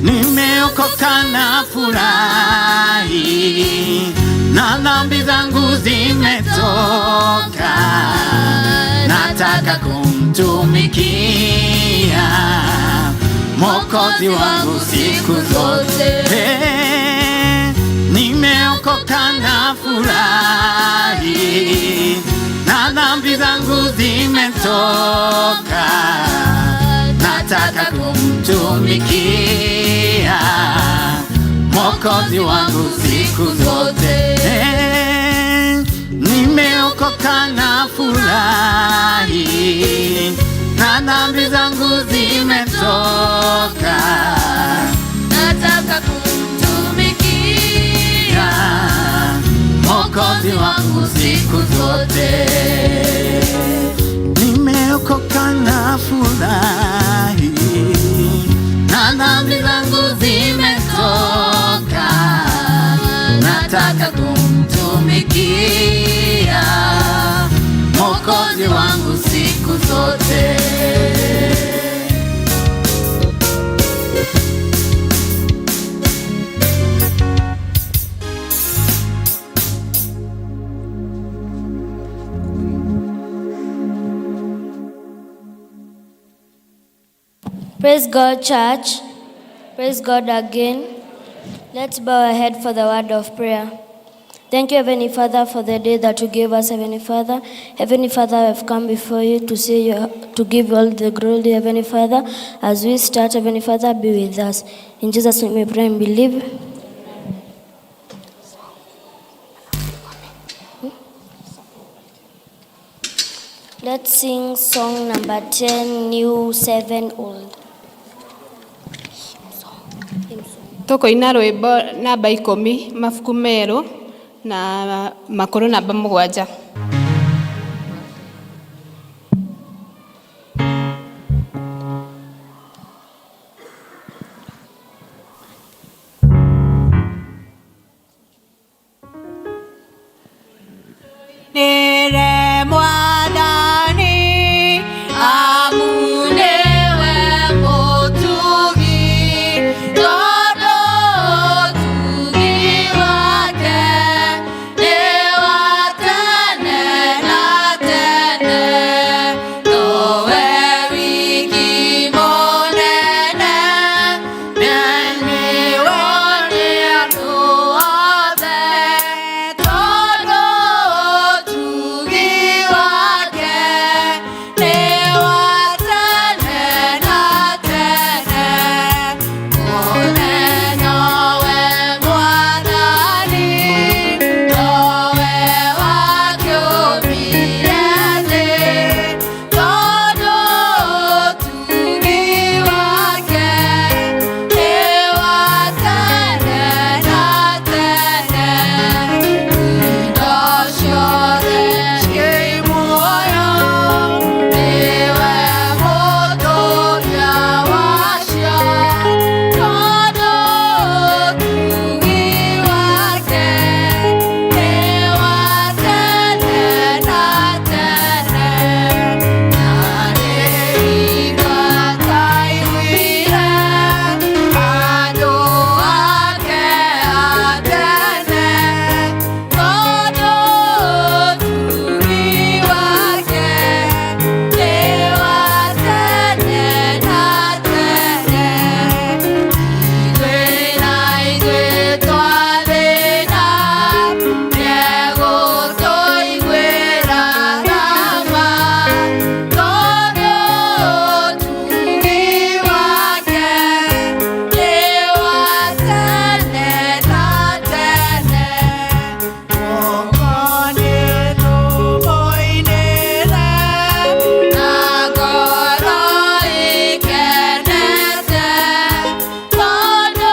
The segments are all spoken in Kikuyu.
Nimeokoka na furahi, na dhambi zangu zimetoka, nataka kumtumikia Mwokozi wangu siku zote. Hey, nimeokoka na furahi, na dhambi zangu zimetoka, nataka kumtumikia Mwokozi wangu siku zote. Hey, nimeokoka na furahi, na dhambi zangu zimetoka, Nataka kumtumikia Mwokozi wangu siku zote. Nimeokoka na furahi, na dhambi zangu zimetoka, nataka kumtumikia Mwokozi wangu siku zote. Praise God, church. Praise God again. Let's bow our head for the word of prayer. Thank you, Heavenly Father, for the day that you gave us, Heavenly Father. Heavenly Father, I have come before you to say you, to give you all the glory, Heavenly Father. As we start, Heavenly Father, be with us. In Jesus' name we pray and believe. Let's sing song number 10, new 7 old. Hymn song. Tũkũina rwĩmbo namba 10 mabuku merũ na makũrũ namba 7. Nĩre Mwathani, amu nĩwe mũtugi, tondũ ũtugi wake nĩ wa tene na tene. Nowe wiki mũnene, na nĩwe nĩ andũ othe, tondũ ũtugi wake nĩ wa tene na tene. Mũnene nowe Mwathani, nowe wakĩũmbire thĩ, tondũ ũtugi wake nĩ wa tene na tene. Indo ciothe ciĩ muoyo, nĩwe mũtũũria wacio, tondũ ũtugi wake nĩ wa tene na tene. Na nĩ hingo ataiguire andũ ake a tene, tondũ ũtugi wake nĩ wa tene na tene. Ithuĩ na ithuĩ twathĩna, nĩegũtũiguĩra tha ma, tondũ ũtugi wake nĩ wa tene na tene. Gũkũ nĩtũmũinĩre na ngoro ĩkenete, tondũ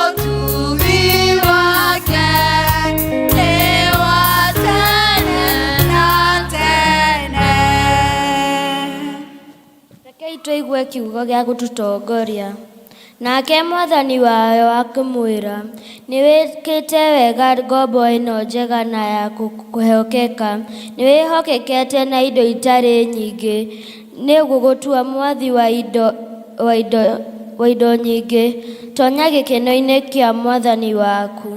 ũtugi wake nĩ wa tene na tene. Rekei tũigue kiugo gĩa gũtũtongoria. Nake mwathani wayo akĩmwĩra, nĩ wĩkĩte wega ngombo ĩno njega na ya kwĩhokeka. Nĩ wĩhokekete na indo itarĩ nyingĩ, nĩ ngũgũtua mwathi wa indo, wa indo, wa indo nyingĩ, tonya gĩkeno-inĩ kĩa mwathani waku.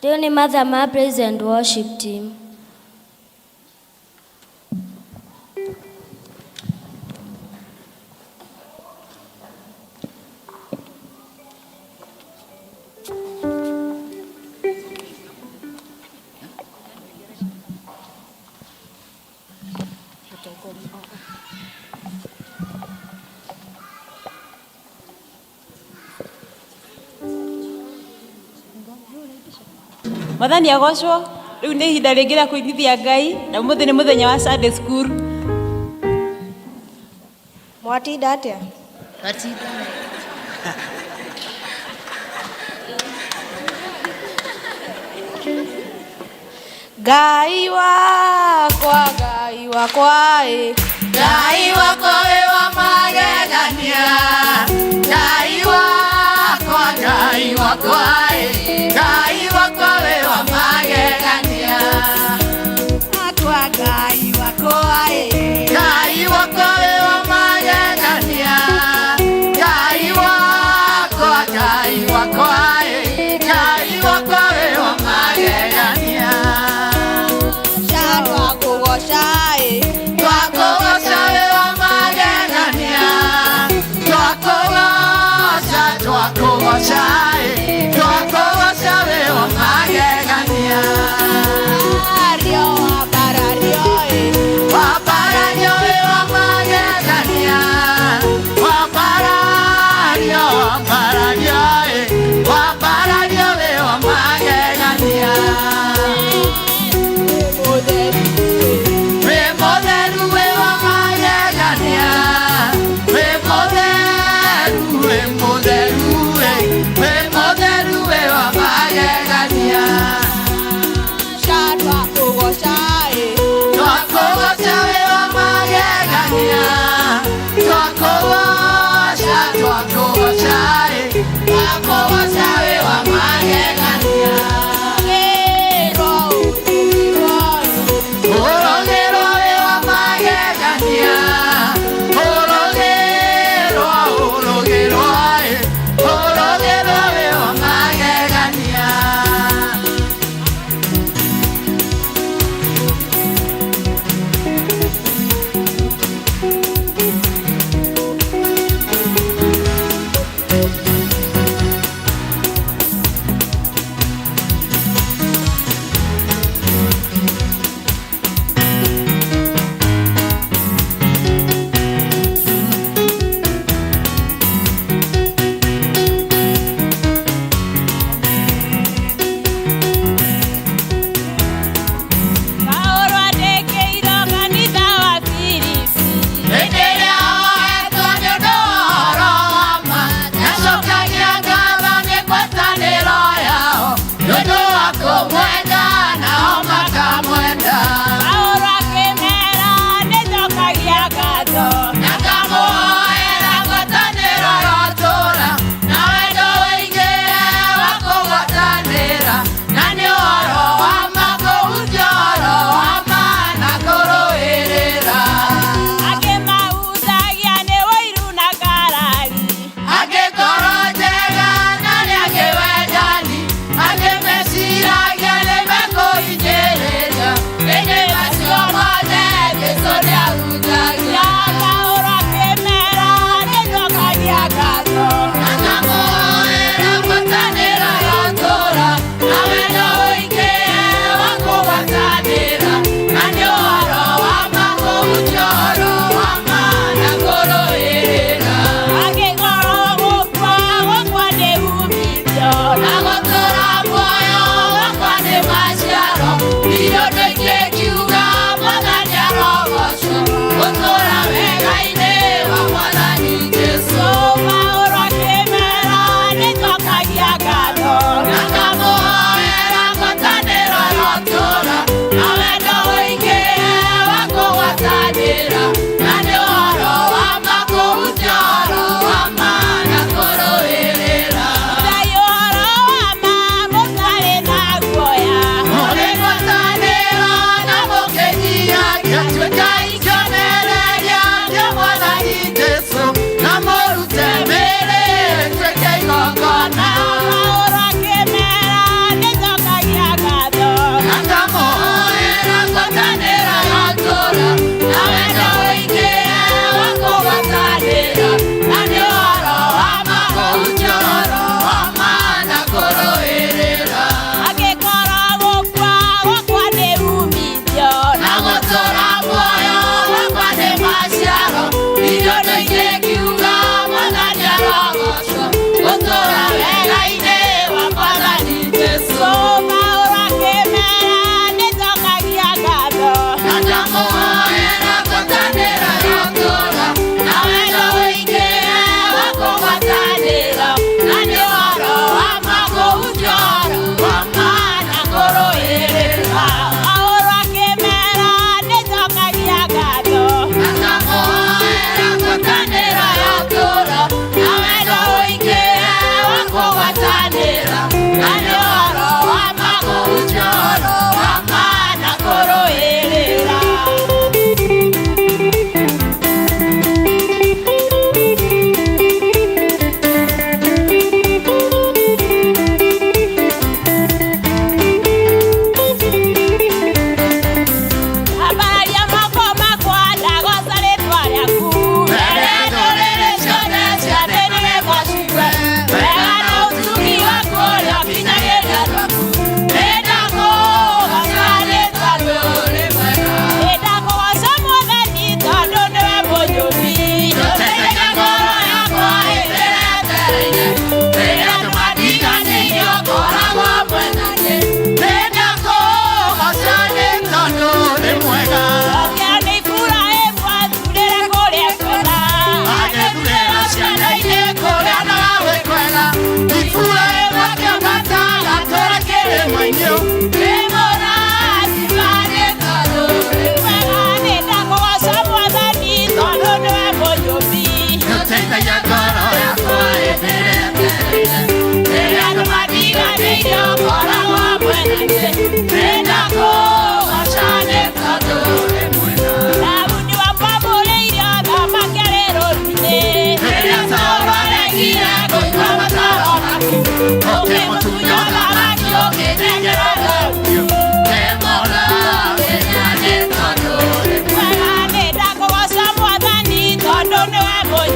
Rĩu nĩ mathaa ma praise and worship team. Mwathani agocwo. Rĩu nĩ ihinda rĩngĩ rĩa kũinithia Ngai, na ũmũthĩ nĩ mũthenya wa Sunday school. Mwatinda atĩa? Twatinda. Ngai wakwa, Ngai wakwa ĩ. Ngai wakwa wĩ wa magegania. Ngai wakwa, Ngai wakwa ĩ. Ngai wakwa wĩ wa magegania. Akwa Ngai wakwa ĩ. Ngai wakwa wĩ wa magegania. Ngai wakwa, Ngai wakwa ĩ. Ngai wakwa wĩ wa magegania. Twakũgoca ĩ. Twakũgoca wĩ wa magegania.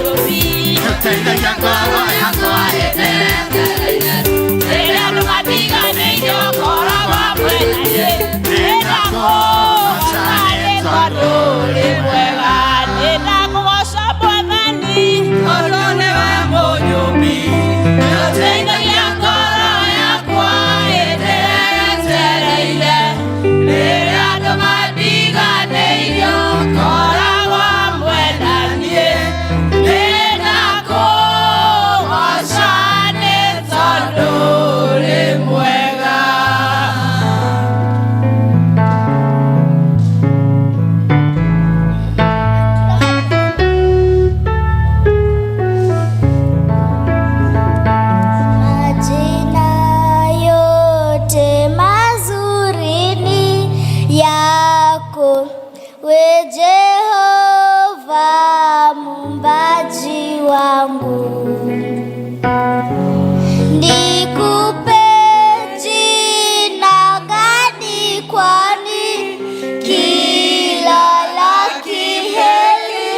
mũnyũmbi Nĩũteithagia ngoro yakwa ĩteretereire. Rĩrĩa andũ matiganĩirio ũkoragwo hamwe na niĩ. Nĩndakũgoca nĩ tondũ ũrĩ mwega. Nĩndakũgoca Mwathani tondũ nĩwe mũnyũmbi. Nĩũteithagia ngoro yakwa ĩteretereire. Rĩrĩa andũ matiganĩirio ũkoragwo hamwe na niĩ. Nĩndakũgoca nĩ tondũ ũrĩ mwega. Majina yote mazuri ni yako, we Jehova muumbaji wangu. Nikupe jina gani kwani kila la kheri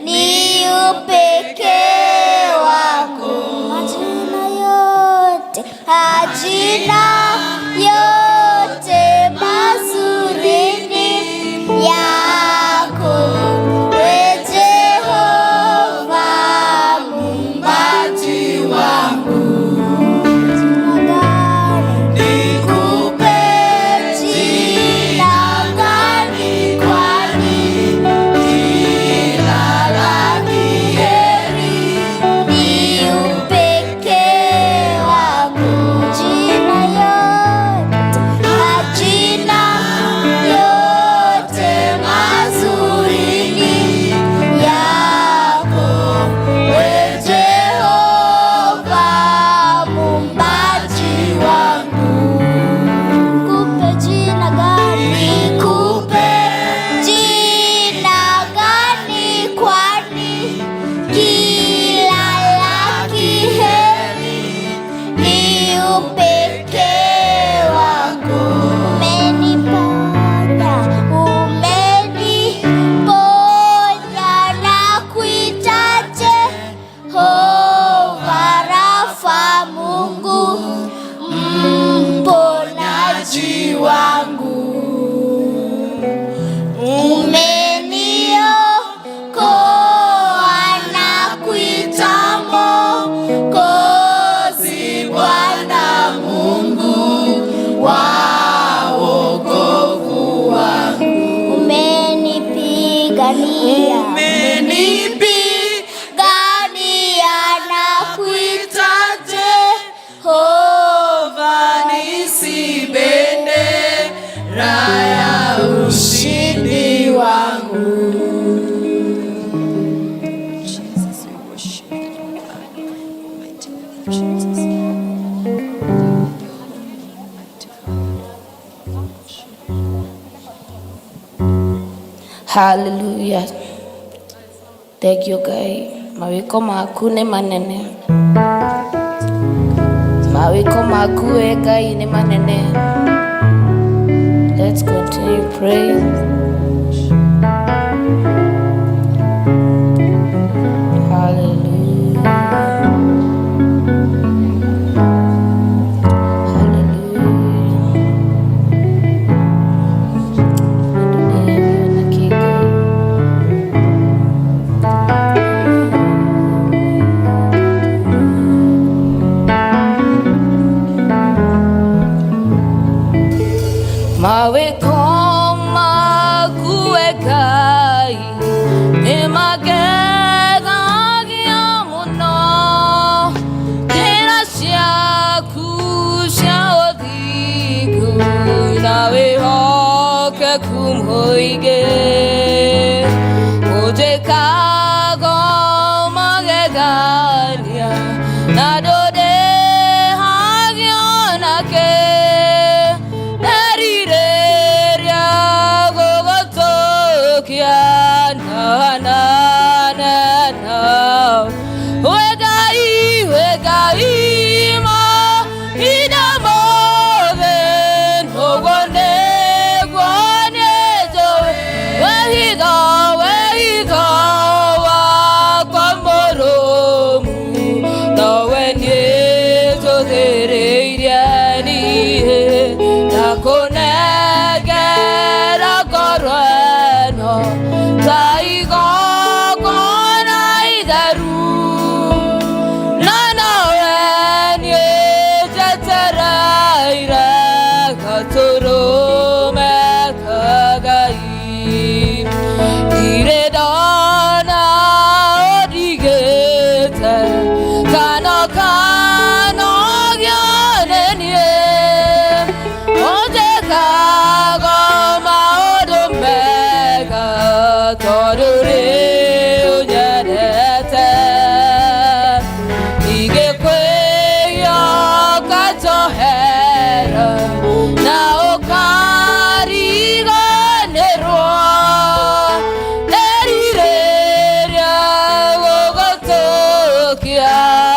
ni upekee wako. Majina yote, majina yote mazuri ni yako, we Jehova muumbaji wangu. Jina gani Nikupe jina gani kwani kila la kheri ni upekee wako. Jina yote, majina yote mazuri ni yako, we Jehova muumbaji wangu. Nikupe jina gani? Nikupe Jina gani kwani kila la kheri ni upekee wako. Umeniponya, umeniponya na kuita Jehova Rafa, Mungu mponaji wangu. Umeniokoa na kuita Mwokozi, Bwana Mungu wa wokovu wangu. Umenipigania Umenipigania gania na kuita Jehova nisi bendera ya ushindi wangu. Jesus, we worship you. Mighty name of Jesus. Mighty Hallelujah. Thank you Ngai. Mawĩko maku nĩ manene. Mawĩko maku we Ngai nĩ manene. Let's continue praying. Hallelujah. Hallelujah. Dunia na Ngai. Mawĩko maku we Ngai nĩ magegagia mũno, njĩra ciaku cia ũthingu na wĩhokeku mũingĩ ũnjĩkaga magegania na ndũndĩhagio nakĩ nderirĩria gũgũtũkia na na na na we Ngai, we Ngai mahinda mothe ũguo nĩguo niĩ njũĩ we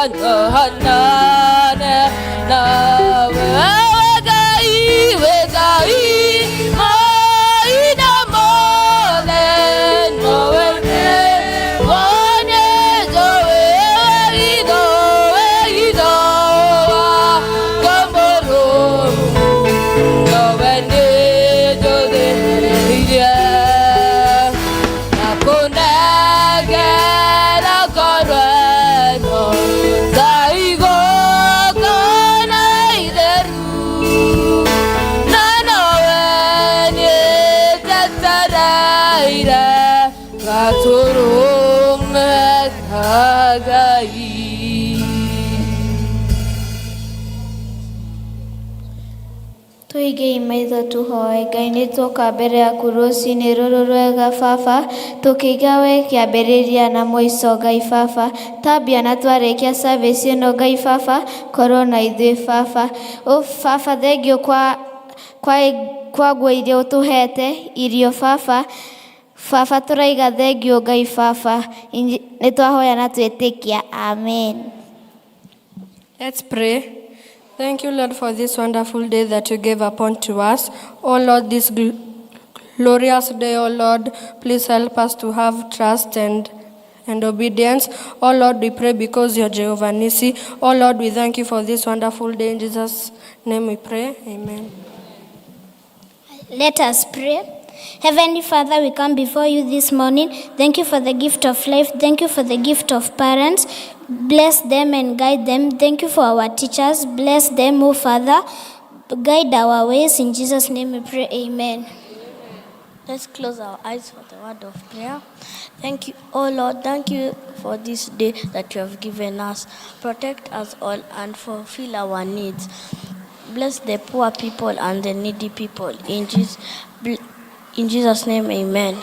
na na na we Ngai we Ngai maina mothe nowe wone jowe itho we itho wa komoro nowe nĩ njũthĩrĩirie na kũnengera ngoro ĩno Ngai gũkũ na itheru na nowe niĩ njetereire gatũrũme ka Ngai. Tũigei maitho tũhoe. Ngai nĩ tuoka mbere yaku rũcinĩ rũrũ rwega baba, tũkĩiga we kĩambĩrĩria na mũico Ngai baba, tambia na twarĩkia service ĩno Ngai baba, korwo na ithuĩ baba. O baba thengiũ kwa nguo iria ũtũhete, irio baba, baba tũraiga thengiũ Ngai baba, nĩ twahoya na twĩtĩkia, amen. Let's pray. Thank you, Lord, for this wonderful day that you gave upon to us. Oh, Lord, this glorious day, oh, Lord, please help us to have trust and obedience. Oh, Lord, we pray because you're Jehovah Nissi. Oh, Lord, we thank you for this wonderful day. In Jesus' name we pray. Amen. Let us pray. Heavenly Father, we come before you this morning. Thank you for the gift of life. Thank you for the gift of parents. Bless them and guide them. Thank you for our teachers. Bless them, O Father. Guide our ways. In Jesus' name we pray. Amen. Let's close our eyes for the word of prayer. Thank you, oh Lord, thank you for this day that you have given us. Protect us all and fulfill our needs. Bless the poor people and the needy people. In Jesus' name, amen.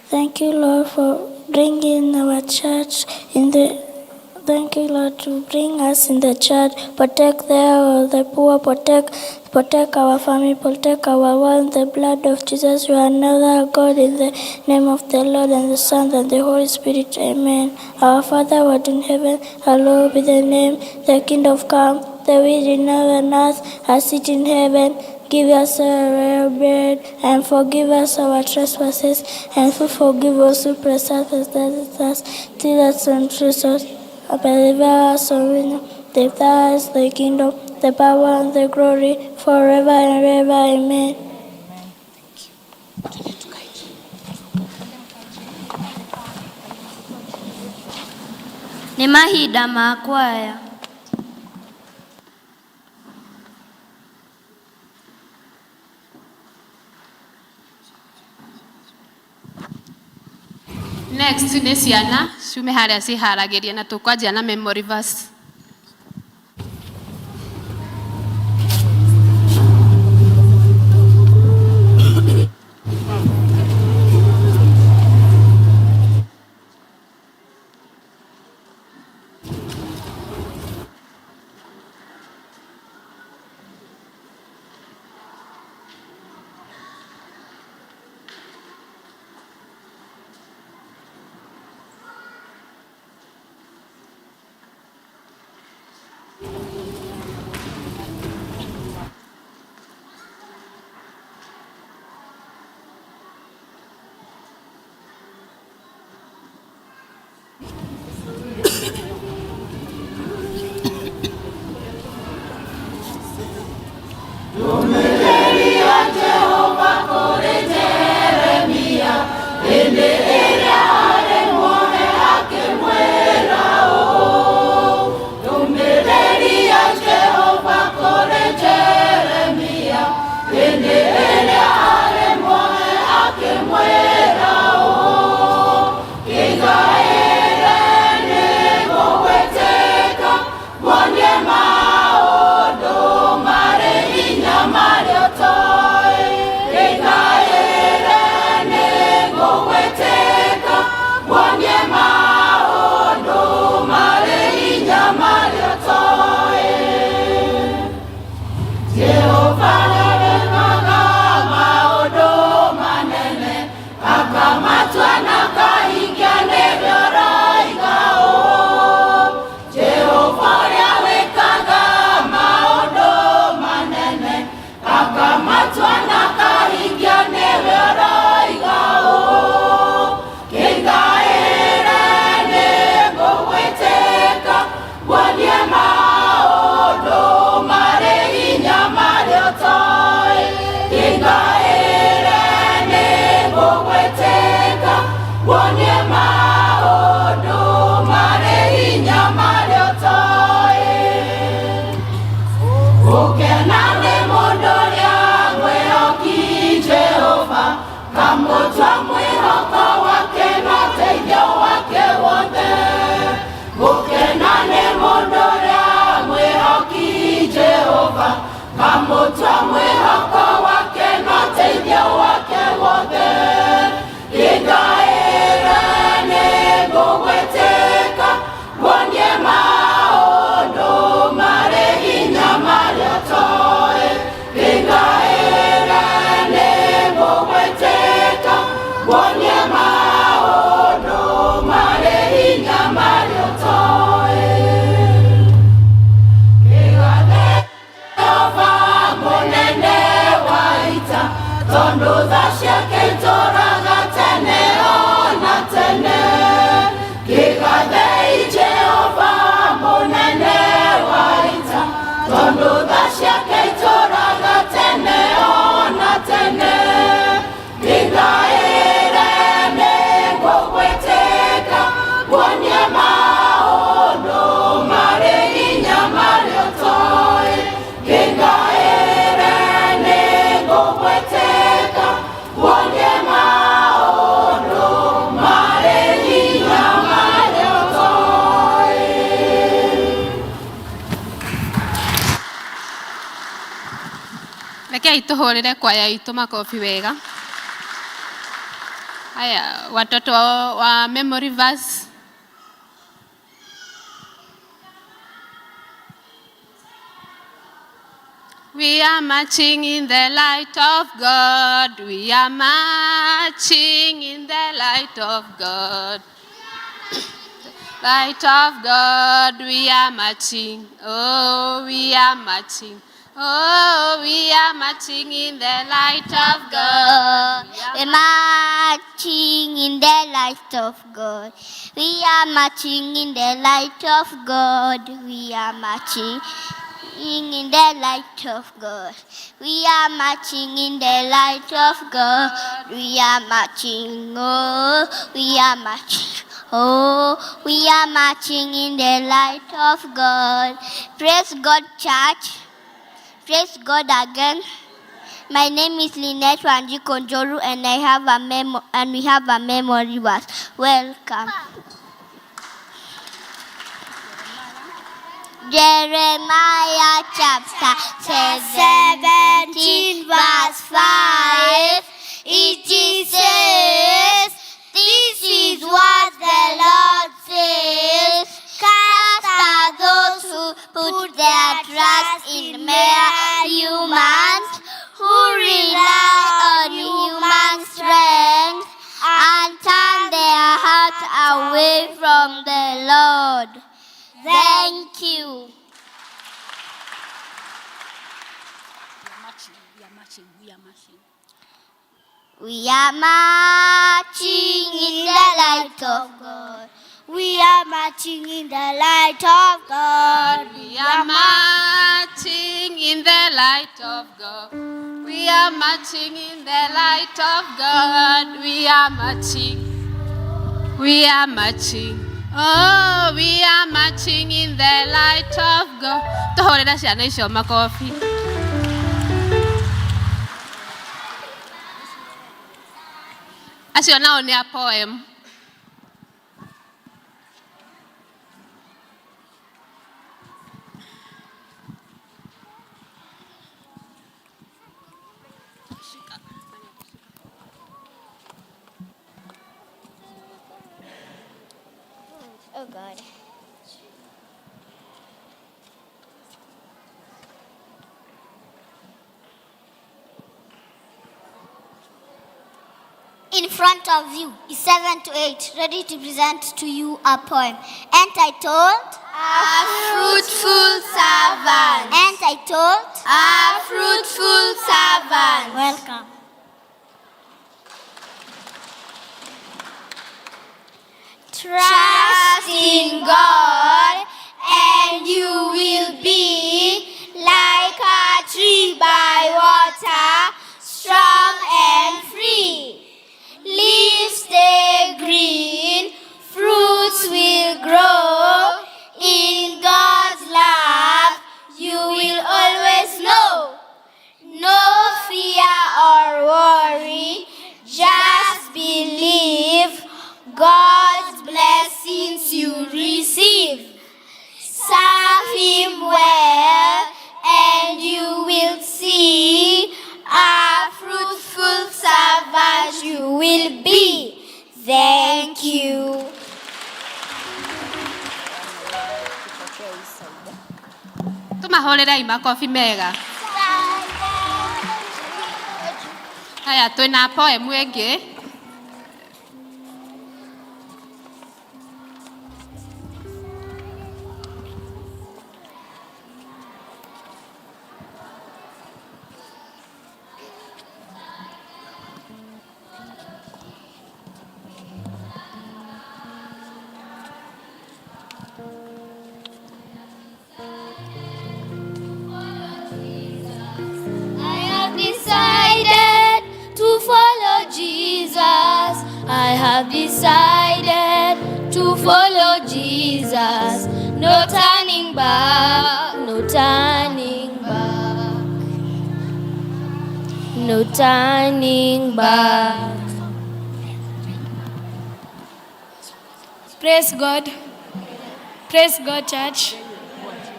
Thank you, Lord, for bringing our church in the. Thank you, Lord, to bring us in the church. Protect the poor, protect our family, protect our world. The blood of Jesus, you are another God. In the name of the Lord and the Son and the Holy Spirit, amen. Our Father who art in heaven, hallowed be thy name. Thy kingdom come, thy will be done on earth as it in heaven. Give us our bread and forgive us our trespasses, and we forgive us who trespass against us. Lead us not into but deliver us from evil. Thine is the kingdom, the power, and the glory, forever and ever. Amen. Nĩ mahinda ma kwaya. Next nĩ ciana ciume harĩa ciharagĩria na tũkwanjia na memory verse. Ndũmĩrĩri ya Jehova kũrĩ Jeremia hĩndĩ ĩrĩa arĩ muohe akĩmwĩra ũũ. Ndũmĩrĩri ya Jehova kũrĩ Jeremia hĩndĩ ĩrĩa arĩ muohe akĩmwĩra ũũ. Kĩgaĩre nĩngũgwĩtĩka nguonie maũndũ marĩ hinya marĩa ũtoĩ. Kĩgaĩre nĩngũgwĩtĩka nguonie maũndũ marĩ hinya marĩa ũtoĩ. Jehova nĩekaga maũndũ manene akamatua na akahingia nĩrĩo ũroiga ũũ. Ngũtua mwĩhoko wake na ũteithio wake wothe. Ngĩngaĩra nĩ ngũgwĩtĩka, nguonie maũndũ marĩ hinya marĩa ũtoĩ. Ngĩngaĩra nĩ ngũgwĩtĩka, nguonie maũndũ marĩ hinya marĩa ũtoĩ. Kĩgathe Jehova mũnene wa ita, tondũ tha ciake itũũraga tene ona tene. Kĩgathei Jehova mũnene wa ita, tondũ tha ciake itũũraga tene ona tene. Ngĩngaĩre nĩ ngũgwĩtĩka, nguonie maũndũ marĩ hinya marĩa ũtoĩ. Ngĩngaĩre nĩ ngũgwĩtĩka, nguonie maũndũ marĩ hinya marĩa ũtoĩ. Rekei tũhũrĩre kwaya itũ makobi wega. Haya, watoto wa memory verse. We are marching in the light of God. We are marching in the light of God. Light of God, we are marching. Oh, we are marching. Oh, we are marching in the light of God. We're marching in the light of God. We are marching in the light of God. We are marching in the light of God. We are marching in the light of God. We are marching, oh, we are marching. Oh, we are marching in the light of God. Praise God, church. Praise God again. My name is Lynette Wanji Konjoru, and I have a memo, and we have a memory verse. Welcome. Jeremiah chapter 17, verse 5. It is says, this is what the Lord says. Cast are those who put their trust in mere humans, who rely on human strength and turn their hearts away from the Lord. Thank you. We are marching in the light of God. We are marching in the light of God. We are marching in the light of God. We are marching in the light of God. We are marching. We are marching. Oh, we are marching in the light of God. Tũhũrĩre ciana icio makobi. Acio nao nĩ a poem. Oh God. In front of you is 7 to 8, ready to present to you a poem entitled A Fruitful Servant. Entitled A Fruitful Servant. Welcome. Trust in God and you will be like a tree by water, strong and free. Leaves stay green, fruits will grow. In God's love, you will always know. No fear or worry, just believe God's blessing. Tũmahũrĩrei makobi mega. Haya, twĩna poem ĩngĩ. I have decided to follow Jesus. I have decided to follow Jesus. No turning back, no turning back. No turning back. Praise God. Praise God, church.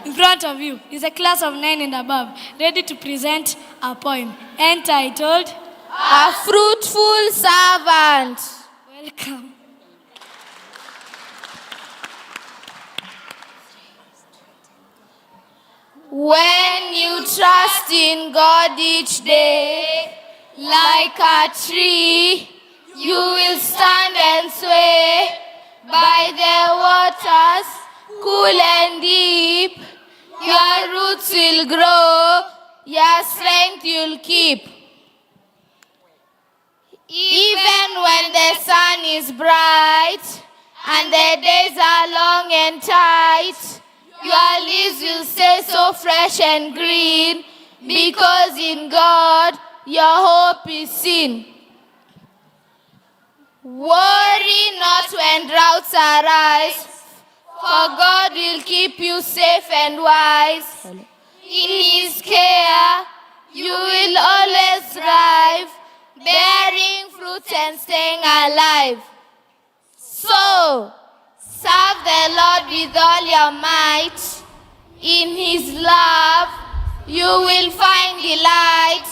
In front of you is a class of 9 and above, ready to present a poem entitled A Fruitful Servant. Welcome. When you trust in God each day, like a tree, you will stand and sway by the waters, cool and deep. Your roots will grow, your strength you'll keep. Even when the sun is bright and the days are long and tight, your leaves will stay so fresh and green, because in God your hope is seen. Worry not when droughts arise, for God will keep you safe and wise. In His care, you will always thrive, bearing fruit and staying alive. So, serve the Lord with all your might. In His love, you will find delight.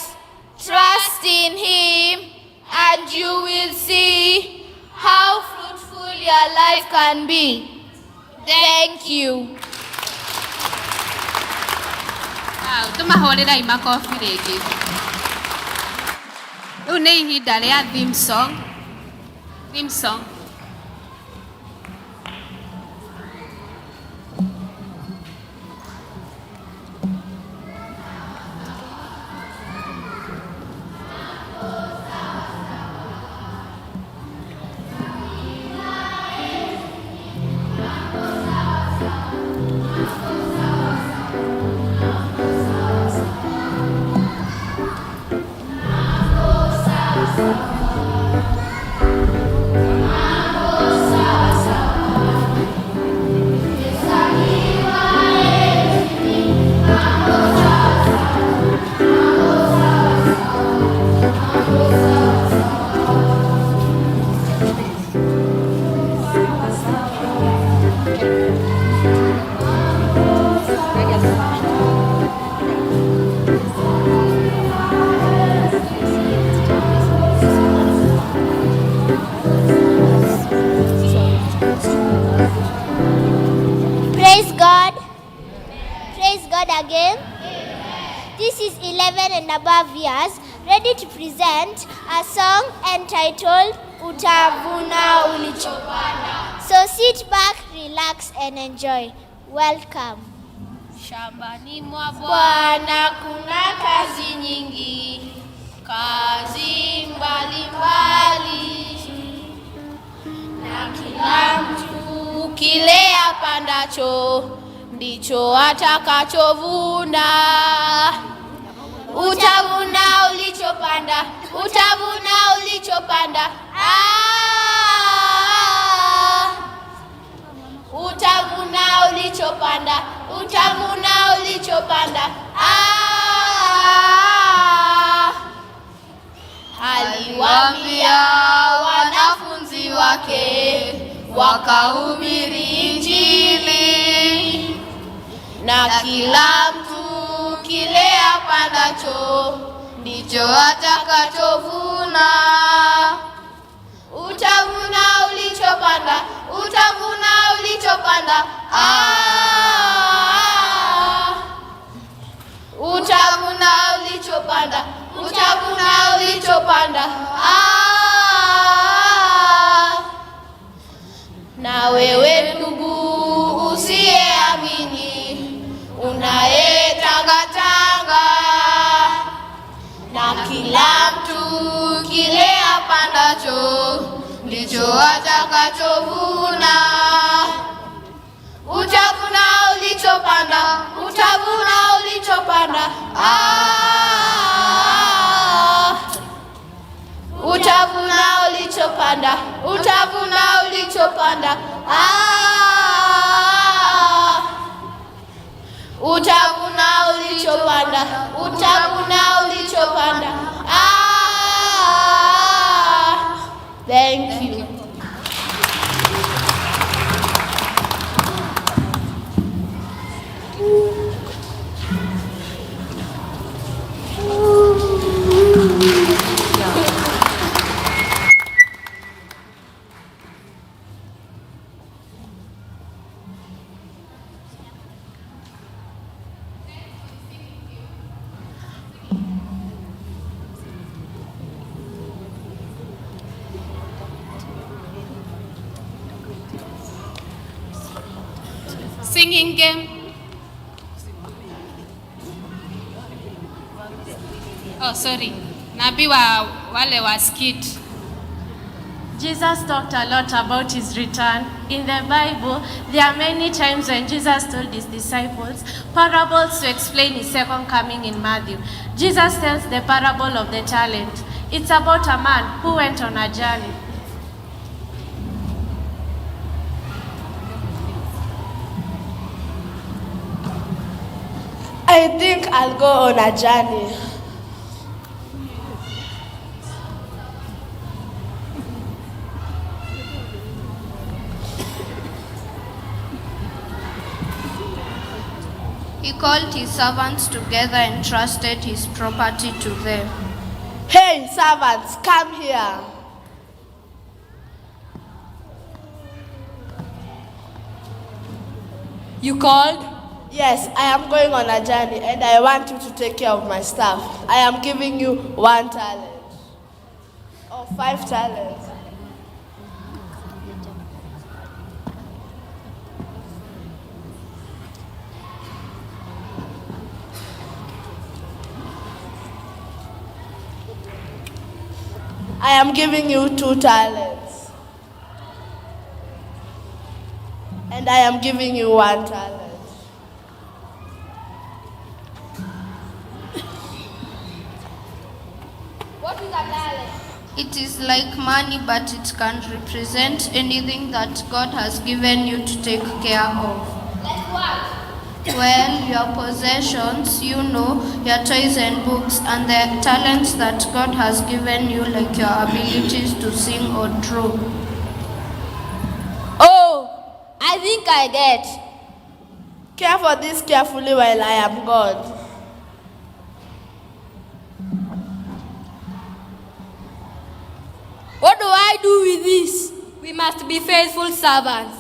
Trust in Him, and you will see how fruitful your life can be. Thank you. Wow, tũmahũrĩrei makobi rĩngĩ. Rĩu nĩ ihinda rĩa theme song. Theme song. Praise God. Praise God again. This is 11 and above years, ready to present a song entitled Utavuna Ulichopanda. So sit back, relax and enjoy. Welcome. Shambani mwa Bwana kuna kazi nyingi, kazi mbalimbali, na kila mtu kile apandacho ndicho atakachovuna. Utavuna ulichopanda, utavuna ulichopanda. Ah, utavuna ulichopanda, utavuna ulichopanda. Ah, aliwaambia wanafunzi wake wakahubiri Injili, na kila mtu kile apandacho ndicho atakachovuna. Utavuna ulichopanda, utavuna ulichopanda. Ah, ulichopanda, utavuna ulichopanda. Na wewe ndugu usiyeamini, unayetangatanga, na kila mtu kile apandacho ndicho atakachovuna. Utavuna ulichopanda, utavuna ulichopanda. Utavuna ulichopanda, utavuna ulichopanda. Utavuna ulichopanda, utavuna ulichopanda. Thank you. Singing game. Oh, sorry. Naambiwa wale wa skit. Jesus talked a lot about his return. In the Bible, there are many times when Jesus told his disciples parables to explain his second coming in Matthew. Jesus tells the parable of the talent. It's about a man who went on a journey. I think I'll go on a journey. He called his servants together and trusted his property to them. Hey, servants, come here. You called? Yes, I am going on a journey and I want you to take care of my stuff. I am giving you 1 talent. Or 5 talents. I am giving you 2 talents. And I am giving you 1 talent. What is a talent? It is like money, but it can represent anything that God has given you to take care of. Like what? Well, your possessions, your toys and books, and the talents that God has given you, like your abilities to sing or draw. Oh, I think I get. Care for this carefully while I am gone. What do I do with this? We must be faithful servants.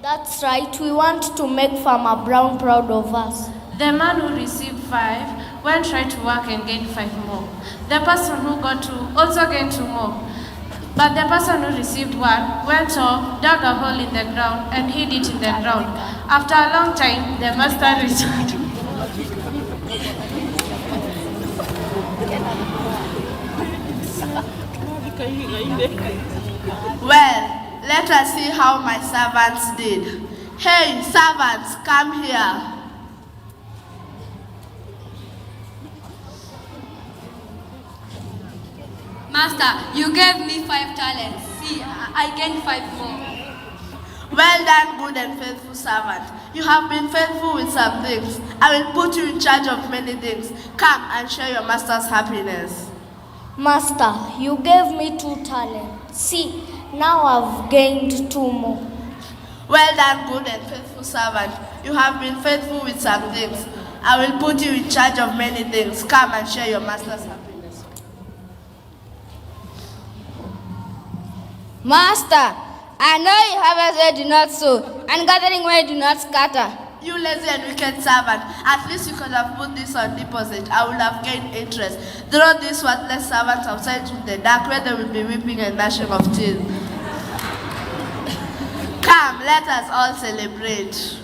That's right. We want to make Farmer Brown proud of us. The man who received 5 went right to work and gained 5 more. The person who got 2 also gained 2 more. But the person who received 1 went off, dug a hole in the ground, and hid it in the ground. After a long time, the master returned. Well, let us see how my servants did. Hey, servants, come here. Master, you gave me 5 talents. See, I gained 5 more. Well done, good and faithful servant. You have been faithful with some things. I will put you in charge of many things. Come and share your master's happiness. Master, you gave me 2 talents. See, now I've gained 2 more. Well done, good and faithful servant. You have been faithful with some things. I will put you in charge of many things. Come and share your master's happiness. Master, I know you harvest where you do not sow, and gathering where you do not scatter. You lazy and wicked servant, at least you could have put this on deposit. I would have gained interest. Throw this worthless servant outside to the dark, where there will be weeping and gnashing of teeth. Come, let us all celebrate.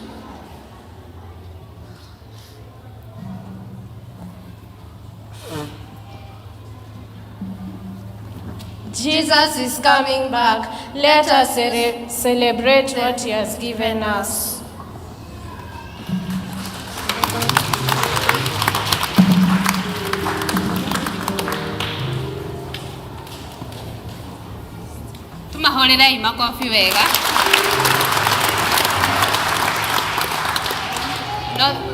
Jesus is coming back. Let us celebrate what he has given us. Tumahũrĩrei makobi wega. No.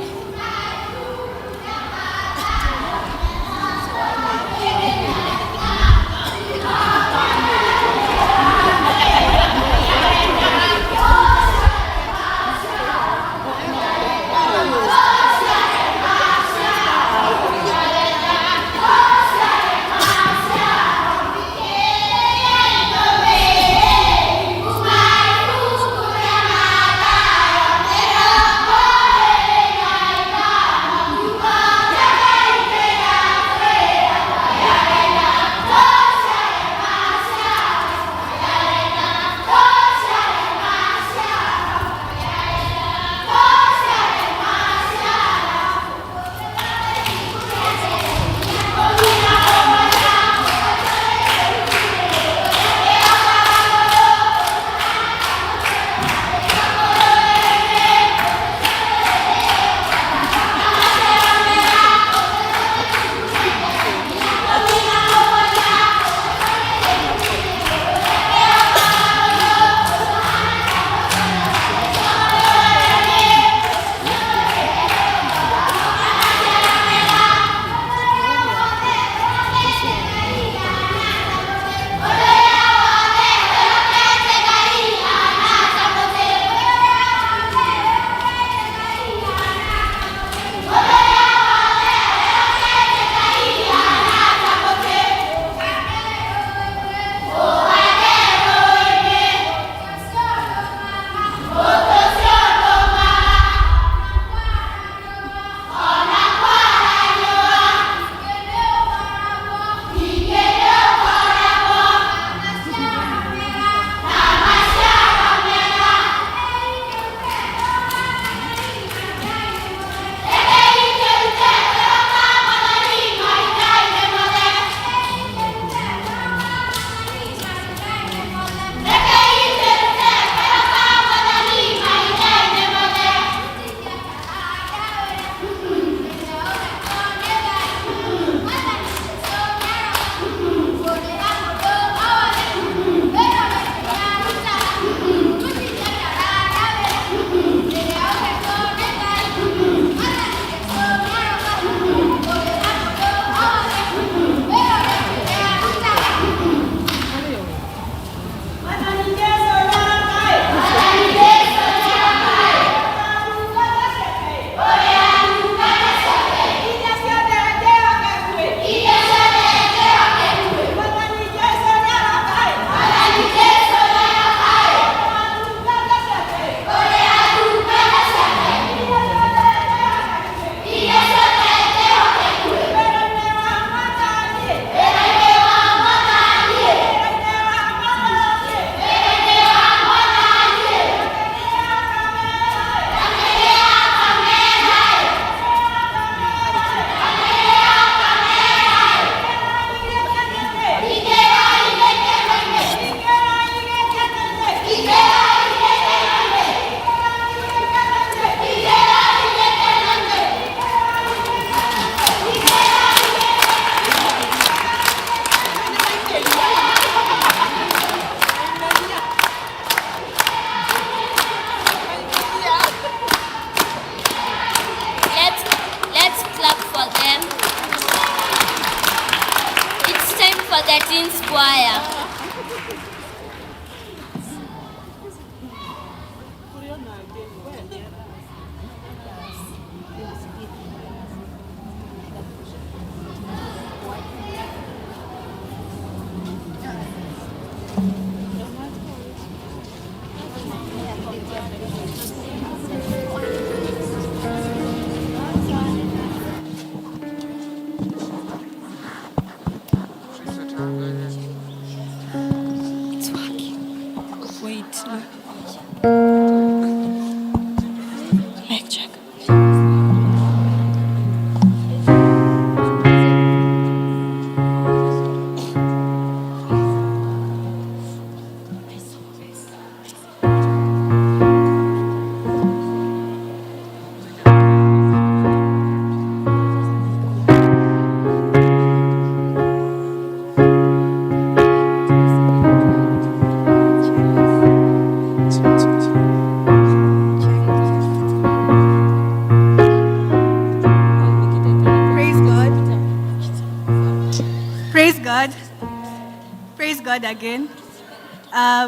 God again.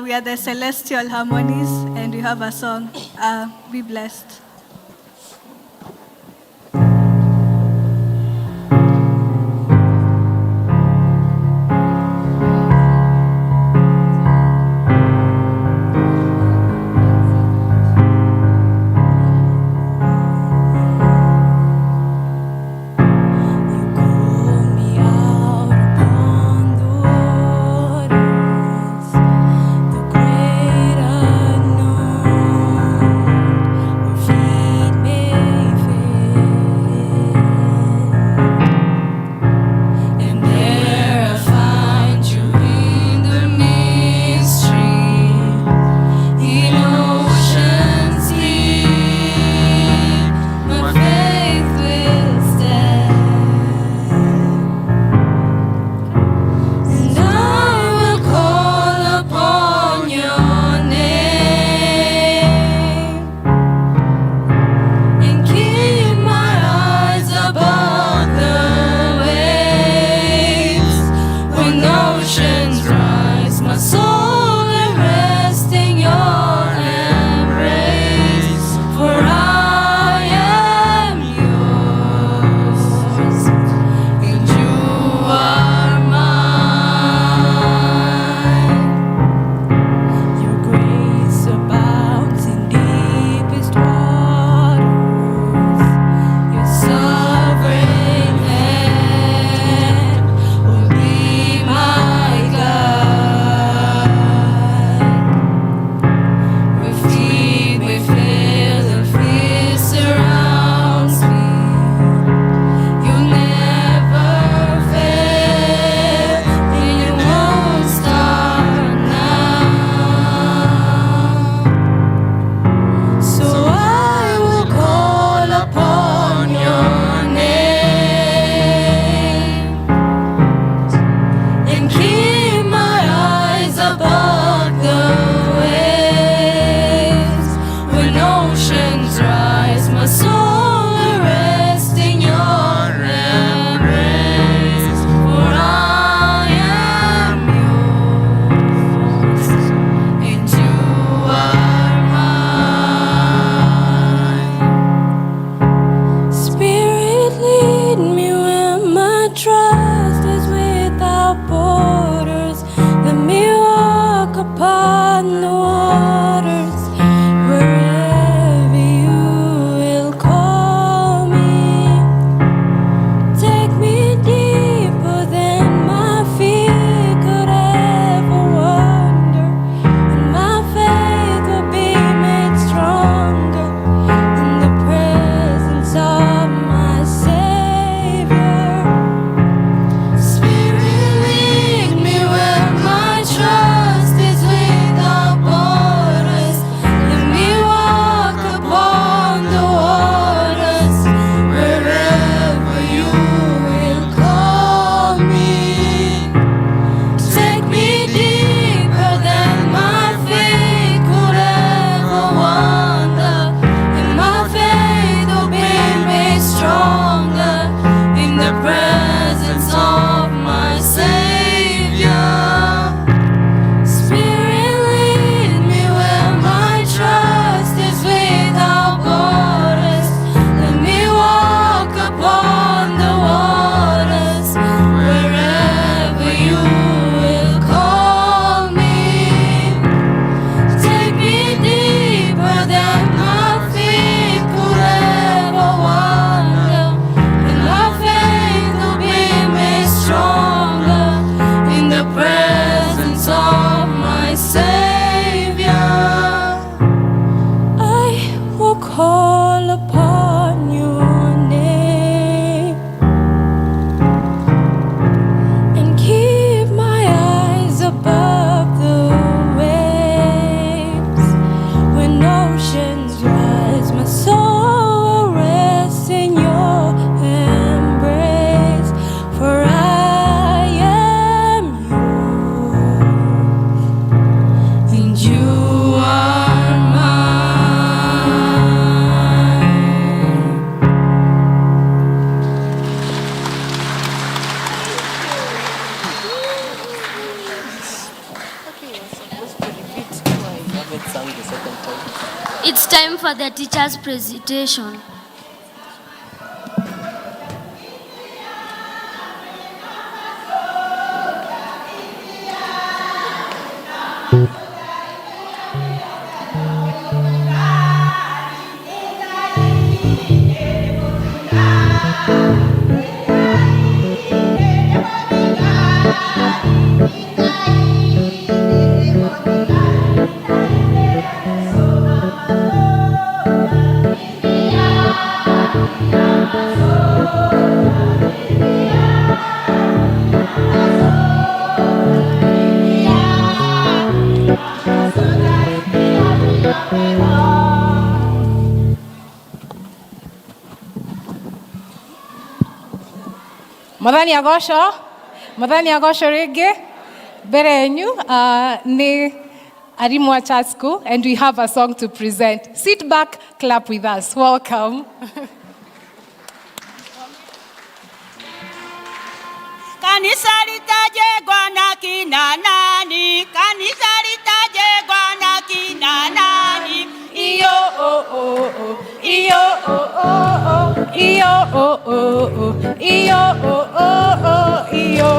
We are the Celestial Harmonies, and we have a song. Be blessed. The great unknown, where feet You are mine. time for the teacher's presentation. Mwathani agocwo, Mwathani agocwo rĩngĩ. Mbere yenyu nĩ arimũ a church school, and we have a song to present. Sit back, clap with us. Welcome. Kanisa litajengwa na kina nani? Kanisa litajengwa na kina nani? Iyo oh oh oh, iyo oh oh oh, iyo oh oh oh, iyo oh oh oh, iyo.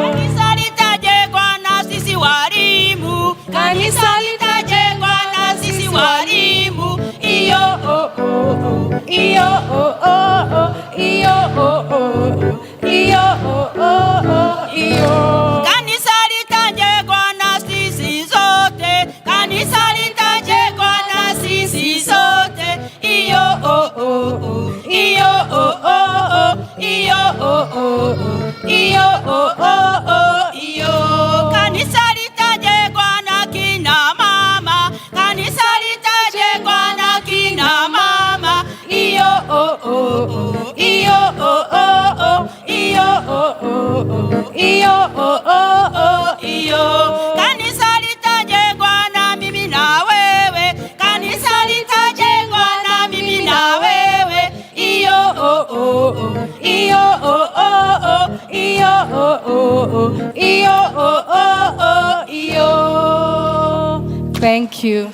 Kanisa litajengwa na sisi walimu. Kanisa litajengwa na sisi walimu. Iyo oh oh oh, iyo oh oh oh, iyo oh oh oh, iyo oh oh oh, iyo. Kanisa litajengwa na sisi zote. Kanisa litajengwa na sisi zote. Iyo oh oh oh, iyo oh oh oh, iyo oh oh oh, iyo oh oh oh, iyo. Kanisa litajengwa na kina mama. Kanisa litajengwa na kina mama. Iyo oh oh oh, iyo oh oh oh, iyo oh oh oh, iyo oh oh oh, iyo. Kanisa litajengwa na mimi na wewe. Kanisa litajengwa na mimi na wewe. Iyo oh oh oh, iyo oh oh oh, iyo oh oh oh, iyo oh oh oh, iyo. Thank you.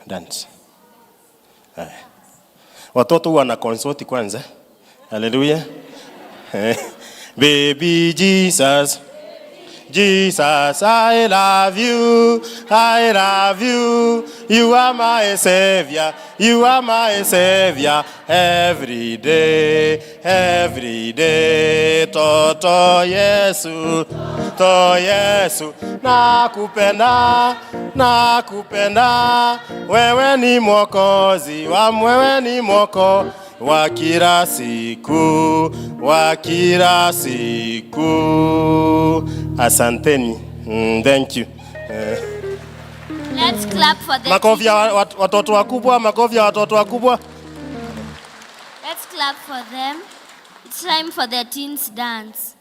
Dance. Haya. Watoto huwa na consort kwanza. Hallelujah. Baby Jesus. Jesus, I love you. I love you. You are my savior. You are my savior. Every day, every day. Toto Yesu, to Yesu. Nakupenda, nakupenda. Wewe ni mwokozi wa, wewe ni mwoko wa kila siku, wa kila siku. Asanteni. Thank you. Let's clap for the Makofi ya watoto wakubwa, makofi ya watoto wakubwa. Let's clap for them. It's time for the teens dance.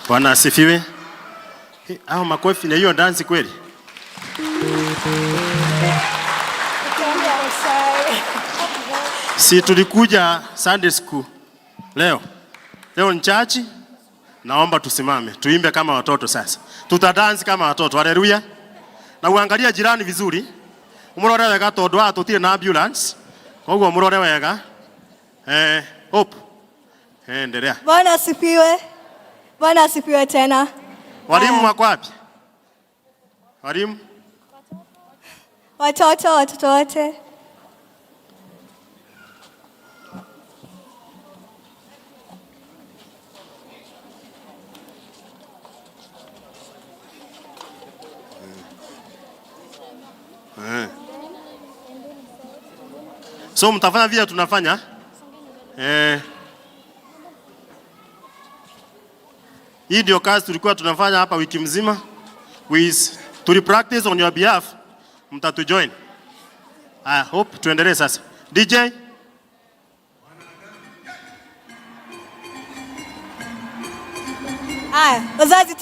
Bwana asifiwe. Hao makofi na hiyo dance kweli? Si tulikuja Sunday school leo. Leo ni church. Naomba tusimame, tuimbe kama watoto sasa. Tutadance kama watoto. Haleluya. Na uangalie jirani vizuri. Umurore wega tondu haha tutire na ambulance. Koguo murore wega. Hope. Endelea. Bwana asifiwe. Bwana asifiwe tena. Walimu wako wapi? Walimu? Watoto, watoto wote. So mtafanya vile tunafanya? Hii ndio kazi tulikuwa tunafanya hapa wiki mzima. Tuli practice on your behalf. Mtatu join. I hope tuendelee sasa. DJ. Aya, wazazi.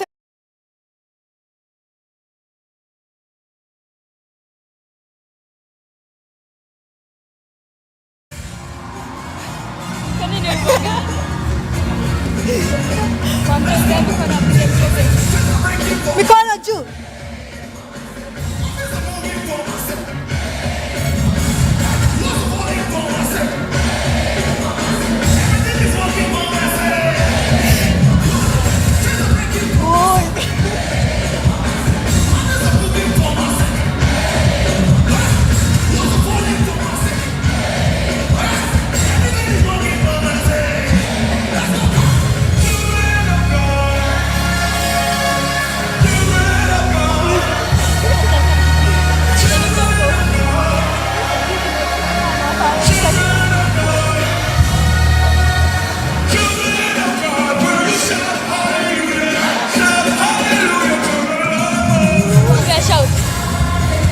Mikono juu.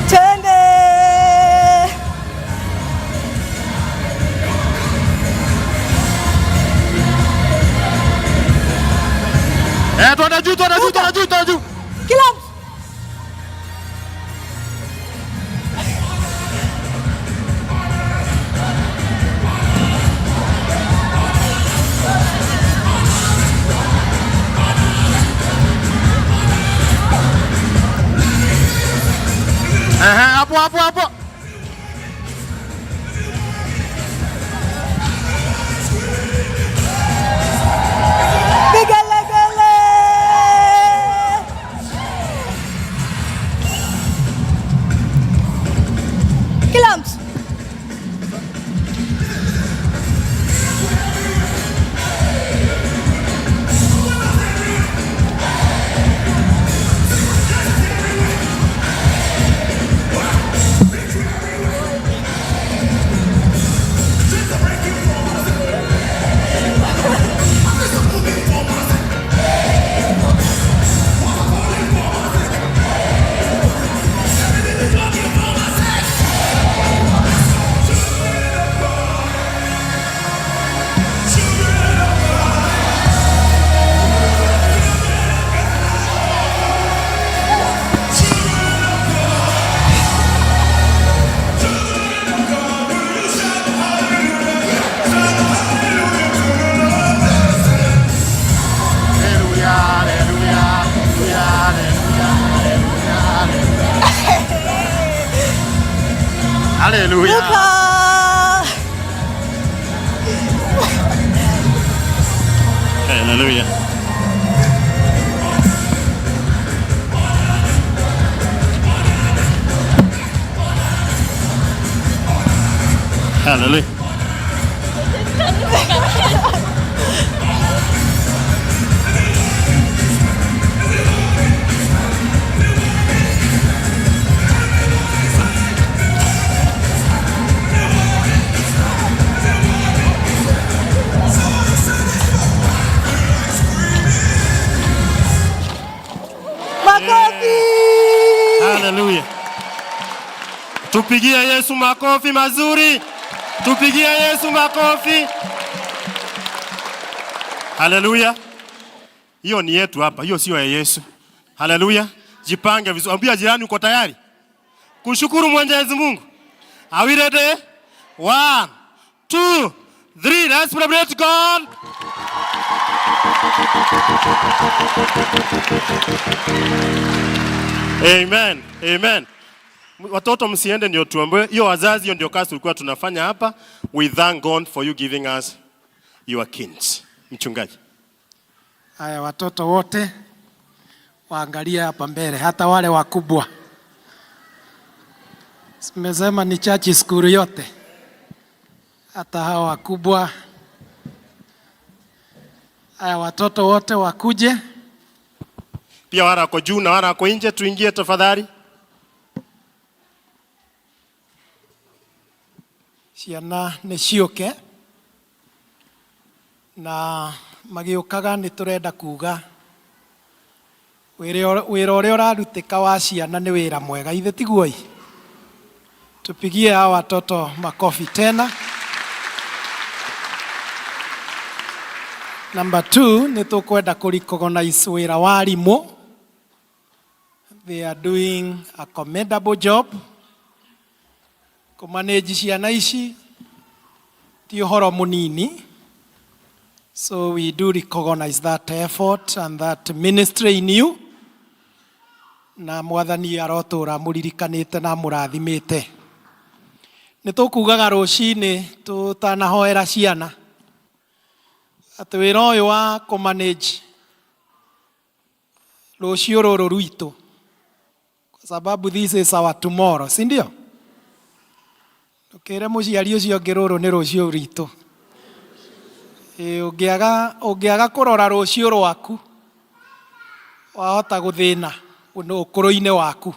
Twende. Twende juu, twende juu, twende juu, twende juu. Kila mtu. Hapo, hapo, hapo. Vigelegele. Kila mtu. Hallelujah. Luka. Hallelujah. Hallelujah. Makofi. Hallelujah. Tupigie Yesu makofi mazuri. Tupigie Yesu makofi. Hallelujah. Hiyo ni yetu hapa, hiyo sio ya Yesu. Haleluya. Jipange vizuri. Ambia jirani uko tayari kushukuru Mwenyezi Mungu. Are we ready? One, two, three. Let's celebrate God. Amen. Amen. Watoto msiende ndio tuombe. Hiyo wazazi, hiyo ndio kazi tulikuwa tunafanya hapa. We thank God for you giving us your kids. Mchungaji. Haya, watoto wote waangalie hapa mbele, hata wale wakubwa. Simesema ni church school yote, hata hawa wakubwa. Haya, watoto wote wakuje. Pia wale wako juu na wale wako nje, tuingie tafadhali. Ciana nĩ ciũke na magĩũkaga nĩ tũrenda kuga wĩra wĩra ũrĩa ũrarutĩka wa ciana nĩ wĩra mwega ithe tiguo? Tupigie hawa watoto makofi tena. Number two, nĩ tũkwenda kũ recognize wĩra wa arimũ. They are doing a commendable job. Kũmanage ciana ici ti ũhoro mũnini. So we do recognize that effort and that ministry in you. Na mwathani arotũra mũririkanĩte na mũrathimĩte. Nĩ tũkugaga rũcinĩ tũtanahoera ciana atĩ wĩra ũyũ wa kũmanage rũciũ rũrũ rwitũ, kwa sababu this is our tomorrow, si ndio? Ndũkĩre mũciari ũcio ũngĩ rũrũ nĩ rũciũ rwitũ. Ĩ, ũngĩaga ũngĩaga kũrora rũciũ rwaku wahota gũthĩna ũkũrũ-inĩ waku.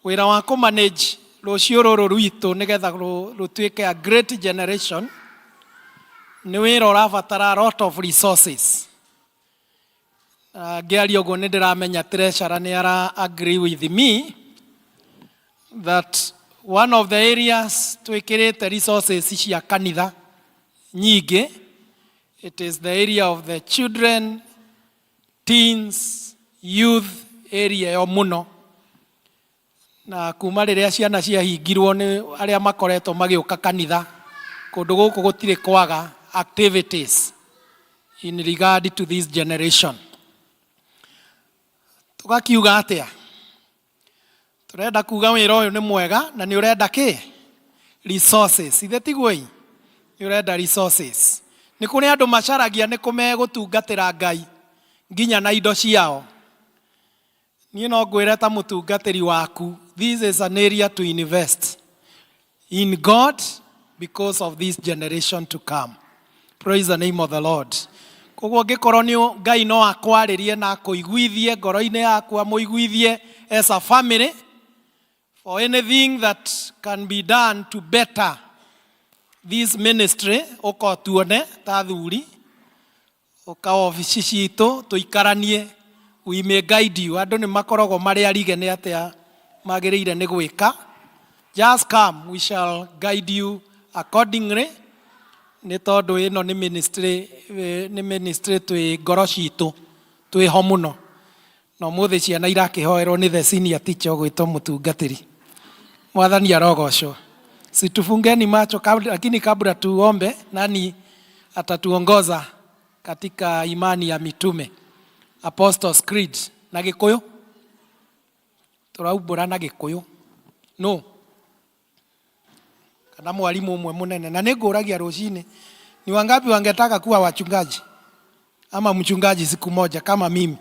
Wĩra wa kũmanage rũciũ rũrũ rwitũ nĩgetha rũtuĩke a great generation nĩ wĩra ũrabatara a lot of resources. Na ngĩaria ũguo nĩ ndĩramenya treasurer nĩ ara agree with me that one of the areas twĩkĩrĩte resources cia kanitha nyingĩ, it is the area of the children, teens, youth area ĩyo mũno. Na kuma rĩrĩa ciana ciahingirwo nĩ arĩa makoretwo magĩũka kanitha kũndũ gũkũ gũtirĩ kwaga activities in regard to this generation. Tũgakiuga atĩa? Tũrenda kuga wĩra ũyũ nĩ mwega na nĩ ũrenda kĩ? Resources. Ithe tiguo? Nĩ ũrenda resources. Nĩ kũrĩ andũ macaragia nĩ kũ megũtungatĩra Ngai nginya na indo ciao. Niĩ no ngwĩre ta mũtungatĩri waku, this is an area to invest in God because of this generation to come. Praise the name of the Lord. Koguo angĩkorwo nĩ Ngai no akwarĩrie na akũiguithie ngoro-inĩ yaku, amũiguithie as a family for anything that can be done to better this ministry, ũka tuone ta athuri, ũka obici citũ tũikaranie, we may guide you. Andũ nĩ makoragwo marĩ arige nĩ atĩa magĩrĩire nĩ gwĩka. Just come, we shall guide you accordingly, nĩ tondũ ĩno nĩ ministry, nĩ ministry twĩ ngoro citũ twĩho mũno. Na ũmũthĩ ciana irakĩhoerwo nĩ the senior teacher ũgwĩtwo mũtungatĩri. Mwathani arogocwo. Situfungeni macho kabla, lakini kabla tuombe, nani atatuongoza katika imani ya mitume? Apostles Creed na Gikuyu, turaumbura na Gikuyu no kana mwalimu umwe munene. Na nĩngũragia rũcinĩ, ni wangapi wangetaka kuwa wachungaji ama mchungaji siku moja kama mimi?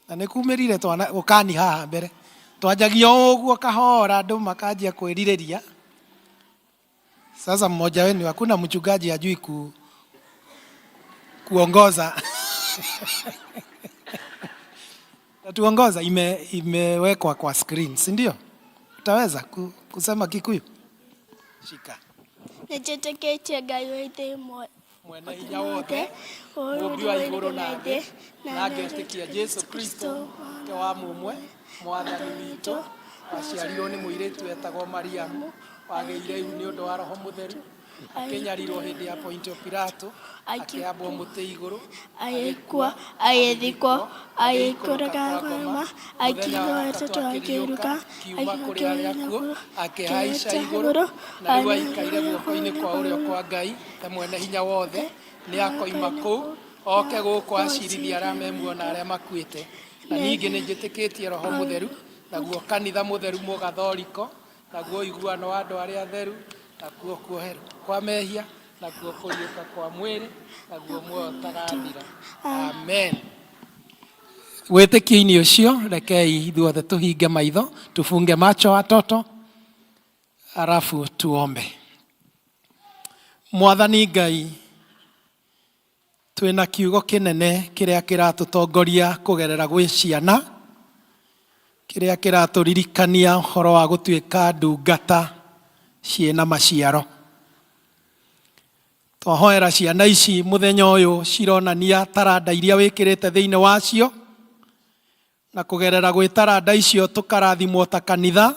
Na nĩkumĩrire twana ũkani haha mbere twanjagia o ũguo kahora, andũ makanjia kwĩrirĩria. Sasa mmoja wenu, hakuna mchungaji ajui kuongoza tuongoza. Imewekwa kwa screen, si ndio? Utaweza kusema Kikuyu? Shika. Nĩnjĩtĩkĩtie Ngai wa Ithe mwene hinya wothe, mũmbi wa igũrũ na thĩ, na ngetĩkia Jesu Kristo ke wa mũmwe mwathani witũ, waciarirwo nĩ mũirĩtu etagwo Mariamu, wagĩire ihu nĩ ũndũ wa Roho Mũtheru, Akĩnyarirwo hĩndĩ ya Pontio Pilato, akĩambwo mũtĩ igũrũ, Agĩkua, agĩthikwo, agĩikũrũka kwa mũthenya akiuga wa gatatũ gatatũ akĩriũka, akĩriũka, kiuma kũrĩ arĩa akuũ, akĩhaica igũrũ, na rĩu aikaire guoko-inĩ kwa ũrĩo kwa Ngai ta mwene hinya wothe, nĩ akoima kũu oke gũkũ acirithie arĩa me muoyo na arĩa makuĩte. Na ningĩ nĩ njĩtĩkĩtie Roho Mũtheru, naguo kanitha mũtheru mũgathoriko, naguo ũiguano wa andũ arĩa atheru, nakuo kuoherwo kwa mehia, nakuo kũriũka kwa mwĩrĩ, naguo muoyo ũtagathira. Amen. Wĩtĩkio-inĩ ũcio, rekei ithuothe tũhinge maitho, tufunge macho watoto, alafu tuombe. Mwathani Ngai, twĩna kiugo kĩnene kĩrĩa kĩratũtongoria kũgerera gwĩ ciana, kĩrĩa kĩratũririkania ũhoro wa gũtuĩka ndungata ciĩna maciaro. Twahoera ciana ici mũthenya ũyũ cironania taranda iria wĩkĩrĩte thĩinĩ wacio, na kũgerera gwĩ taranda icio tũkarathimwo ta kanitha.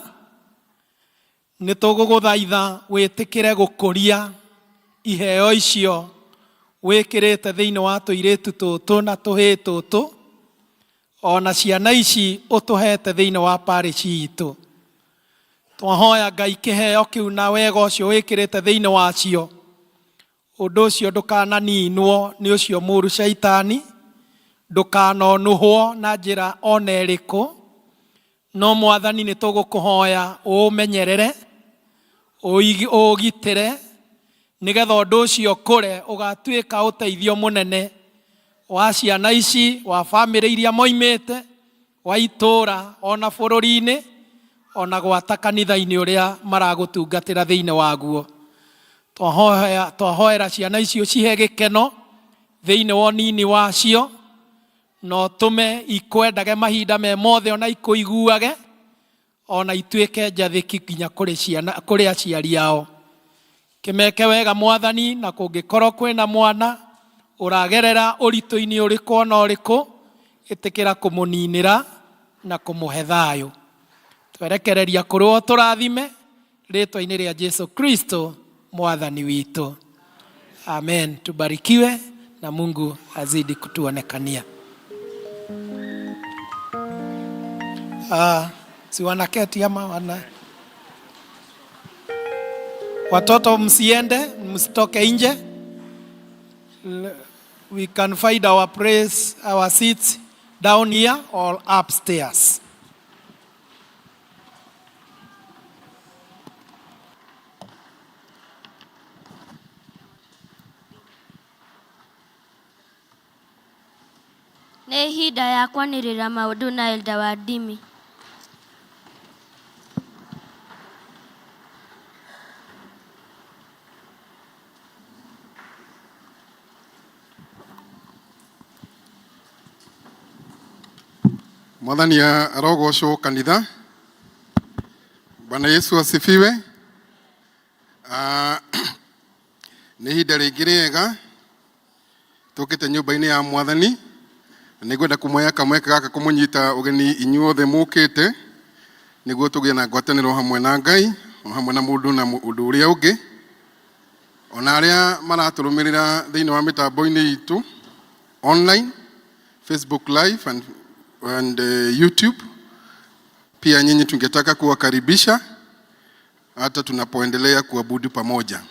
Nĩ tũgũgũthaitha wĩtĩkĩre gũkũria iheo icio wĩkĩrĩte thĩinĩ wa tũirĩtu tũtũ na tũhĩĩ tũtũ, ona ciana ici ũtũhete thĩinĩ wa parish itũ. Twahoya Ngai kĩheo kĩu na wega ũcio wĩkĩrĩte thĩinĩ wacio, ũndũ ũcio ndũkananinwo nĩ ũcio mũru caitani, ndũkanonũhwo na njĩra ona ĩrĩkũ, no Mwathani nĩ tũgũkũhoya ũũmenyerere, ũũgitĩre, nĩgetha ũndũ ũcio ũkũre ũgatuĩka ũteithio mũnene wa ciana ici, wa bamĩrĩ iria moimĩte, wa itũũra ona bũrũri-inĩ, ona gwata kanitha-inĩ ũrĩa maragũtungatĩra thĩinĩ waguo. Twahoera ciana icio cihe gĩkeno thĩinĩ wa ũnini wacio, na ũtũme ikwendage mahinda me mothe ona ikũiguage, ona ituĩke njathĩki nginya kũrĩ ciana, kũrĩ aciari ao. Kĩmeke wega Mwathani, na kũngĩkorwo kwĩna mwana ũragerera ũritũ-inĩ ũrĩkũ ona ũrĩkũ, ĩtĩkĩra kũmũninĩra na kũmũhe thayũ. Twerekereria kũrĩ we ũtũrathime, rĩtwa-inĩ rĩa Jesu Kristo Mwathani witũ. Amen. Tubarikiwe na Mungu azidi kutuonekania. Si wanaketi ama wana watoto, msiende, msitoke nje. We can find our place, our seats down here or upstairs. Nĩ ihinda ya kwanĩrĩra maũndũ na Elda wa Ndimi. Mwathani arogocwo kanitha. Bwana Yesu asifiwe. Ah, nĩ ihinda rĩngĩ rĩega tũkĩte nyũmba-inĩ ya Mwathani. Na nĩngwenda kũmoya kamweke gaka kũmũnyita ũgeni inyuothe mũkĩte nĩguo tũgĩe na ngwatanĩro hamwe na Ngai o hamwe na mũndũ na ũndũ ũrĩa ũngĩ, ona arĩa maratũrũmĩrĩra thĩinĩ wa mĩtambo-inĩ itũ online, Facebook Live and YouTube. Pia nyinyi tungetaka kuwakaribisha hata tunapoendelea kuabudu pamoja.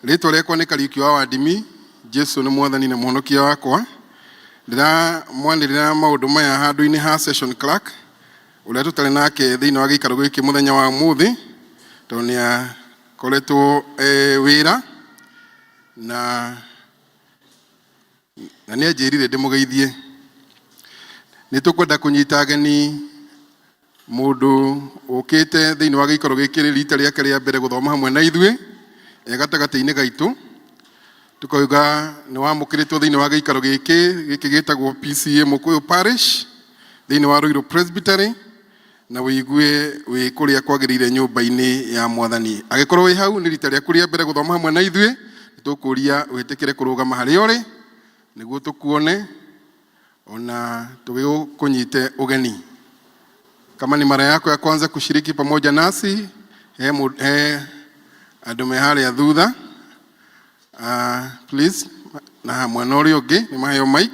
Rĩtwa rĩakwa nĩ Kariũki wa Wandimi, Jesu nĩ Mwathani na Mũhonokia wakwa. Ndĩramwanĩrĩra maũndũ maya handũ-inĩ ha session clerk ũrĩa tũtarĩ nake thĩinĩ wa gĩikaro gĩkĩ mũthenya wa ũmũthĩ, tondũ nĩ akoretwo wĩra na nĩ anjĩrire ndĩmũgeithie. Nĩ tũkwenda kũnyita ageni mũndũ ũkĩte thĩinĩ wa gĩikaro gĩkĩ rita rĩake rĩa mbere gũthoma hamwe na ithuĩ e gatagatĩ-inĩ gaitũ, tũkauga nĩ wamũkĩrĩtwo thĩinĩ wa gĩikaro gĩkĩ, gĩkĩ gĩtagwo PCA Mũkũyũ Parish thĩinĩ wa Ruiru Presbytery, na wĩigue wĩ kũrĩa kwagĩrĩire nyũmba-inĩ ya Mwathani. Angĩkorwo wĩ hau nĩ rita rĩaku rĩa mbere gũthoma hamwe na ithuĩ, nĩ tũkũria wĩtĩkĩre kũrũgama harĩa ũrĩ nĩguo tũkuone ona tũgĩkũnyite ũgeni. Kama ni mara yako ya kwanza kushiriki pamoja nasi, he andũ me harĩa thutha Please, na mwena ũrĩa ũngĩ nĩ maheo mic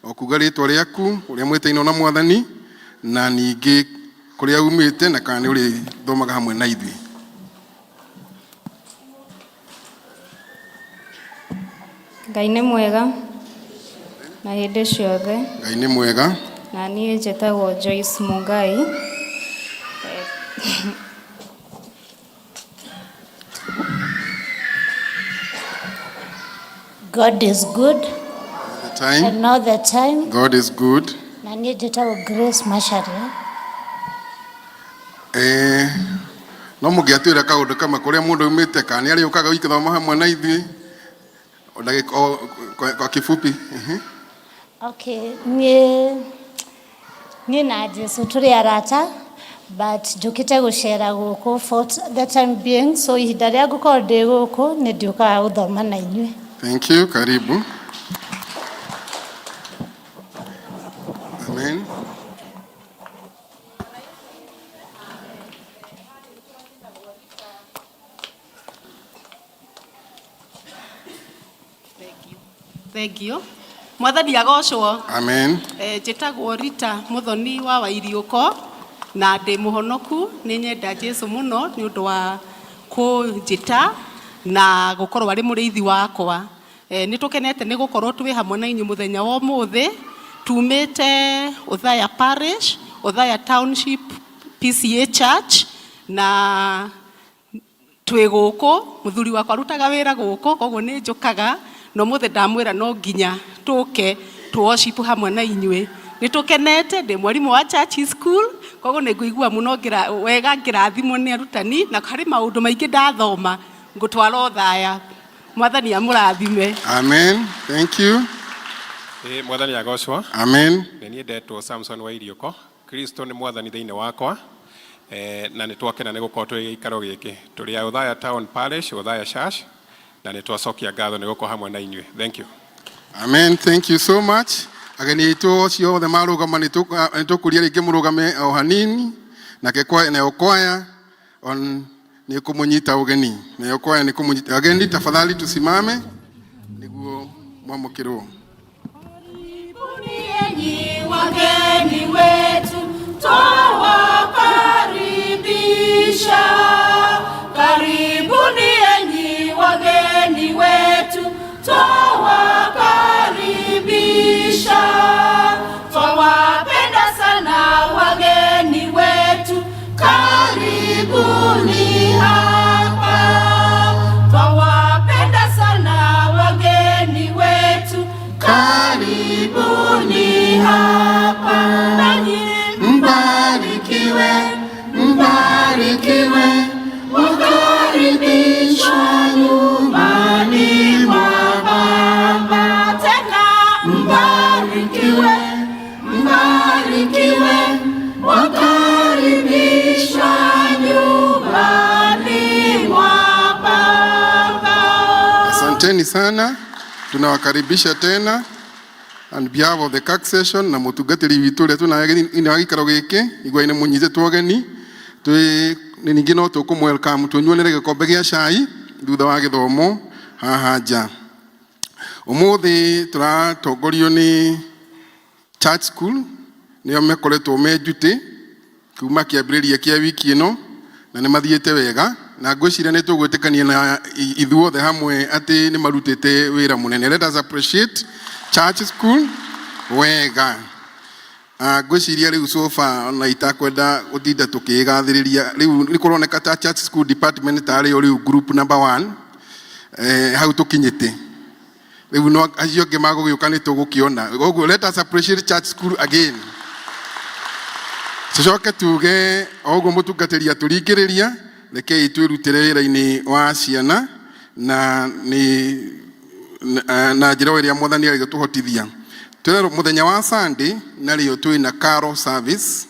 o kuga rĩtwa rĩaku, ũrĩa mwĩtainwo na Mwathani, na ningĩ kũrĩa umĩte na kana nĩ ũrĩthomaga hamwe na ithuĩ. Ngai nĩ mwega na hĩndĩ ciothe. Ngai nĩ mwega. Na niĩ njĩtagwo Joyce Mungai. God is good The time. And all the time. God is good. Na niĩ njĩtagwo Grace Macharia. No mũngĩatwĩra kaũndũ kamwe kũrĩa mũndũ aumĩte kana nĩ arĩũkaga gũthoma hamwe na ithuĩ o ndagĩka o kwa kifupi. Okay, niĩ na Jesu tũrĩ arata, but njũkĩte gũcera gũkũ for the time being, so ihinda rĩa ngũkorwo ndĩ gũkũ nĩ ndiũkaga gũthoma na inyuĩ. Thank you, karibu. Amen. Thank you. Mwathani agocwo. Amen. Njĩtagwo Rita Muthoni wa Wairiũko na ndĩ mũhonoku. Nĩ nyenda Jesu mũno nĩ ũndũ wa kũnjĩta na gũkorwo arĩ mũrĩithi wakwa. Nĩ tũkenete nĩ gũkorwo twĩ hamwe na inyuĩ mũthenya wa ũmũthĩ. Tumĩte Othaya Parish, Othaya Township PCA Church, na twĩ gũkũ. Mũthuri wakwa arutaga wĩra gũkũ, koguo nĩ njũkaga, no mũthĩ ndamwĩra no nginya tũke tũ worship hamwe na inyuĩ. Nĩ tũkenete. Ndĩ mwarimũ wa church school, koguo nĩ ngũigua mũno wega ngĩrathimwo nĩ arutani, na harĩ maũndũ maingĩ ndathoma ngũtwara Othaya. Mwathani amũrathime. Amen. Thank you. Mwathani agocwo. Amen. Nĩ niĩ ndetwo Samson wa Iriũko. Kristo nĩ Mwathani thĩinĩ wakwa. Na nĩ twakena nĩ gũkorwo twĩ gĩikaro gĩkĩ. Tũrĩ a Othaya Town Parish, Othaya Church, na nĩ twacokia ngatho nĩ gũkorwo hamwe na inyuĩ. Thank you. Amen. Thank you so much. Ageni aitũ acio othe marũgama, nĩ tũkũria rĩngĩ mũrũgame o hanini nake kwa nayo kwaya on nĩ kũmũnyita ũgeni, nayo kwaya nĩ kũmũnyita ageni. Tafadhali tusimame nĩguo mwamũkĩrwo. Enyi wageni wetu, twawakaribisha. Karibuni enyi wageni wetu, twawakaribisha. Twawapenda sana wageni wetu, karibuni hapa. Twawapenda sana wageni wetu, karibuni hapa. Nanyi mbarikiwe, mbarikiwe, wakaribishwa nyumbani mwa Baba. Tena mbarikiwe, mbarikiwe, wakaribishwa nyumbani mwa Baba. Asanteni sana, tunawakaribisha tena on behalf of the CAC session na mutungatĩri witũ ũrĩa twĩnaye thĩinĩ wa gĩikaro gĩkĩ. Igua-inĩ mũnyitĩtwo ũgeni twĩ ningĩ no tũkũ welcome tũnyuanĩre gĩkombe gĩa cai thutha wa gĩthomo haha nja. Ũmũthĩ tũratongorio nĩ church school, nĩo mekoretwo me njuti kuma kĩambĩrĩria kĩa wiki ĩno na nĩ mathiĩte wega, na ngwĩciria nĩ tũgwĩtĩkania na ithuothe hamwe atĩ nĩ marutĩte wĩra mũnene. Let us appreciate church school wega. Ngwĩciria rĩu so far ona itakwenda gũtinda tũkĩgathĩrĩria, rĩu nĩ kũroneka ta church school department tarĩ o rĩu group number 1 hau tũkinyĩte rĩu, no acio angĩ magũgĩũka nĩ tũgũkĩona. Koguo let us appreciate church school again. Tucoke tuge o ũguo mũtungatĩri atũringĩrĩria, rekei twĩrutĩre wĩra-inĩ wa ciana na nĩ na njĩra o ĩrĩa Mwathani arĩgĩtũhotithia. Twĩrerwo mũthenya wa Sunday narĩo twĩna carol service,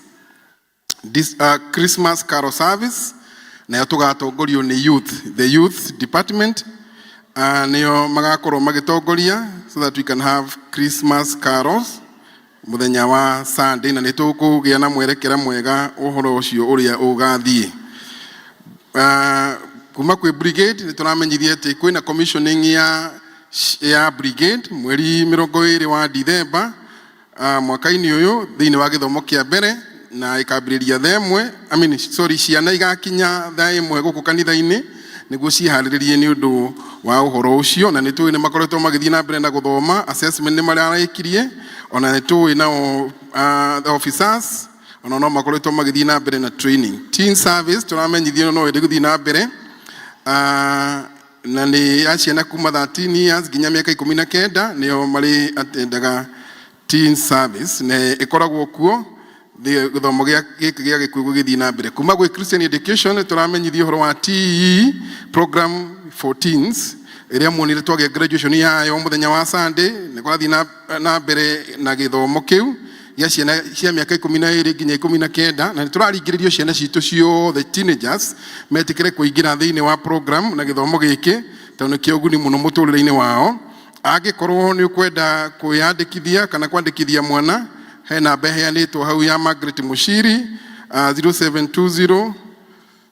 this, Christmas carol service, nayo tũgatongorio nĩ youth, the youth department, nĩo magakorwo magĩtongoria so that we can have Christmas carols mũthenya wa Sunday, na nĩ tũkũgĩa na mwerekera mwega ũhoro ũcio ũrĩa ũgathiĩ. Kuma kwĩ brigade nĩ tũramenyithia atĩ kwĩna commissioning ya brigade mweri 20 wa Dithemba mwaka-inĩ ũyũ thĩinĩ wa gĩthomo kĩa mbere na ĩkambĩrĩria thaa 1, I mean, sorry, ciana igakinya thaa 1 gũkũ kanitha-inĩ nĩguo ciĩharĩrĩrie nĩ ũndũ wa ũhoro ũcio. Na nĩ tũĩ nĩ makoretwo magĩthiĩ na mbere na gũthoma, assessment nĩ mararĩkirie, ona nĩ tũĩ nao the officers ona no makoretwo magĩthiĩ na mbere na training. Teen service tũramenyithio no ĩrĩ gũthiĩ na mbere na nĩ ya ciana kuma 13 years nginya mĩaka 19 nĩo marĩ atendaga teen service, na ĩkoragwo kuo gĩthomo gĩa gĩkĩ gĩa gĩkuũ gũgĩthiĩ na mbere. Kuma gwĩ Christian Education tũramenyithio ũhoro wa TE program for teens ĩrĩa muonire twagĩa graduation yayo mũthenya wa Sunday. Nĩ kũrathiĩ na mbere na gĩthomo kĩu gĩa ciana cia mĩaka 12 nginya 19, na nĩ tũraringĩrĩrio ciana citũ ciothe teenagers metĩkĩre kũingĩra thĩinĩ wa program na gĩthomo gĩkĩ tondũ nĩ kĩa ũguni mũno mũtũrĩre-inĩ wao. Angĩkorwo nĩ ũkwenda kwĩyandĩkithia kana kwandĩkithia mwana, he namba ĩheanĩtwo hau ya Margaret Mushiri, 0720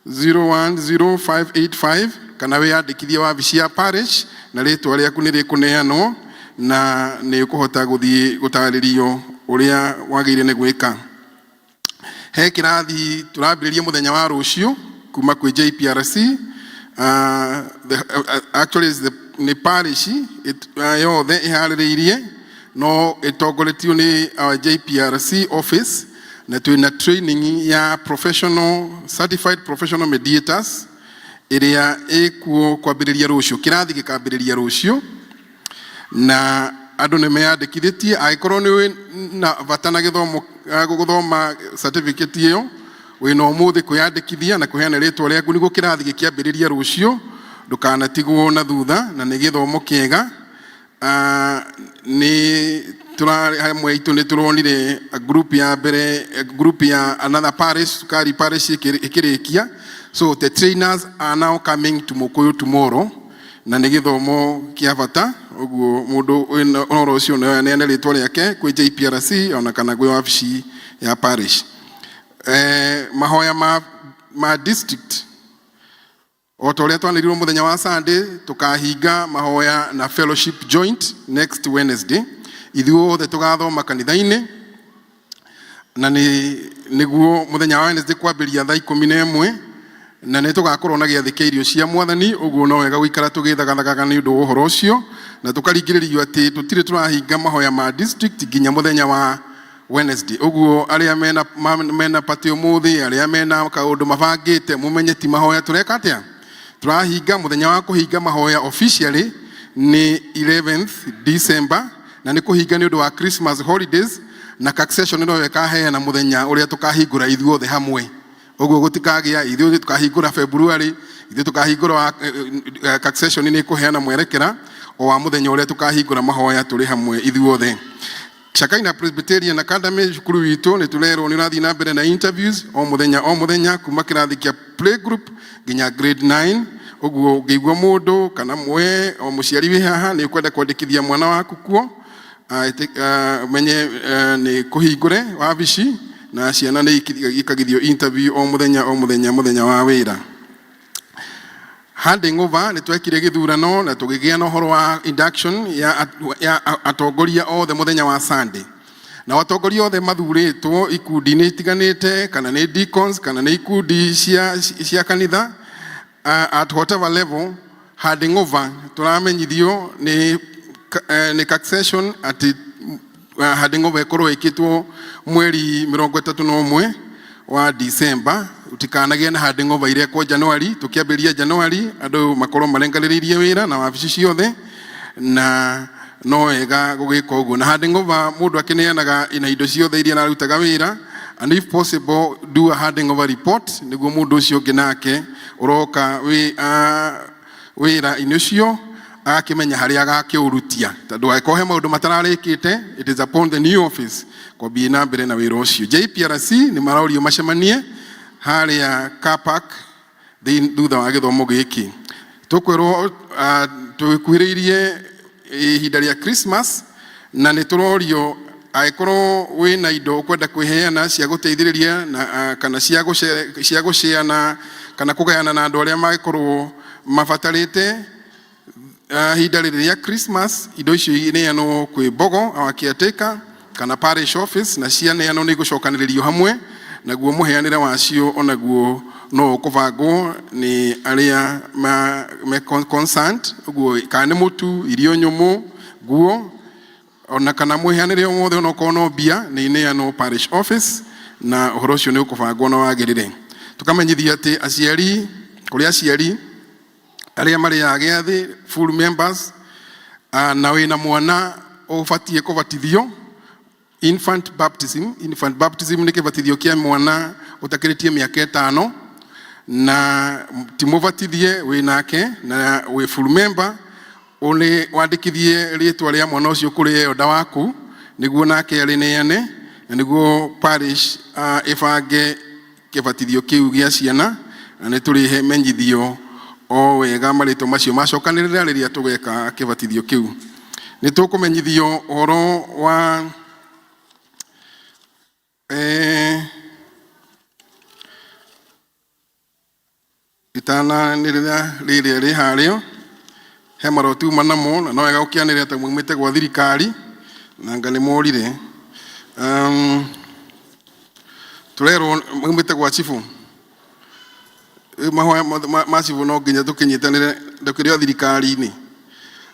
010585, kana wĩyandĩkithie wabici ya parish na rĩtwa rĩaku nĩ rĩkũneanwo na nĩ ũkũhota gũthiĩ gũtarĩrio ũrĩa wagĩrĩire nĩ gwĩka. He kĩrathi tũrambĩrĩria mũthenya wa rũciũ kuma kwĩ JPRC, actually is the, nĩ parish yothe ĩharĩrĩirie no ĩtongoretio nĩ our JPRC office, na twĩna training ya professional certified professional mediators ĩrĩa ĩkuo kwambĩrĩria rũciũ. Kĩrathi gĩkambĩrĩria rũciũ na andũ nĩ meyandĩkithĩtie. Angĩkorwo nĩ wĩ na bata na gĩthomo, gũthoma certificate ĩyo, wĩna ũmũthĩ kwĩyandĩkithia na kũheana rĩtwa rĩaku nĩguo kĩrathi gĩkĩambĩrĩria rũciũ ndũkanatigwo na thutha, na nĩ gĩthomo kĩega. Nĩ tũrarĩ hamwe itũ nĩ tũronire group ya mbere, group ya another parish, Sukari Parish, ĩkĩrĩkia. So the trainers are now coming to Mukuyu tomorrow, na nĩ gĩthomo kĩa bata. Ũguo mũndũ wĩna ũhoro ũcio no aneane rĩtwa rĩake kwĩ JPRC ona kana kwĩ wabici ya parish. Mahoya ma district, o ta ũrĩa twanĩrirwo mũthenya wa Sunday, tũkahinga mahoya na fellowship joint next Wednesday. Ithuothe tũgathoma kanitha-inĩ na nĩ nĩguo mũthenya wa Wednesday kwambĩrĩria thaa 11, na nĩ tũgakorwo na gĩathĩ kĩa irio cia Mwathani. Ũguo no wega gũikara tũgĩthagathagaga nĩ ũndũ wa ũhoro ũcio, na tũkaringĩrĩrio atĩ tũtirĩ tũrahinga mahoya ma district nginya mũthenya wa Wednesday. Ũguo arĩa mena party ũmũthĩ, arĩa mena kaũndũ mabangĩte, mũmenye ti mahoya tũreka atĩa tũrahinga. Mũthenya wa kũhinga mahoya officially nĩ 11th December, na nĩ kũhinga nĩ ũndũ wa Christmas holidays, na succession no ĩkaheana mũthenya ũrĩa tũkahingũra ithuothe hamwe. Ũguo gũtikagĩa ithuĩ tũkahingũra February, ithuĩ tũkahingũra wa succession nĩ ĩkũheana mwerekera o wa mũthenya ũrĩa tũkahingũra mahoya tũrĩ hamwe ithuothe. Shakaina Presbyterian Academy, cukuru witũ, nĩ tũrerwo nĩ ũrathiĩ na mbere na interviews o mũthenya o mũthenya kuma kĩrathi kĩa playgroup nginya grade 9. Ũguo ũngĩigua mũndũ kana mwe o mũciari wĩ haha nĩ ũkwenda kwandĩkithia mwana waku kuo, menye nĩ kũhingũre wabici na ciana nĩ ikagithio interview o mũthenya o mũthenya mũthenya wa wĩra. Handing over, nĩ twekire gĩthurano na tũgĩgĩa na ũhoro wa induction ya atongoria othe mũthenya wa Sunday, na atongoria othe mathurĩtwo ikundi-inĩ itiganĩte, kana nĩ deacons kana nĩ ikundi cia kanitha, at whatever level. Handing over tũramenyithio nĩ succession atĩ handing over ĩkorwo ĩkĩtwo mweri 31 wa December. Utikanagĩe na handing over irekwo January. Tũkĩambĩrĩria January andũ makorwo marenganĩrĩirie wĩra na wabici ciothe, na no wega gũgĩka ũguo. Na handing over mũndũ akĩneanaga ina indo ciothe iria ararutaga wĩra, and if possible do a handing over report nĩguo mũndũ ũcio ũngĩ nake ũroka wĩra-inĩ ũcio agakĩmenya harĩa agakĩũrutia, tondũ angĩkorwo he maũndũ matararĩkĩte, it is upon the new office kwambie na mbere na wĩra ũcio. JPRC nĩ marorio macemanie harĩa car park thutha wa gĩthomo gĩkĩ. Tũkwĩrwo tũkuhĩrĩirie ihinda rĩa Christmas, na nĩ tũrorio angĩkorwo wĩna indo ũkwenda kwĩheana cia gũteithĩrĩria na kana cia gũceana kana kũgayana na andũ arĩa mangĩkorwo mabatarĩte ihinda rĩrĩ rĩa Christmas. Indo icio ineanwo kwĩ Mbogo our caretaker kana parish office, na cianeanwo nĩ igũcokanĩrĩrio hamwe, naguo mũheanĩre wacio onaguo no ũkũbangwo nĩ arĩa me concerned. Ũguo kana nĩ mũtu, irio nyũmũ, nguo, ona kana mũheanĩre o wothe, onokorwo no mbia, nĩ ineanwo parish office na ũhoro ũcio nĩ ũkũbangwo na wagĩrĩre. Tũkamenyithia atĩ aciari, kũrĩ aciari arĩa marĩaga gĩathĩ, full members, na wĩna mwana ũbatiĩ kũbatithio infant baptism. Infant baptism nĩ kĩbatithio kĩa mwana ũtakĩrĩtie mĩaka 5 na ti mũbatithie, wĩ nake na wĩ full member, ũrĩ wandĩkithie rĩtwa rĩa mwana ũcio kũrĩ elder waku nĩguo nake arĩneane na nĩguo parish ĩbange kĩbatithio kĩu gĩa ciana, na nĩ tũrĩhe menyithio o wega marĩtwa macio macokanĩrĩra rĩrĩa tũgeka kĩbatithio kĩu. Nĩ tũkũmenyithio ũhoro wa itananĩrĩra rĩrĩa rĩ harĩo he marũa tuma namo, na no wega gũkĩanĩrĩra ta maumĩte gwa thirikari na anga nĩ morire. Tũrerwo maumĩte gwa cibũ. Rĩu mahoya ma cibũ no nginya tũkĩnyitanĩre ndũkĩrĩ o thirikari-inĩ.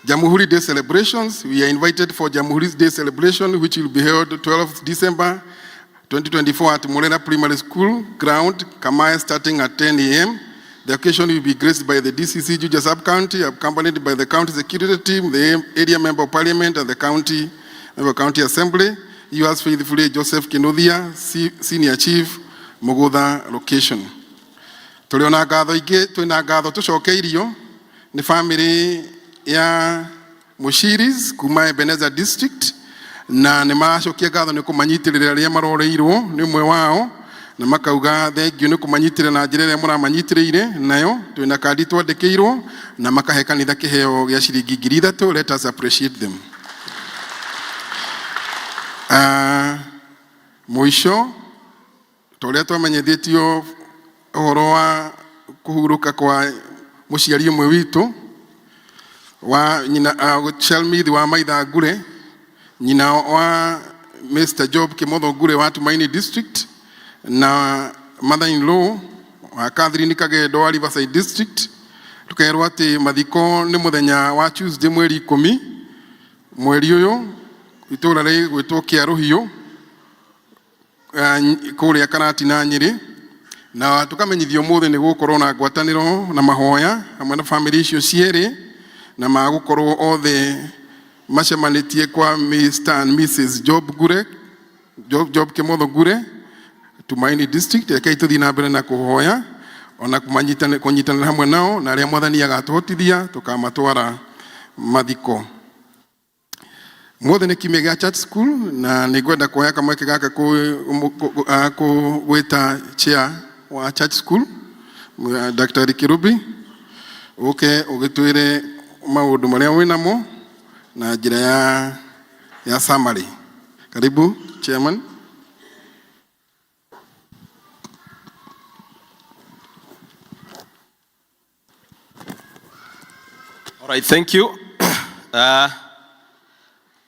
Jamhuri Day celebrations. We are invited for Jamhuri Day celebration, which will be held 12th December 2024 at Morena Primary School ground, Kamae, starting at 10 a.m. The occasion will be graced by the DCC Juja Sub-County, accompanied by the county security team, the area member of parliament, and the county member of county assembly. Yours faithfully, Joseph Kinuthia, Senior Chief, Mugutha location. Tũrĩ ona ngatho ingĩ, twĩna ngatho tũcokeirio nĩ family ya Mushiris kuma Ebenezer District, na nĩ maracokia ngatho nĩ kũmanyitĩrĩra arĩa maroreirwo nĩ ũmwe wao, na makauga thengiũ nĩ kũmanyitĩrĩra na njĩra ĩrĩa mũramanyitĩrĩire nayo. Twĩna kandi twandĩkĩirwo na makahe kanitha kĩheo gĩa ciringi 3,000. Let us appreciate them. Mũico ta ũrĩa twamenyithĩtio ũhoro wa kũhurũka kwa mũciari ũmwe witũ wa nyina, Shelmith wa Maitha Ngure, nyina wa Mr. Job Kimotho Ngure wa Tumaini District, na mother in law wa Catherine Kagendo wa Riverside District. Tukerwo atĩ mathiko nĩ mũthenya wa Tuesday mweri 10 mweri ũyũ, itũũra rĩgwĩtwo Kĩarũhiũ kũrĩa Karatina Nyĩrĩ, na tũkamenyithio ũmũthĩ nĩ gũkorwo na ngwatanĩro na mahoya hamwe na famĩlĩ icio cierĩ, na magũkorwo othe macemanĩtie kwa Mr. and Mrs. Job Ngure, Job Kimotho Ngure, Tumaini District. Rekei tũthiĩ na mbere na kũhoya ona kũnyitanĩra hamwe nao, na arĩa Mwathani agatũhotithia tũkamatwara mathiko. Mũthĩ nĩ kiumia gĩa church school, na nĩ ngwenda kuoya kamweke gaka gwĩta chair wa church school, Dr. Kirubi, ũke ũgĩtwĩre maũndũ marĩa wĩnamo na njĩra ya summary. Karibu, chairman. All right, thank you.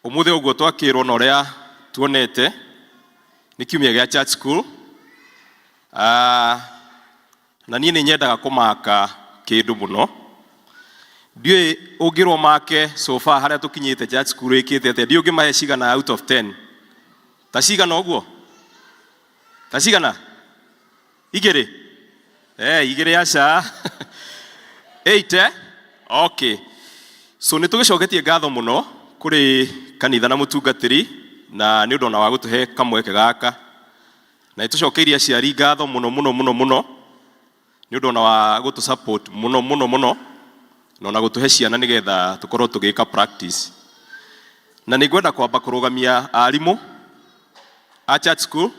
Umuthi ũguo twakĩrwo na ũrĩa tuonete nĩ kiumia gĩa church school. Na niĩ nĩ nyendaga kũmaka kĩndũ mũno. Ndiũĩ ũngĩrwo make so far harĩa tũkinyĩte church school ĩkĩte atĩa, ndiũĩ ũngĩmahe cigana out of 10. Ta cigana ũguo? Ta cigana? Igĩrĩ? Igĩrĩ aca. 8 eh? Okay. So nĩ tũgĩcoketie ngatho mũno kũrĩ kanitha na mũtungatĩri na nĩ ũndũ ona wa gũtũhe kamweke gaka. Na nĩ tũcokeirie aciari ngatho mũno mũno mũno mũno nĩ ũndũ ona wa gũtũ support mũno mũno mũno na ona gũtũhe ciana nĩgetha tũkorwo tũgĩka practice. Na nĩ ngwenda kwamba kũrũgamia arimũ a church school.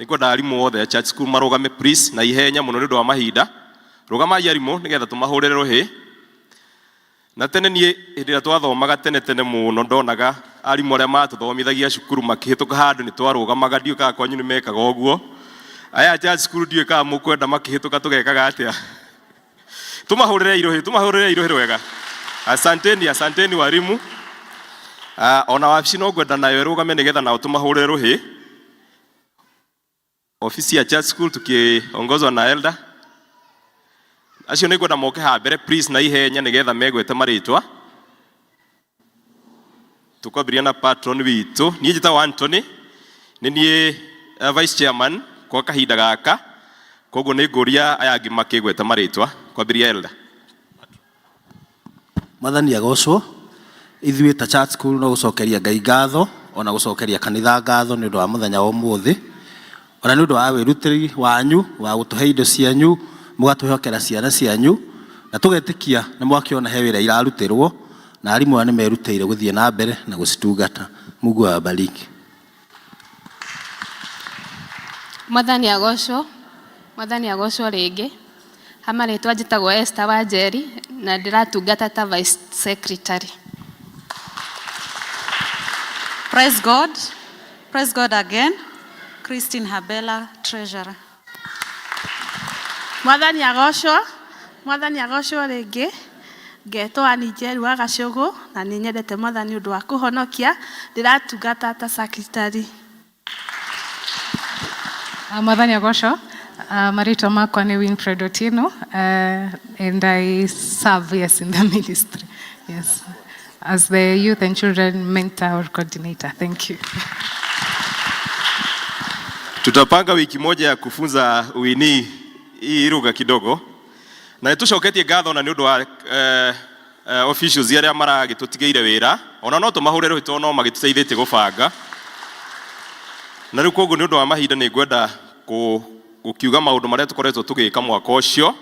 Nĩ ngwenda arimũ othe a church school marũgame please, na ihenya mũno nĩ ũndũ wa mahinda. Rũgamai arimũ nĩgetha tũmahũrĩre rũhĩ. Na tene niĩ hĩndĩ ĩrĩa twathomaga tene tene mũno, ndonaga arimũ arĩa matũthomithagia cukuru makĩhĩtũka handũ nĩ twarũgamaga. Ndiũĩ kana kwanyu nĩ mekaga ũguo. Aya church school ndiũĩ kana mũkwenda makĩhĩtũka tũgekaga atĩa. Tumahũrĩre iruhi, tumahũrĩre iruhi rwega. Asanteni, asanteni warimu. Ona wabici no ngwenda nayo ĩrũgame nĩgetha nao tũmahũrĩre rũhĩ. Ofisi ya church school tukiongozwa na elder. Acio nĩ ngwenda moke haha mbere please na ihenya nĩgetha megwete marĩtwa. Tukwambĩrĩria na patron witũ. Niĩ njĩtagwo Anthony, nĩ niĩ vice chairman kwa kahinda gaka. Koguo nĩ ngũria aya angĩ makĩgweta marĩtwa. Kwambĩrĩria elder. Mwathani agocwo. Ithuĩ ta church school no gũcokeria Ngai ngatho ona gũcokeria kanitha ngatho nĩ ũndũ wa mũthenya wa ũmũthĩ, ona nĩ ũndũ wa wĩrutĩri wanyu wa gũtũhe indo cianyu, mũgatwĩhokera ciana cianyu, na tũgetĩkia nĩ mwakĩona he wĩra irarutĩrwo, na arimũ aya nĩ merutĩire gũthiĩ na mbere na gũcitungata. Mungu awabariki. Mwathani agocwo, Mwathani agocwo rĩngĩ. Ha marĩtwa njĩtagwo Esther Wanjeri na ndĩratungata ta vice secretary. Praise God. Praise God again. Christine Habela, Treasurer. Mwathani agocwo, Mwathani agocwo rĩngĩ. Ngetwo Annie Njeru wa Gacũgũ na nĩ nyendete Mwathani ũndũ wa kũhonokia. Ndĩratungata ta secretary. Mwathani agocwo. Marĩtwa makwa nĩ Winfred Otieno, and I serve, yes, in the ministry, yes, as the youth and children mentor or coordinator. Thank you. Tutapanga wiki moja ya kufunza wini hii lugha kidogo, na nĩtũcoketie ngatho na nĩ ũndũ wa officials arĩa maragĩtũtigĩire wĩra, ona no tũmahũre rũhĩ tondũ no magĩtũteithĩtie gũbanga. Na rĩu koguo nĩ ũndũ wa mahinda nĩ ngwenda gũkiuga maũndũ marĩa tũkoretwo tũgĩka mwaka ũcio,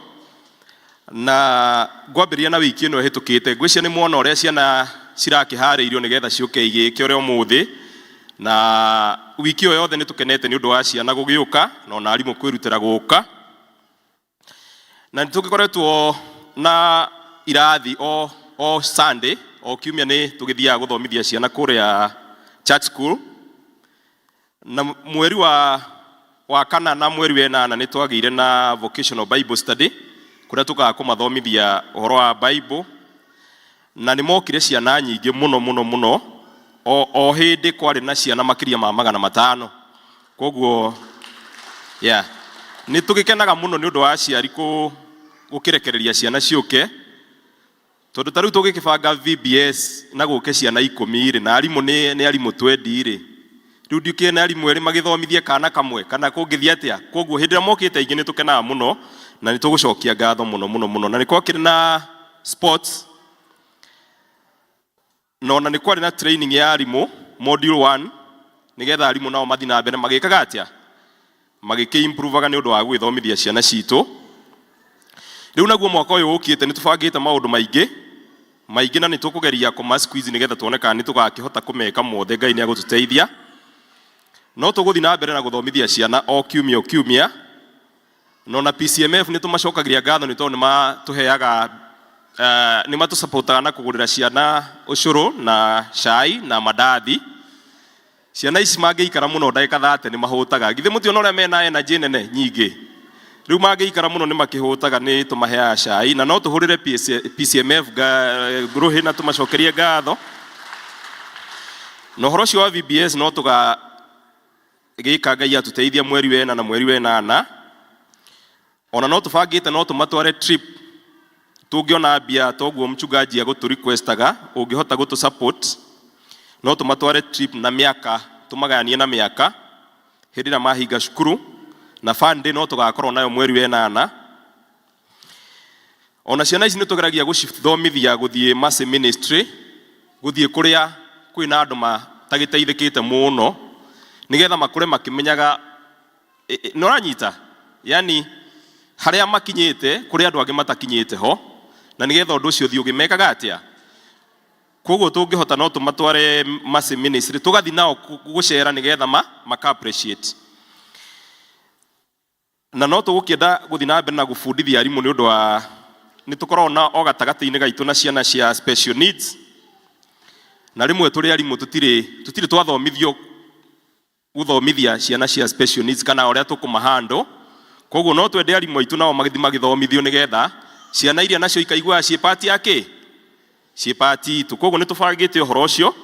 na ngwambĩrĩria na wiki ĩno ĩhĩtũkĩte. Ngwĩciria nĩ mwona ũrĩa ciana cirakĩharĩirio nĩgetha ciũke igĩke ũrĩa ũmũthĩ, na wiki ĩyo yothe nĩ tũkenete nĩ ũndũ wa ciana gũgĩũka na ona arimũ kwĩrutĩra gũka. Na nĩ tũgĩkoretwo na irathi o Sunday, o kiumia nĩ tũgĩthiaga gũthomithia ciana kũrĩa church school. Na mweri wa kana na mweri wa ĩnana nĩ twagĩire na vocational Bible study kũrĩa tũkaga kũmathomithia ũhoro wa Bible, na nĩ mokire ciana nyingĩ mũno mũno mũno. O hĩndĩ kwarĩ na ciana makĩria ma 500. Koguo yeah, nĩ tũgĩkenaga mũno nĩ ũndũ wa aciari gũkĩrekereria ciana ciũke, tondũ ta rĩu tũgĩkĩbanga VBS na gũke ciana 10 rĩ, na arimũ nĩ arimũ 20 rĩ, rĩu ndiũkĩe na arimũ erĩ magĩthomithie kana kamwe kana kũngĩthiĩ atĩa. Koguo hĩndĩ ĩrĩa mokĩte aingĩ nĩ tũkenaga mũno na nĩ tũgũcokia ngatho mũno mũno mũno. Na nĩ gwakĩrĩ na sports, na ona nĩ kwarĩ na training ya arimũ module 1, nĩgetha arimũ nao mathiĩ na mbere magĩkaga atĩa, magĩkĩ-improvaga nĩ ũndũ wa gwĩthomithia ciana citũ. Rĩu naguo mwaka ũyũ ũkĩte nĩ tũbangĩte maũndũ maingĩ maingĩ, na nĩ tũkũgeria kũma squeeze nĩgetha tuone kana nĩ tũgakĩhota kũmeka mothe. Ngai nĩ agũtũteithia. No tũgũthiĩ na mbere na gũthomithia ciana o kiumia o kiumia, na ona PCMF nĩ tũmacokagĩria ngatho nĩ tondũ nĩ matũheaga, nĩ matũsupportaga na kũgũrĩra ciana ũcũrũ na cai na mandathi. Ciana ici mangĩikara mũno ndagĩka 30 nĩ mahũtaga. Githĩ mũtiona ũrĩa mena energy nene nyingĩ? Rĩu mangĩikara mũno nĩ makĩhũtaga, nĩ tũmaheaga cai. Na no tũhũrĩre PCMF rũhĩ na tũmacokerie ngatho. Na ũhoro ũcio wa VBS no tũgagĩka, Ngai atũteithia, mweri wa ĩna na mweri wa ĩnana. Ona no tũbangĩte no tũmatware trip tũngĩona mbia, toguo mchungaji agũtũ requestaga, ũngĩhota gũtũ support no tũmatware trip na mĩaka tũmagayanie na mĩaka hĩndĩ ĩrĩa mahinga cukuru. Na fun day no tũgakorwo nayo mweri wa ĩnana. Ona ciana ici nĩ tũgeragia gũcithomithia gũthiĩ mercy ministry, gũthiĩ kũrĩa kwĩna andũ matagĩteithĩkĩte mũno, nĩgetha makũre makĩmenyaga nĩ ũranyita, yani harĩa makinyĩte kũrĩ andũ angĩ matakinyĩte ho, na nĩgetha ũndũ ũcio ũthiĩ ũgĩmekaga atĩa. Koguo tũngĩhota no tũmatware mercy ministry, tũgathiĩ nao gũcera nĩgetha maka appreciate. Na no tũgũkĩenda gũthiĩ na mbere na gũbundithia arimũ nĩ ũndũ wa nĩ tũkoragwo na o gatagatĩ-inĩ gaitũ na ciana cia special needs, na rĩmwe tũrĩ arimũ tũtirĩ twathomithio gũthomithia ciana cia special needs kana ũrĩa tũkũmahandle. Koguo no twende arimũ aitũ nao magĩthiĩ magĩthomithio nĩgetha Ciana iria nacio ikaiguaga ciĩ part ya kĩ? Ciĩ part itũ. Koguo nĩ tũbangĩte ũhoro ũcio.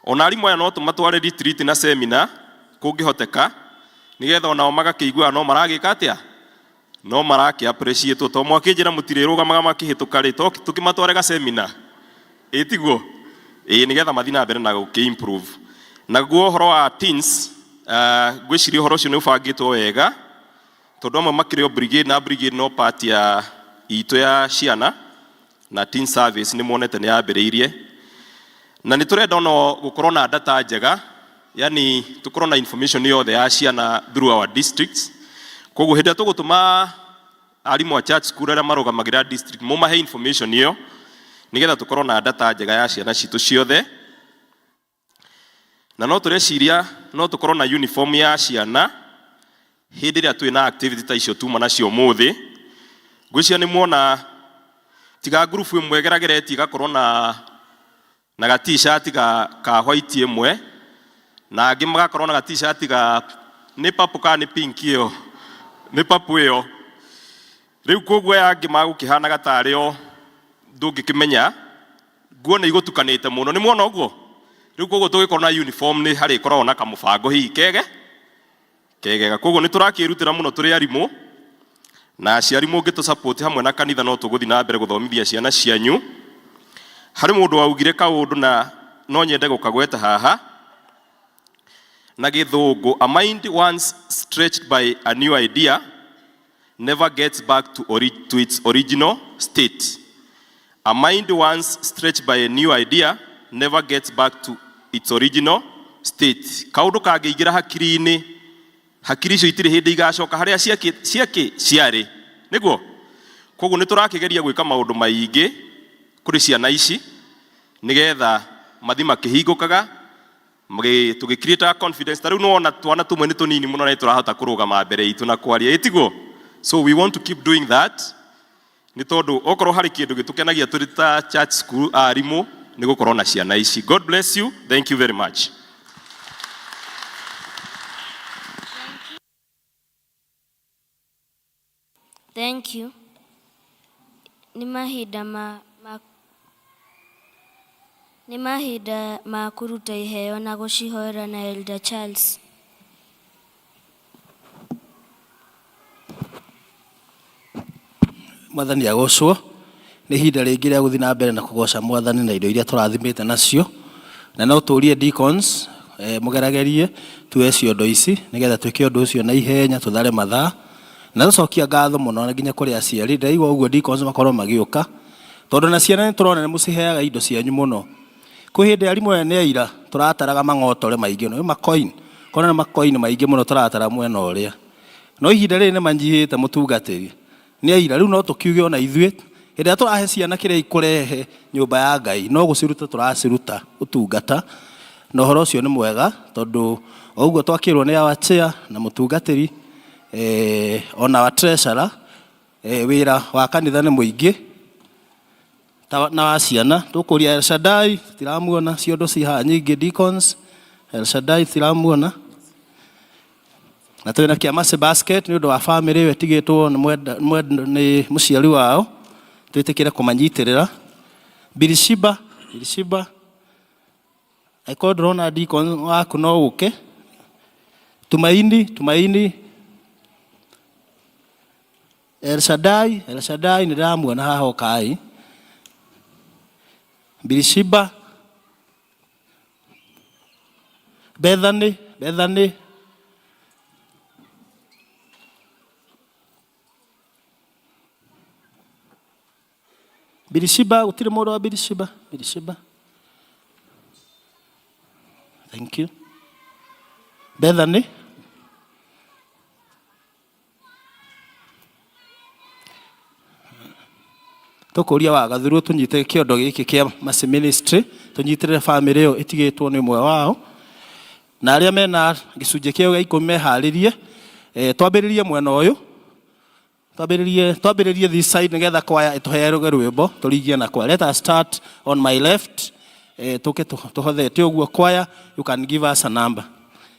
Ona arimũ aya no tũmatware retreat na seminar kũngĩhoteka, nĩgetha onao magakĩiguaga no maragĩka atĩa? No marakĩ appreciate to mwakĩnjĩra mũtirĩrũgamaga makĩhĩtũka rĩ, to tũkĩmatware ga seminar. Ĩ tiguo? Ĩ nĩgetha mathiĩ na mbere na gũkĩ improve. Naguo ũhoro wa teens, ngwĩciria ũhoro ũcio nĩ ũbangĩtwo wega, tondũ amwe makĩrĩ o brigade na brigade no part ya itũ ya ciana na teen service nĩ muonete nĩ yambĩrĩirie. Na nĩ tũrenda ono gũkorwo na data njega, yani tũkorwo na information yothe ya ciana through our districts. Koguo hĩndĩ ĩrĩa tũgũtũma arimũ a church school arĩa marũgamagĩrĩra district, mũmahe information ĩyo nĩgetha tũkorwo na data njega ya ciana citũ ciothe. Na no tũreciria no tũkorwo na uniform ya ciana hĩndĩ ĩrĩa twĩ na activity ta icio tuma nacio ũmũthĩ. Ngwĩciria nĩ muona tiga ngurubu ĩmwe ĩgerageretie ĩgakorwo na ga t-shirt ka white ĩmwe, na angĩ magakorwo na ga t-shirt ga nĩ purple kana nĩ pink ĩyo, nĩ purple ĩyo. Rĩu koguo aya angĩ magũkĩhanaga tarĩ o ndũngĩkĩmenya, nguo nĩ igũtukanĩte mũno, nĩ muona ũguo? Rĩu koguo tũgĩkorwo na uniform nĩ harĩkoragwo na kamũbango hihi kege kegega. Koguo nĩ tũrakĩrutĩra mũno tũrĩ arimũ na aciari, mũngĩtũ support hamwe na kanitha no tũgũthiĩ na mbere gũthomithia ciana cianyu. Harĩ mũndũ waugire kaũndũ na no nyende gũkagweta haha na gĩthũngũ: a mind once stretched by a new idea never gets back to its original state. A mind once stretched by a new idea never gets back to its original state. Kaũndũ kangĩingĩra hakiri-inĩ, hakiri icio itirĩ hĩndĩ igacoka harĩa ciakĩ ciarĩ. Nĩguo? Koguo nĩ tũrakĩgeria gwĩka maũndũ maingĩ kũrĩ ciana ici nĩgetha mathi makĩhingũkaga, tũgĩ create confidence. Ta rĩu nĩwona twana tũmwe nĩ tũnini mũno na nĩ tũrahota kũrũgama mbere itũ na kwaria, ĩ tiguo? So we want to keep doing that, nĩ tondũ okorwo harĩ kĩndũ gĩtũkenagia tũrĩ ta church school arimũ nĩ gũkorwo na ciana ici. God bless you. Thank you very much. Thank you. Nĩ mahinda ma nĩ mahinda ma kũruta iheo na gũcihoera na Elder Charles. Mwathani agocwo. Nĩ ihinda rĩngĩ rĩa gũthiĩ na mbere na kũgoca Mwathani na indo iria tũrathimĩte nacio. Na no tũrie deacons mũgeragerie tuoe ciondo ici nĩgetha twĩke ũndũ ũcio na ihenya tũthare mathaa. Na tũcokia ngatho mũno na nginya kũrĩ aciari. Ndĩraigua ũguo deacons makorwo magĩũka, tondũ na ciana nĩ tũrona nĩ mũciheaga indo cianyu mũno. Kwĩ hĩndĩ arimũ aya nĩ aira tũrataraga mang'otore maingĩ mũno, makoin, kona nĩ makoin maingĩ mũno tũratara mwena ũrĩa. No ihinda rĩrĩ nĩ manyihĩte mũtungatĩri. Nĩ aira, rĩu no tũkiuge ona ithuĩ hĩndĩ ĩrĩa tũrahe ciana kĩrĩa ikũrehe nyũmba ya Ngai, no gũciruta tũraciruta ũtungata. Na ũhoro ũcio nĩ mwega, tondũ o ũguo twakĩrwo nĩ our chair na mũtungatĩri, ona our treasurer, wĩra wa kanitha nĩ mũingĩ na wa ciana. Tũkũria El Shaddai, tiramuona, ciondo ci haha nyingĩ, deacons, El Shaddai tiramuona. Na twĩna kĩa Mercy Basket nĩ ũndũ wa family ĩyo ĩtigĩtwo nĩ mũciari wao, twĩtĩkĩre kũmanyitĩrĩra. Birishiba, Birishiba, angĩkorwo ndũrona deacon waku no ũke. Tumaini, Tumaini, El Shaddai, El Shaddai nĩ ndĩramuona haha ũkai. Birishiba, Bethany, Bethany, Birishiba, gũtirĩ mũndũ wa Birishiba, Birishiba. Thank you. Bethany. Tũkũria wa Gathuru tũnyite kĩondo gĩkĩ kĩa Mercy Ministry, tũnyitĩrĩre family ĩyo ĩtigĩtwo nĩ ũmwe wao. Na arĩa mena gĩcunjĩ kĩao gĩa ikũmi meharĩrie, twambĩrĩrie mwena ũyũ. Twambĩrĩrie this side nĩgetha kwaya ĩtũheage rwĩmbo tũringie na kwaya. Let us start on my left. Tũke tũhothete ũguo kwaya, you can give us a number.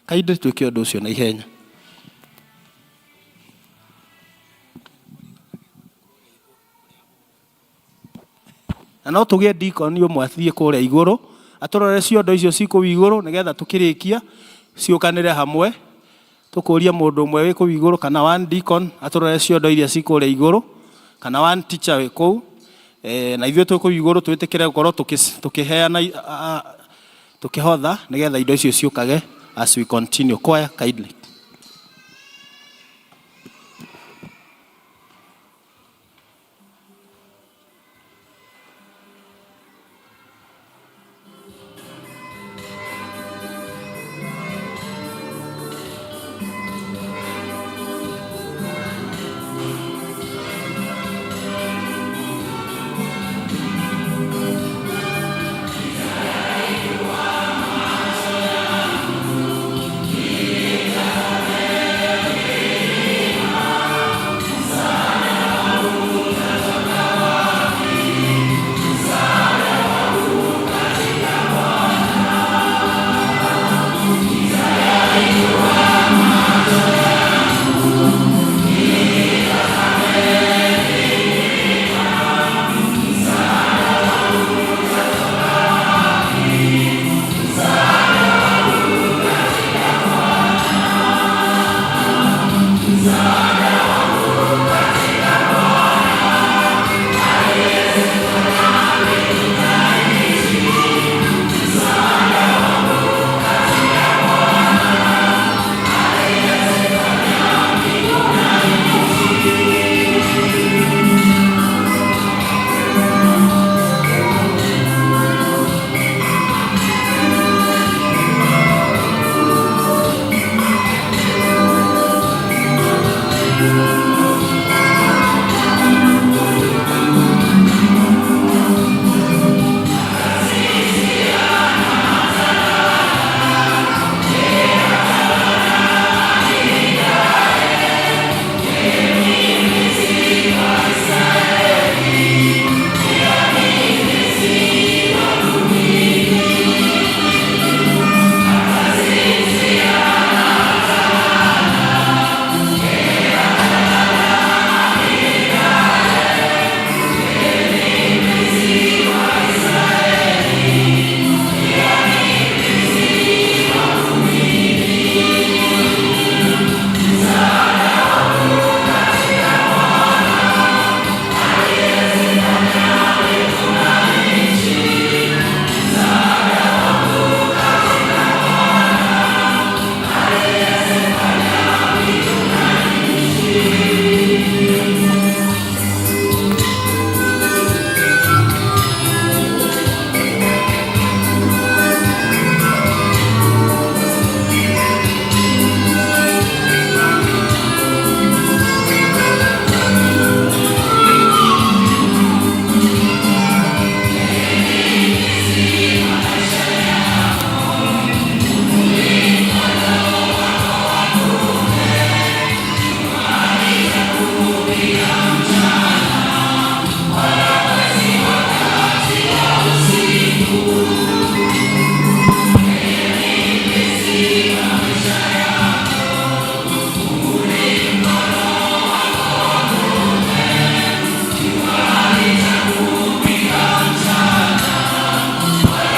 Kainde twĩke ũndũ ũcio na ihenya. Na no tũgĩe deacon ũmwe athiĩ kũrĩa igũrũ atũrore ciondo icio ci kũu igũrũ nĩgetha tũkĩrĩkia ciũkanĩre hamwe. Tũkũria mũndũ ũmwe wĩ kũu igũrũ kana one deacon atũrore ciondo iria ci kũrĩa igũrũ kana one teacher wĩ kũu. Na ithuĩ twĩ kũu igũrũ twĩtĩkĩre gũkorwo tũkĩheana tũkĩhotha nĩgetha indo icio ciũkage as we continue. Choir, kindly.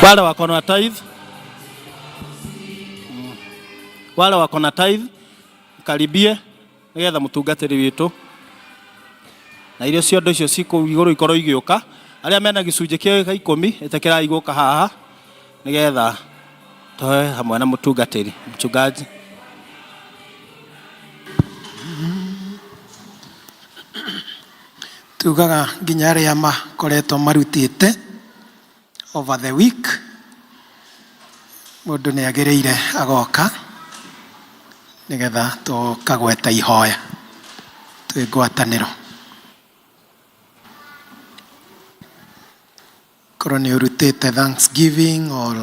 Wale wako na tithe, wale wako na tithe, karibie nigetha mutungatĩri witũ na irio ciondo icio ci kũu igũrũ ikorwo igĩũka. Arĩa mena gĩcunjĩ kĩa ikũmi ĩtĩkĩrai gũka haha nigetha tũhe hamwe na mũtungatĩri mchungaji. Tugaga nginya arĩa makoretwo marutĩte over the week, mũndũ nĩ agĩrĩire agoka nigetha tũkagweta ihoya twĩ ngwatanĩro. Korwo nĩ ũrutĩte thanksgiving or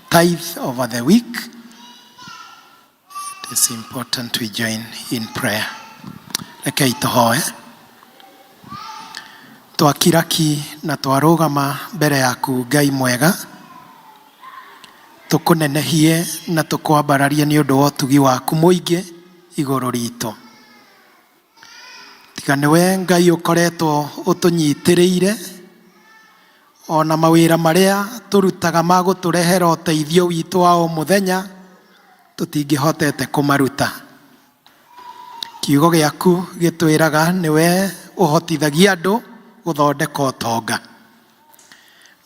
tithe over the week, it is important we join in prayer. Rekei tũhoe. Twakiraki na twarũgama mbere yaku Ngai mwega, tũkũnenehie na tũkwambararie nĩ ũndũ wa ũtugi waku mũingĩ igũrũ ritũ. Tiga nĩwe Ngai ũkoretwo ũtũnyitĩrĩire Ona mawĩra marĩa tũrutaga ma gũtũrehera ũteithio witũ wa o mũthenya tũtingĩhotete kũmaruta. Kiugo gĩaku gĩtwĩraga nĩwe ũhotithagia andũ gũthondeka ũtonga.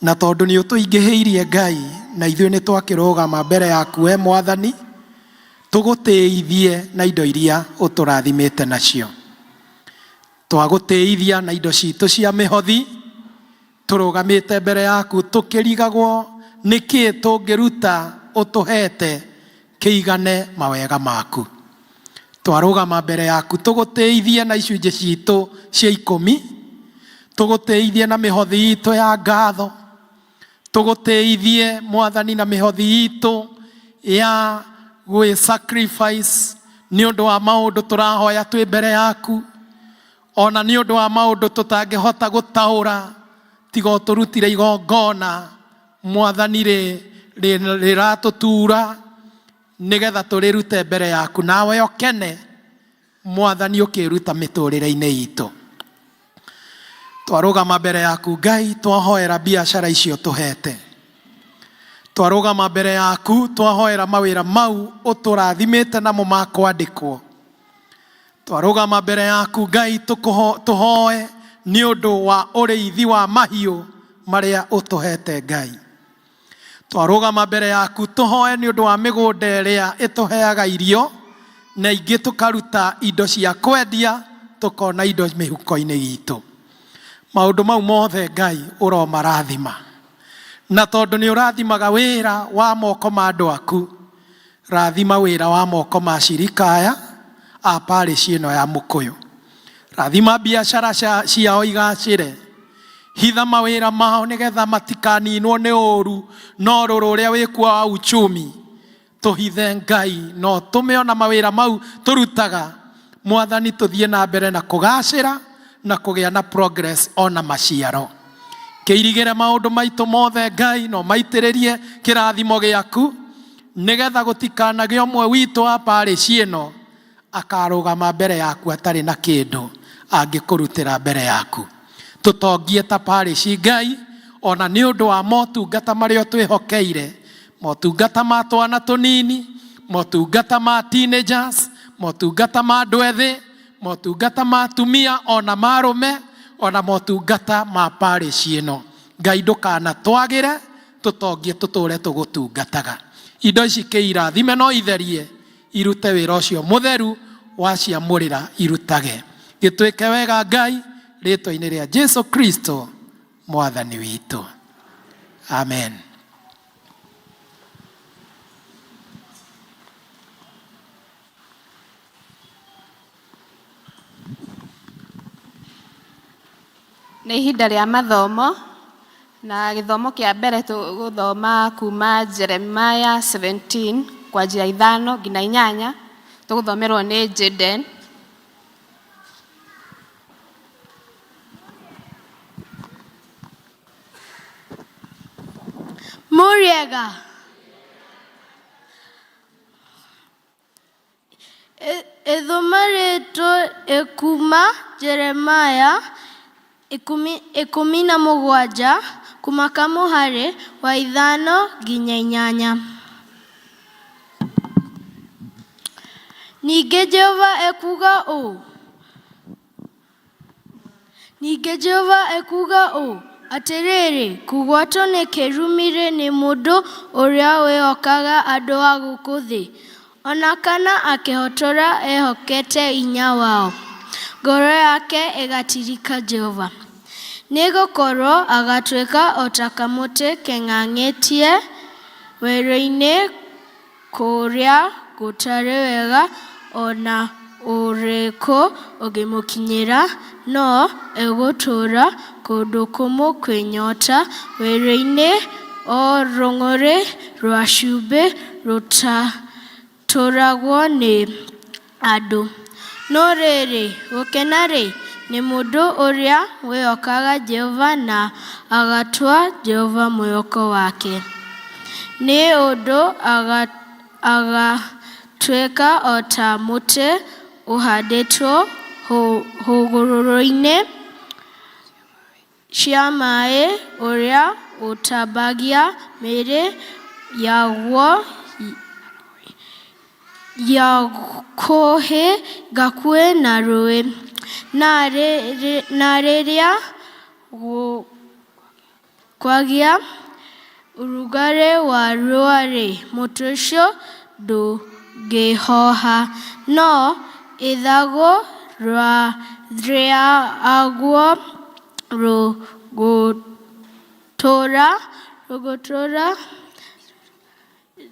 Na tondũ nĩ ũtũingĩhĩirie Ngai na ithuĩ nĩ twakĩrũgama mbere yaku we Mwathani, tũgũtĩithie na indo iria ũtũrathimĩte nacio. Twagũtĩithia na indo citũ cia mĩhothi, tũrũgamĩte mbere yaku tũkĩrigagwo nĩkĩ tũngĩruta ũtũhete kĩigane mawega maku. Twarũgama mbere yaku tũgũtĩithie na icunjĩ citũ cia ikũmi, tũgũtĩithie na mĩhothi itũ ya ngatho, tũgũtĩithie Mwathani na mĩhothi itũ ya gwĩ sacrifice nĩ ũndũ wa maũndũ tũrahoya twĩ mbere yaku, ona nĩ ũndũ wa maũndũ tũtangĩhota gũtaũra, tiga ũtũrutire igongona Mwathani rĩratũtura nĩgetha tũrĩrute mbere yaku, nawe ũkene Mwathani ũkĩruta mĩtũrĩre-inĩ itũ. Twarũgama mbere yaku Ngai, twahoera biacara icio tũhete, twarũgama mbere yaku twahoera mawĩra mau ũtũrathimĩte namo ma kwandĩkwo, twarũgama mbere yaku Ngai tũhoe nĩ ũndũ wa ũrĩithi wa mahiũ marĩa ũtũhete Ngai. Twarũgama mbere yaku tũhoe nĩ ũndũ wa mĩgũnda ĩrĩa ĩtũheaga irio, na ingĩ tũkaruta indo cia kwendia tũkona indo mĩhuko-inĩ itũ. Maũndũ mau mothe Ngai ũromarathima, na tondũ nĩ ũrathimaga wĩra wa moko ma andũ aku, rathima wĩra wa moko ma ashirika aya a parish ĩno ya Mũkũyũ. Rathima biacara ciao igacĩre, hitha mawĩra mao nĩgetha matikaninwo nĩ ũru no rũrũ ũrĩa wĩkuo wa uchumi. Tũhithe Ngai, no tũme ona mawĩra mau tũrutaga Mwathani tũthiĩ na mbere na kũgacĩra na kũgĩa na progress ona maciaro. Kĩirigĩre maũndũ maitũ mothe Ngai, no maitĩrĩrie kĩrathimo gĩaku nĩgetha gũtikanagĩe ũmwe witũ wa parish ĩno akarũgama mbere yaku atarĩ na kĩndũ angĩkũrutĩra mbere yaku. Tũtongie ta parish Ngai, ona nĩ ũndũ wa motungata marĩa ũtwĩhokeire, motungata ma twana tũnini, motungata ma teenagers, motungata ma andũ ethĩ, motungata ma atumia ona ma arũme, ona motungata ma parish ĩno. Ngai ndũkanatwagĩre, tũtongie tũtũre tũgũtungataga. Indo ici kĩirathime no itherie, irute wĩra ũcio mũtheru waciamũrĩra irutage. Gĩtwĩke wega Ngai, rĩtwa-inĩ rĩa Jesu Kristo Mwathani witũ. Amen. Nĩ ihinda rĩa mathomo, na gĩthomo kĩa mbere tũgũthoma kuma Jeremiah 17 kwanjia 5 nginya 8, tũgũthomerwo nĩ Jaden. Mũrĩega? Ithoma rĩtũ ĩkuma Jeremiah 17 kuma kamũhari wa 5 nginya 8. Ningĩ Jehova ekuuga ũũ, Ningĩ Jehova ekuuga ũũ, Atĩrĩrĩ, kũgwatwo nĩ kĩrumi-rĩ, nĩ mũndũ ũrĩa wĩhokaga andũ a gũkũ thĩ, o na kana akehotora ehokete hinya wao, ngoro yake ĩgatirika Jehova. Nĩ gũkorũo agatuĩka o ta kamũtĩ keng'ang'ĩtie werũ-inĩ kũrĩa gũtarĩ wega o na ũrĩkũ ũngĩmũkinyĩra, no egũtũũra kũndũ kũmũ kwĩ nyota, werũ-inĩ o rũng'ũrĩ rwa cumbĩ rũtatũũragwo nĩ andũ. No rĩrĩ, gũkena-rĩ, nĩ mũndũ ũrĩa wĩhokaga Jehova na agatua Jehova mwĩhoko wake. Nĩ ũndũ agatuĩka o ta mũtĩ ũhandĩtwo hũgũrũrũ-inĩ. cia maĩ ũrĩa ũtambagia mĩri yaguo gakuhĩ na rũũĩ, na rĩrĩa kwagĩa ũrugarĩ wa riũa-rĩ, mũtĩ ũcio ndũngĩhoha, no ithangũ rĩaguo rĩgũtũũra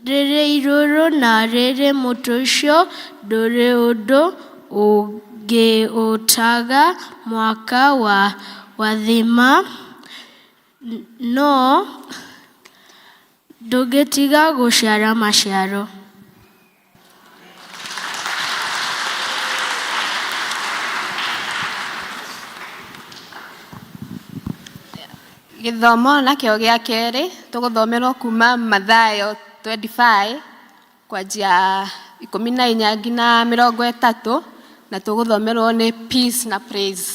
rĩrĩ irũrũ, na rĩrĩ, mũtĩ ũcio ndũrĩ ũndũ ũngĩũtaga mwaka wathira, no ndũngĩtiga gũciara maciaro. Gĩthomo nakĩo gĩa kerĩ tũgũthomerwo kuma Mathayo 25 kwanjia 14 nginya 30 na tũgũthomerwo nĩ Peace na Praise.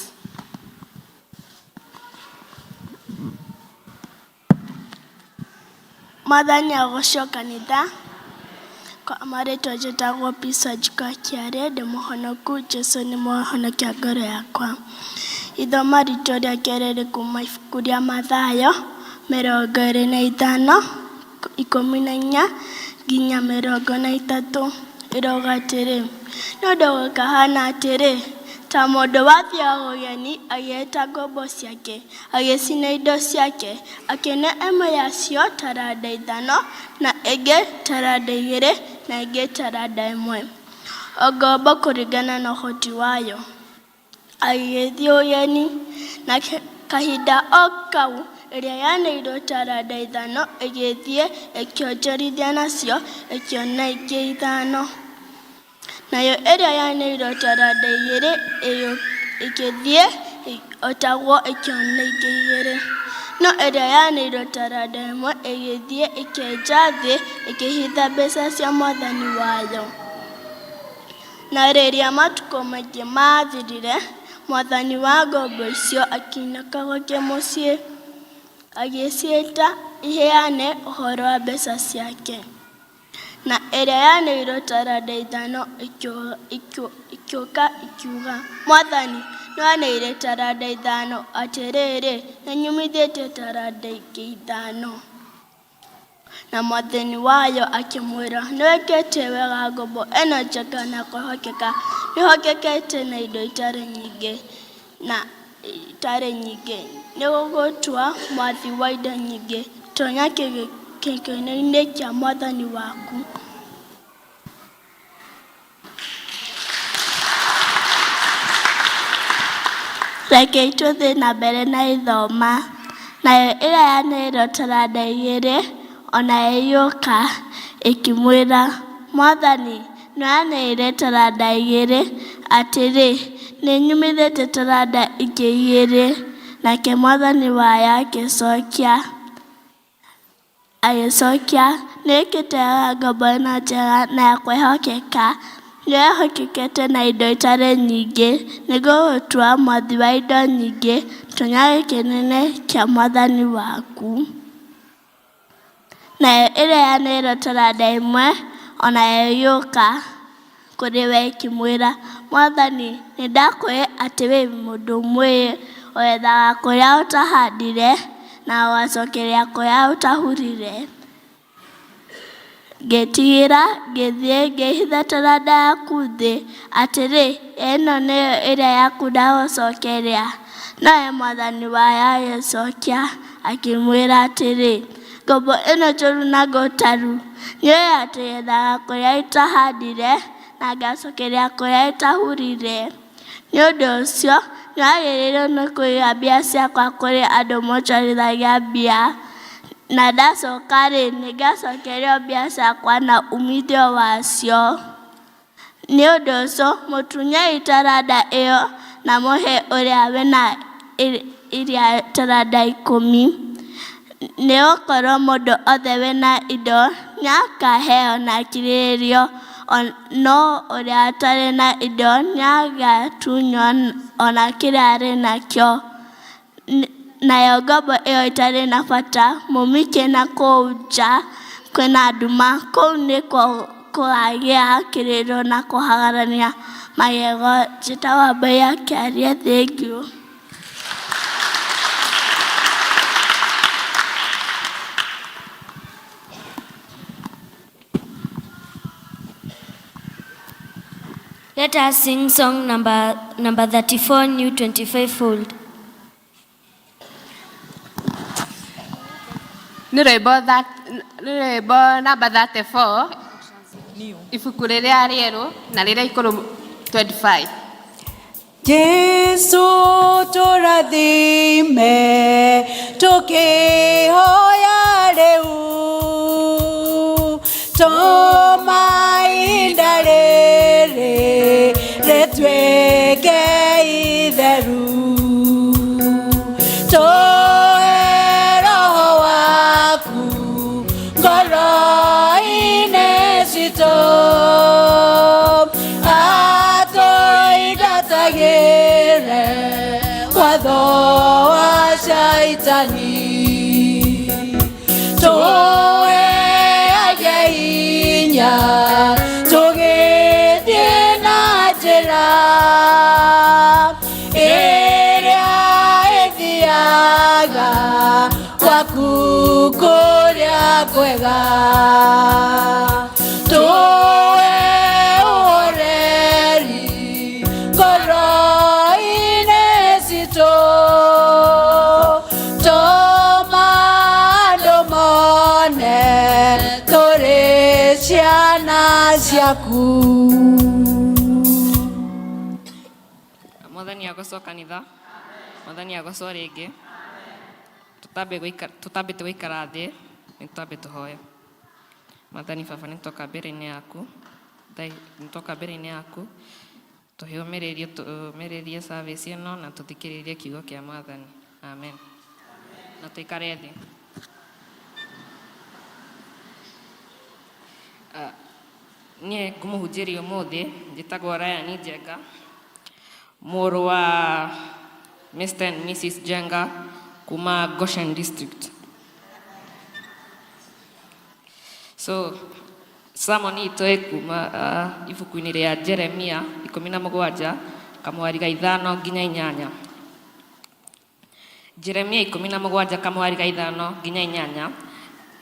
Mwathani agocwo kanitha. Kwa marĩtwa njĩtagwo Peace Wanjikũ wa Kĩarĩ, ndĩ mũhonoku, Jesũ nĩ mũhonokia ngoro yakwa. Ithomo ritũ rĩa kerĩ rĩ kuma ibuku rĩa Mathayo 25, 14 nginya 33, ĩrauga atĩrĩ, nĩ ũndũ gũkahana atĩrĩ, ta mũndũ wathiaga ũgeni agĩĩta ngombo ciake, agĩcine indo ciake, akĩne ĩmwe yacio taranda 5, na ĩngĩ taranda 2, na ĩngĩ taranda 1, o ngombo kũringana na ũhoti wayo. Agĩgĩthiĩ ũgeni, na kahinda o kau ĩrĩa yaneirwo taranda 5 ĩgĩthiĩ ĩkĩonjorithia nacio, ĩkĩona ingĩ 5. Nayo ĩrĩa yaneirwo taranda 2 ĩgĩthiĩ o taguo ĩkĩona ingĩ 2. No ĩrĩa yaneirwo taranda 1 ĩgĩthiĩ ĩkĩenja thĩ, ĩkĩhitha mbeca cia mwathani wayo. Na rĩrĩa matukũ maingĩ maathirire, mwathani wa ngombo icio akĩinũka gwake mũciĩ, agĩciĩta iheane ũhoro wa mbeca ciake. Na ĩrĩa yaneirwo taranda 5 ĩgĩũka ĩkiuga, 'Mwathani, nĩwaneire taranda 5, atĩrĩrĩ, nĩnyumithĩtie taranda ingĩ 5. Na mwathani wayo akĩmwĩra, 'Nĩwĩkĩte wega ngombo ĩno njega na kwĩhokeka, nĩwĩhokekete na indo itarĩ nyingĩ, nĩngũgũtua mwathi wa indo nyingĩ, tonya gĩkeno-inĩ kĩa mwathani waku.' Rekei tũthiĩ na mbere na ithoma. Nayo ĩrĩa yaneirwo taranda 2 o nayo ĩgĩũka, ĩkĩmwĩra, 'Mwathani, nĩwaneire taranda 2, atĩrĩ, nĩnyumithĩtie taranda ingĩ 2. Nake mwathani wayo agĩcokia, 'Nĩwĩkĩte wega ngombo ĩno njega na ya kwĩhokeka, nĩwĩhokekete na indo itarĩ nyingĩ, nĩngũgũtua mwathi wa indo nyingĩ, tonya gĩkeno-inĩ kĩa mwathani waku.' Nayo ĩrĩa yaneirwo taranda 1 o nayo ĩgĩũka kũrĩ we ĩkĩmwĩra, 'Mwathani, nĩndakũũĩ atĩ wĩ mũndũ mwĩĩ, ũgethaga kũrĩa ũtahandire, na ũgacokeria kũrĩa ũtahurire. Ngĩĩtigĩra, ngĩthiĩ ngĩhitha taranda yaku thĩ, atĩrĩ, ĩno nĩyo ĩrĩa yaku ndagũcokeria.' Nowe mwathani wayo agĩcokia akĩmwĩra atĩrĩ, 'Ngombo ĩno njũru na ngũtaru, nĩũĩ atĩ gethaga kũrĩa itahandire, na ngacokeria kũrĩa itahurire. Nĩ ũndũ ũcio nĩwagĩrĩirwo nĩ kũiga mbia ciakwa kũrĩ andũ monjorithagia mbia, na ndacoka-rĩ, nĩngacokerio mbia ciakwa na uumithio wacio. Nĩ ũndũ ũcio mũtunyei taranda ĩyo na mũhe ũrĩa wĩna iria taranda 10. Nĩgũkorwo mũndũ othe wĩna indo nĩakaheo na akirĩrĩrio, no ũrĩa ũtarĩ na indo nĩagatunywo o na kĩrĩa arĩ nakĩo. Nayo ngombo ĩyo ĩtarĩ na bata mũmĩikie na kũu nja kwĩna nduma, kũu nĩkuo kũgagĩa kĩrĩro na kũhagarania magego. Njĩtagwo Wambũi wa Kĩarie, thengiũ. Let us sing song number 34, New 25 Fold. Nĩ rwĩmbo nĩ rwĩmbo namba 34, ibuku rĩrĩa rĩerũ na rĩrĩa ikũrũ 25. Jesu tũrathime tũkĩhoya rĩu, tũma ihinda rĩrĩ rĩtuĩke itheru, tũhe roho waku ngoro-inĩ citũ, atũingatagĩre watho wa Shaitani, tũheage hinya tũgĩthiĩ na njĩra ĩrĩa ĩthiaga gwaku kũrĩa kwega, tũhe ũhoreri ngoro-inĩ citũ, tũma andũ mone tũrĩ ciana ciaku. Mwathani agocwo kanitha, Mwathani agocwo rĩngĩ. Tũtambĩte gũikara thĩ, nĩ twambe tũhoe. Mwathani Baba, nĩ twoka mbere-inĩ yaku, nĩ twoka mbere-inĩ yaku, tũhe ũmĩrĩrie, tũmĩrĩrie service ĩno na tũthikĩrĩrie kiugo kĩa Mwathani. Amen. Na tũikare thĩ. Niĩ ngũmũhunjĩria ũmũthĩ, njĩtagwo Ryan Njenga, mũrũ wa Mr and Mrs Njenga kuma Goshen District. So, sermon itũ ĩkuma ibuku-inĩ rĩa Jeremia 17 kamwari ga 5 nginya 8. Jeremia 17 kamwari ga 5 nginya 8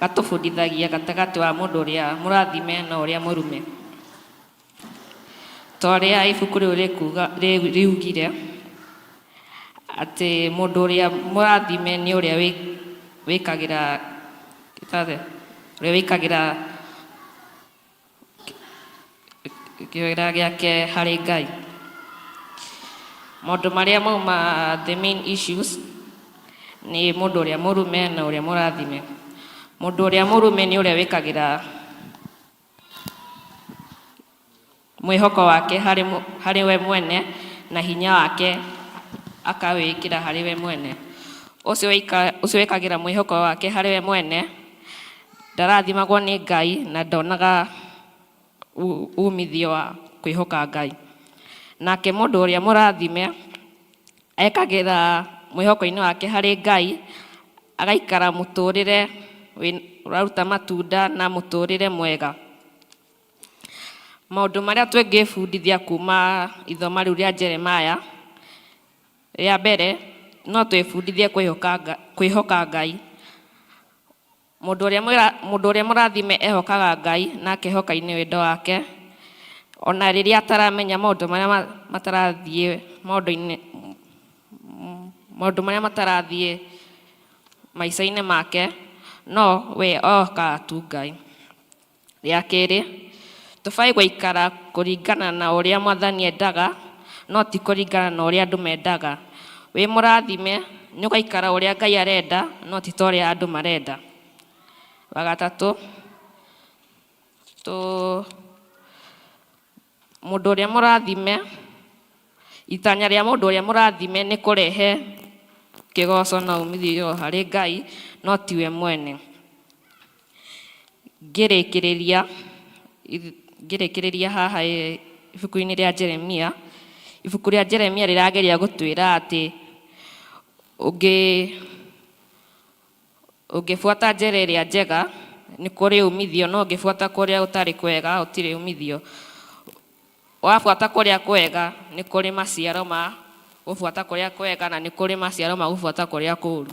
gatũbundithagia gatagatĩ wa mũndũ ũrĩa mũrathime na ũrĩa mũrume. Ta ũrĩa ibuku rĩu riugire atĩ mũndũ ũrĩa mũrathime nĩ ũrĩa wĩkagĩra gĩtathe, ũrĩa wĩkagĩra kĩrĩa gĩake harĩ Ngai. Maũndũ marĩa mauma the main issues nĩ mũndũ ũrĩa mũrume na ũrĩa mũrathime. Mũndũ ũrĩa mũrume nĩ ũrĩa wĩkagĩra mwĩhoko wake harĩ we mwene na hinya wake akawĩkĩra harĩ we mwene. Ũcio wĩkagĩra mwĩhoko wake harĩ we mwene ndarathimagwo nĩ Ngai na ndonaga umithio wa kwĩhoka Ngai. Nake mũndũ ũrĩa mũrathime ekagĩra mwĩhoko-inĩ wake harĩ Ngai, agaikara mũtũrĩre ũraruta matunda na mũtũrĩre mwega. Maũndũ marĩa tũngĩbundithia kuma ithoma rĩu rĩa Jeremiah, rĩa mbere no twĩbundithie kwĩhoka Ngai. Mũndũ ũrĩa mũrathime ehokaga Ngai na akehoka-inĩ wendo wake, ona rĩrĩa ataramenya maũndũ marĩa matarathiĩ maũndũ-inĩ, maũndũ marĩa matarathiĩ maica-inĩ make, no we ohokaga tu Ngai. Rĩa kerĩ, tũbatiĩ gũikara kũringana na ũrĩa Mwathani endaga, no ti kũringana na ũrĩa andũ mendaga. Wĩ mũrathime nĩ ũgaikara ũrĩa Ngai arenda, no ti ta ũrĩa andũ marenda. Wa gatatũ, mũndũ ũrĩa mũrathime, itanya rĩa mũndũ ũrĩa mũrathime nĩ kũrehe kĩgoco na umithio harĩ Ngai, no tiwe mwene. Ngĩrĩkĩrĩria haha ibuku-inĩ rĩa Jeremia. Ibuku rĩa Jeremia rĩrageria gũtwĩra atĩ Ũngĩ ũngĩbuata njĩra ĩrĩa njega nĩ kũrĩ umithio, no ũngĩbuata kũrĩa gũtarĩ kwega gũtirĩ umithio. Wabuata kũrĩa kwega nĩ kũrĩ maciaro ma gũbuata kũrĩa kwega na nĩ kũrĩ maciaro ma gũbuata kũrĩa kũũru.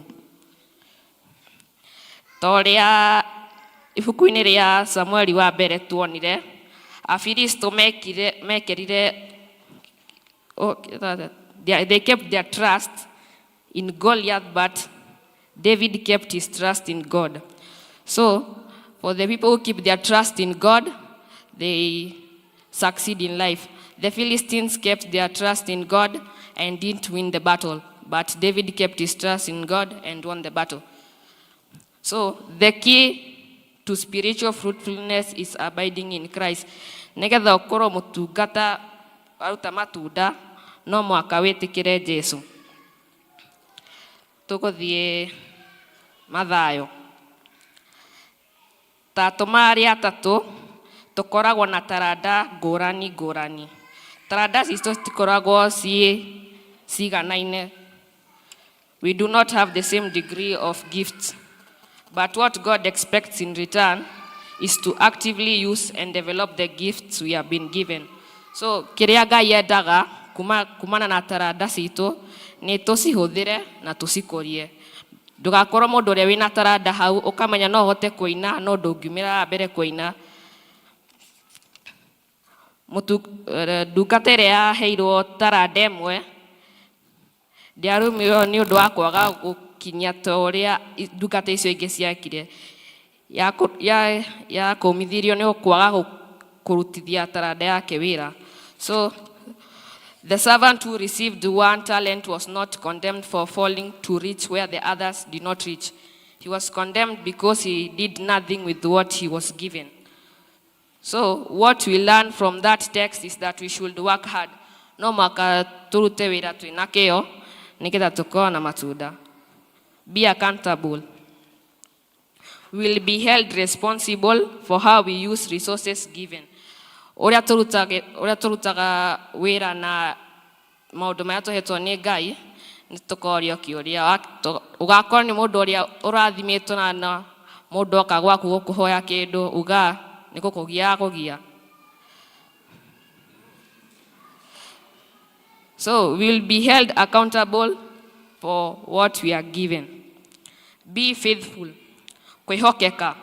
Ta ũrĩa ibuku-inĩ rĩa Samueli wa mbere tuonire, Afilisti mekire mekĩrire they kept their trust in Goliath, but David kept his trust in God. So, for the people who keep their trust in God, they succeed in life. The Philistines kept their trust in God and didn't win the battle, but David kept his trust in God and won the battle. So, the key to spiritual fruitfulness is abiding in Christ. Nĩgetha ũkorwo mũtungata waruta matunda, no mũhaka wĩtĩkĩre Jesu. Tũgũthiĩ Mathayo. Ta atũmwo arĩa atatũ, tũkoragwo na taranda ngũrani ngũrani. Taranda citũ citikoragwo ciĩ ciganaine. We do not have the same degree of gifts. But what God expects in return is to actively use and develop the gifts we have been given. So, kĩrĩa Ngai endaga kuma, kumana na taranda citũ nĩ tũcihũthĩre na tũcikũrie. Ndũgakorwo mũndũ ũrĩa wĩna taranda hau ũkamenya no ũhote kũina no ndũngiumĩra haha mbere kũina. Ndungata ĩrĩa yaheirwo taranda ĩmwe ndĩarumirwo nĩ ũndũ wa kwaga gũkinyia ta ũrĩa ndungata icio ingĩ ciekire. Yakũmithirio nĩ kwaga kũrutithia taranda yake wĩra. So the servant who received one talent was not condemned for failing to reach where the others did not reach. He was condemned because he did nothing with what he was given. So what we learn from that text is that we should work hard. No mũhaka tũrute wĩra twĩna kĩyo nĩgetha tũkorwo na matunda. Be accountable. We will be held responsible for how we use resources given. Ũrĩa tũrutaga wĩra na maũndũ marĩa tũhetwo nĩ Ngai, nĩ tũkorio kĩũria. Ũgakorwo nĩ mũndũ ũrĩa ũrathimĩtwo na mũndũ oka gwaku gũkũhoya kĩndũ, uga nĩ gũkũgia akũgia. So we will be held accountable for what we are given. Be faithful. Kwĩhokeka.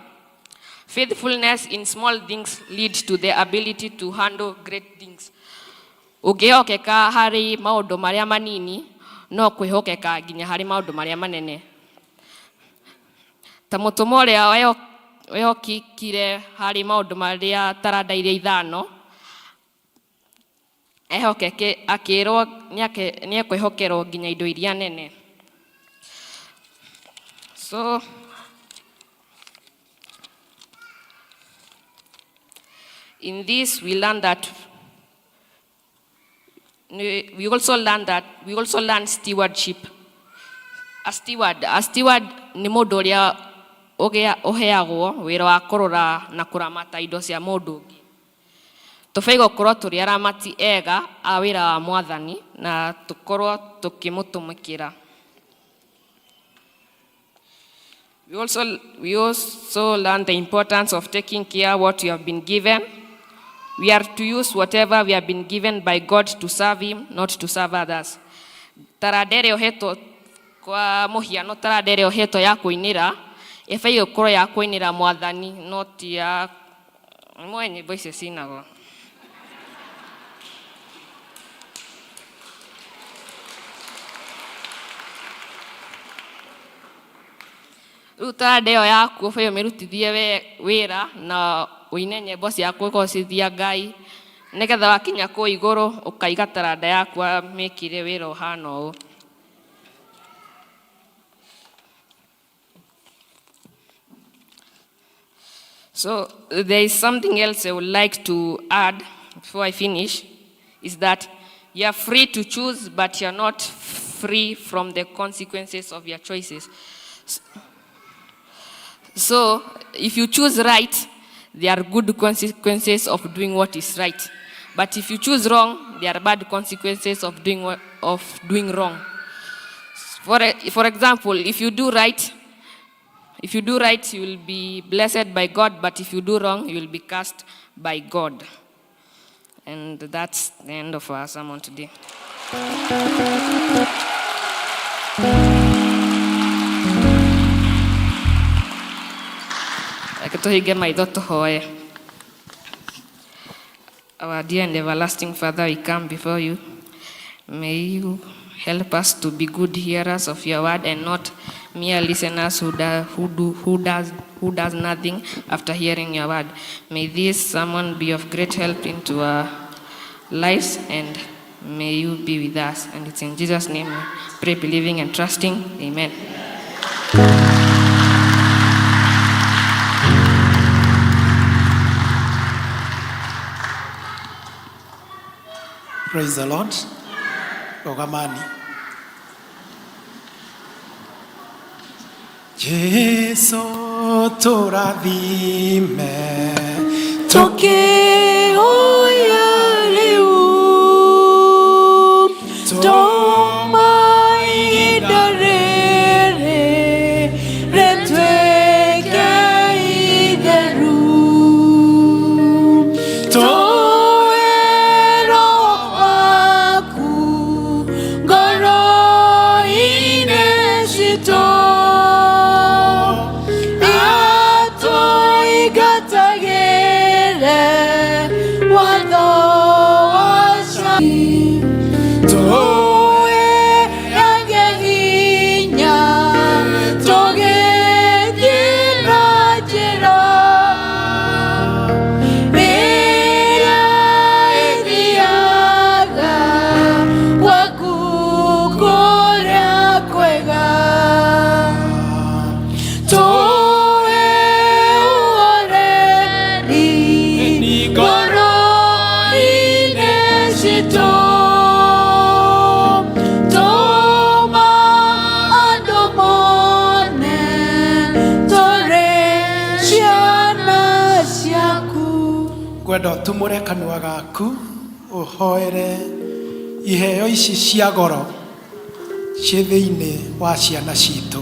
Faithfulness in small things lead to the ability to handle great things. Ũngĩhokeka harĩ maũndũ marĩa manini, no kwĩhokeka nginya harĩ maũndũ marĩa manene. Ta mũtũmwo ũrĩa wehokekire harĩ maũndũ marĩa taranda iria ithano, ehokeke akĩrwo nĩ ekwĩhokerwo nginya indo iria nene. So in this we learn that we also learn stewardship. A steward nĩ mũndũ ũrĩa ũheagwo wĩra wa kũrora na kũramata indo cia mũndũ ũngĩ. Tũbatiĩ gũkorwo tũrĩ aramati ega a wĩra wa Mwathani na tũkorwo tũkĩmũtũmĩkĩra. We also learn the importance of taking care what we have been given. We are to use whatever we have been given by God to serve Him, not to serve others. Taranda ĩrĩa ũhetwo, kwa mũhiano, taranda ĩrĩa ũhetwo ya kũinĩra, ĩbatiĩ gũkorwo ya kũinĩra Mwathani, no ti ya mwe nyĩmbo icio cinagwo. Rĩu taranda ĩyo yaku ũbatiĩ ũmĩrutithie wĩra na ũine nyĩmbo cia kũgocithia Ngai, nĩgetha wakinya kũu igũrũ ũkaiga taranda yaku wamĩkire wĩra ũhana ũũ. So there is something else I would like to add before I finish, is that you are free to choose, but you are not free from the consequences of your choices. So if you choose right, there are good consequences of doing what is right. But if you choose wrong, there are bad consequences of doing wrong. For, for example, if you do right, if you do right, you will be blessed by God, but if you do wrong, you will be cursed by God. And that's the end of our sermon today. Reke tũhinge maitho tũhoe. Our dear and everlasting Father, we come before you. May you help us to be good hearers of your word and not mere listeners who, do, who, do, who, does, who does nothing after hearing your word. May this sermon be of great help into our lives and may you be with us. And it's in Jesus' name we pray, believing and trusting. Amen. Praise the Lord. Rogamani. Jesu tũrathime Tũkĩhoya rĩu tũma ihinda rĩrĩ rĩtuĩke itheru tũhe Roho waku ngoro-inĩ citũ atũingatagĩre watho wa tũheage hinya tũgĩthiĩ na njĩra ĩrĩa ĩthiaga gwaku kũrĩa kwega tũhe ũhoreri ngoro-inĩ citũ tũma andũ mone tũrĩ ciana ciaku. Ngwenda ũtumũre kanua gaku ũhoere iheo ici cia goro ciĩ thĩinĩ wa ciana citũ.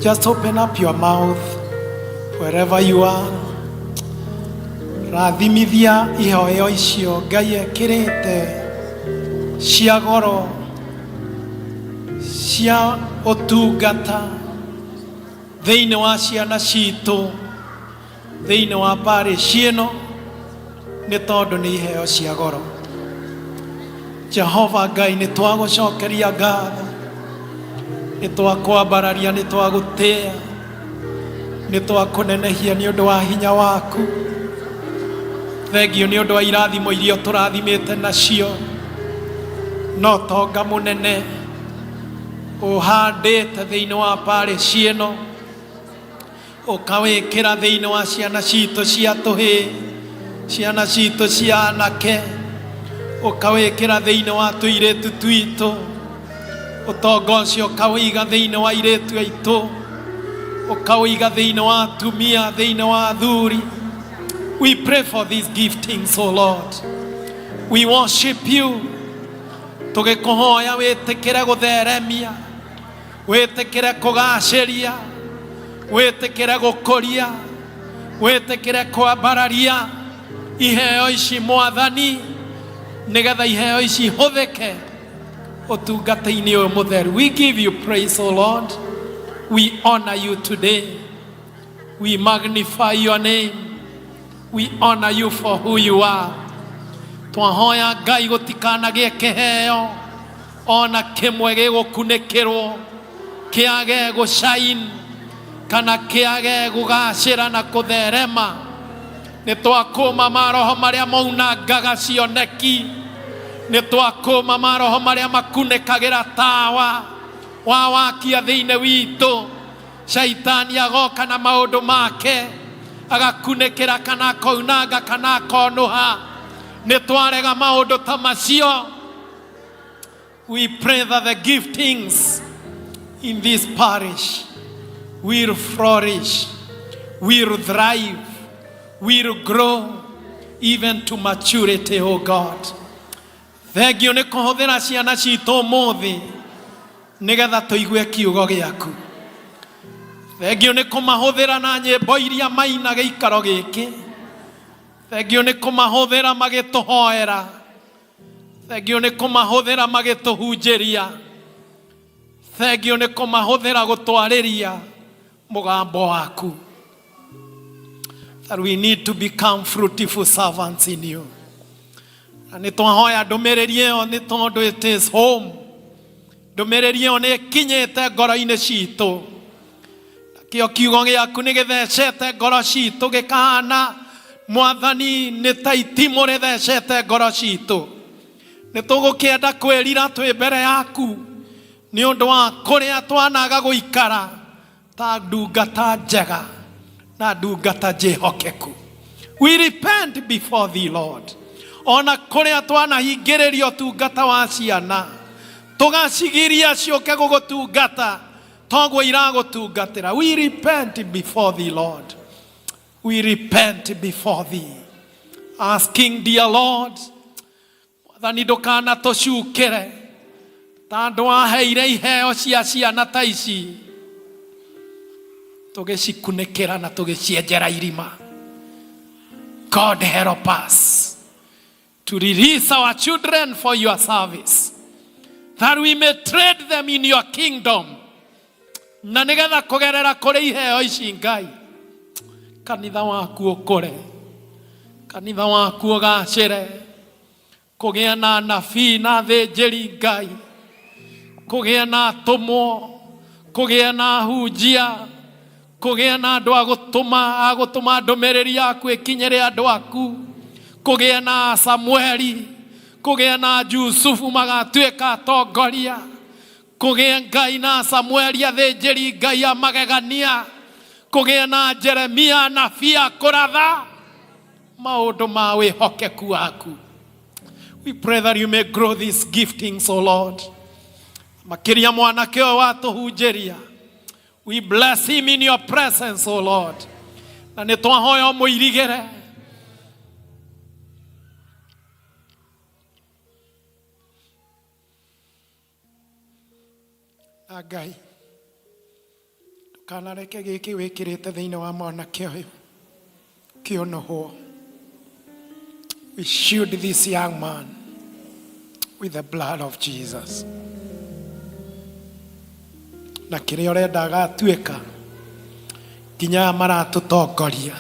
Just open up your mouth wherever you are. Rathimithia iheo icio Ngai ekĩrĩte cia goro cia ũtungata thĩinĩ wa ciana citũ thĩinĩ wa parish ĩno nĩ tondũ nĩ iheo cia goro. Jehova Ngai, nĩ twagũcokeria ngatho, nĩ twakwambararia, nĩ twagũtĩa, nĩ twakũnenehia nĩ ũndũ wa hinya waku. Thengio nĩ ũndũ wa irathimo iria ũtũrathimĩte nacio na ũtonga mũnene ũhandĩte thĩinĩ wa parish ĩno, ũkawĩkĩra thĩinĩ wa ciana citũ cia tũhĩĩ, ciana citũ cia anake, ũkawĩkĩra thĩinĩ wa tũirĩtu twitũ. Ũtonga ũcio ũkawĩiga thĩinĩ wa airĩtu aitũ, ũkawĩiga thĩinĩ wa atumia, thĩinĩ wa athuri. We pray for these giftings, O Lord. We worship you. Tũgĩkũhoya wĩtĩkĩre gũtheremia, wĩtĩkĩre kũgacĩria, wĩtĩkĩre gũkũria, wĩtĩkĩre kwambararia iheo ici Mwathani, nĩgetha iheo ici ihũthĩke ũtungata-inĩ ũyũ mũtheru. We give you praise, O Lord. We honor you today. We magnify your name. We honor you for who you are. Twahoya Ngai gũtikanagĩe kĩheo ona kĩmwe gĩgũkunĩkĩrwo kĩage gũshine kana kĩage gũgacĩra na kũtherema. Nĩ twakũma maroho marĩa maunangaga cioneki, nĩ twakũma maroho marĩa makunĩkagĩra tawa wa wakia thĩinĩ witũ. Shaitani agoka na maũndũ make agakunĩkĩra kana akounanga kana akonũha. Nĩ twarega maũndũ ta macio. We pray that the giftings in this parish will flourish, will thrive, will grow even to maturity, oh God. Thengio nĩ kũhũthĩra ciana citũ ũmũthĩ. Nĩgetha tũigue kiugo gĩaku. Thengiũ nĩ kũmahũthĩra na nyĩmbo iria maina gĩikaro gĩkĩ. Thengiũ nĩ kũmahũthĩra magĩtũhoera. Thengiũ nĩ kũmahũthĩra magĩtũhunjĩria. Thengiũ nĩ kũmahũthĩra gũtwarĩria mũgambo waku. That we need to become fruitful servants in you. Na nĩ twahoya ndũmĩrĩri ĩyo nĩ tondũ it is home. Ndũmĩrĩri ĩyo nĩ ĩkinyĩte ngoro-inĩ citũ. Nakĩo kiugo gĩaku nĩ gĩthecete ngoro citũ gĩkahana mwathani nĩ ta itimũ rĩthecete ngoro citũ. Nĩ tũgũkĩenda kwĩrira twĩ mbere yaku nĩ ũndũ wa kũrĩa twanaga gũikara ta ndungata njega na ndungata njĩhokeku. We repent before thee, Lord. Ona kũrĩa twanahingĩrĩria ũtungata wa ciana tũgacigiria ciũke gũgũtungata toguo iragũtungatĩra. We repent before thee, Lord. We repent before thee. Asking, dear Lord, Mwathani ndũkanatũcukĩre ta andũ aheire iheo cia ciana ta ici tũgĩcikunĩkĩra na tũgĩcienjera irima. God help us to release our children for your service that we may trade them in your kingdom na nĩgetha kũgerera kũrĩ iheo ici Ngai kanitha waku ũkũre, kanitha waku ũgacĩre, kũgĩa na anabii na athĩnjĩri Ngai, kũgĩa na atũmwo, kũgĩa na ahunjia, kũgĩa na andũ a gũtũma a gũtũma ndũmĩrĩri yaku ĩkinyĩre andũ aku, kũgĩa na Samueli, kũgĩa na Jusufu magatuĩka atongoria, kũgĩa Ngai na Samueli athĩnjĩri Ngai a magegania, kũgĩa na Jeremia anabii a kũratha maũndũ ma wĩhokeku waku. We pray that you may grow these giftings, O Lord. Makĩria mwanake ũyũ watũhunjĩria. We bless him in your presence, O Lord. Na nĩ twahoya ũmũirigĩre. Na Ngai, ndũkanareke gĩkĩ wĩkĩrĩte thĩinĩ wa mwanake ũyũ kĩũnũhwo. We shield this young man with the blood of Jesus. Na kĩrĩa ũrenda agatuĩka nginya aya maratũtongoria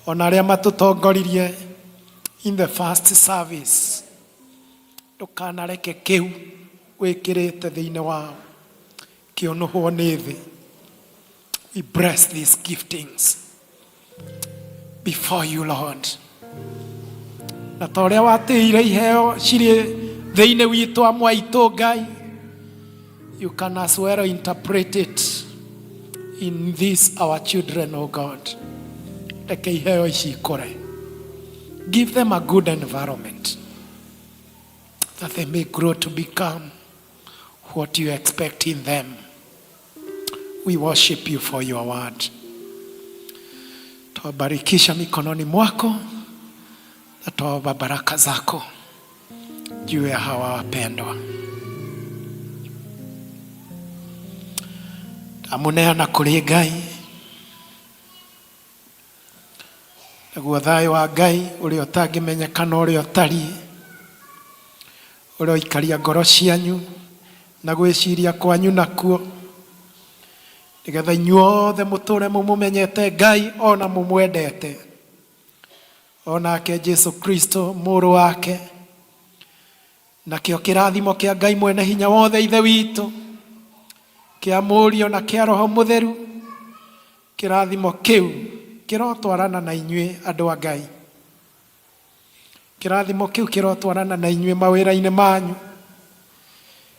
ona arĩa matũtongoririe in the first service Ndũkanareke kĩu wĩkĩrĩte thĩinĩ wao kĩũnũhwo nĩ thĩ. We bless these giftings before you, Lord. Na ta ũrĩa watĩire iheo cirĩ thĩinĩ witũ amwe aitũ Ngai, you can as well interpret it in this our children, oh God. Reke iheo ici ikũre. Give them a good environment that they may grow to become what you expect in them. We worship you for your word. Twabarikisha mikononi mwako na twaomba baraka zako juu ya hawa wapendwa. Ndamuneana kũrĩ Ngai Naguo thayũ wa Ngai ũrĩa ũtangĩmenyeka na ũrĩa ũtariĩ, ũroikaria ngoro cianyu na gwĩciria kwanyu nakuo, nĩgetha inyuothe mũtũũre mũmũmenyete Ngai o na mũmwendete, o nake Jesu Kristo mũrũ wake. Nakĩo kĩrathimo kĩa Ngai mwene hinya wothe Ithe witũ, kĩa Mũriũ na kĩa Roho Mũtheru, Kĩrathimo kĩu kĩrotwarana na inyuĩ andũ a Ngai. Kĩrathimo kĩu kĩrotwarana na inyuĩ mawĩra-inĩ manyu.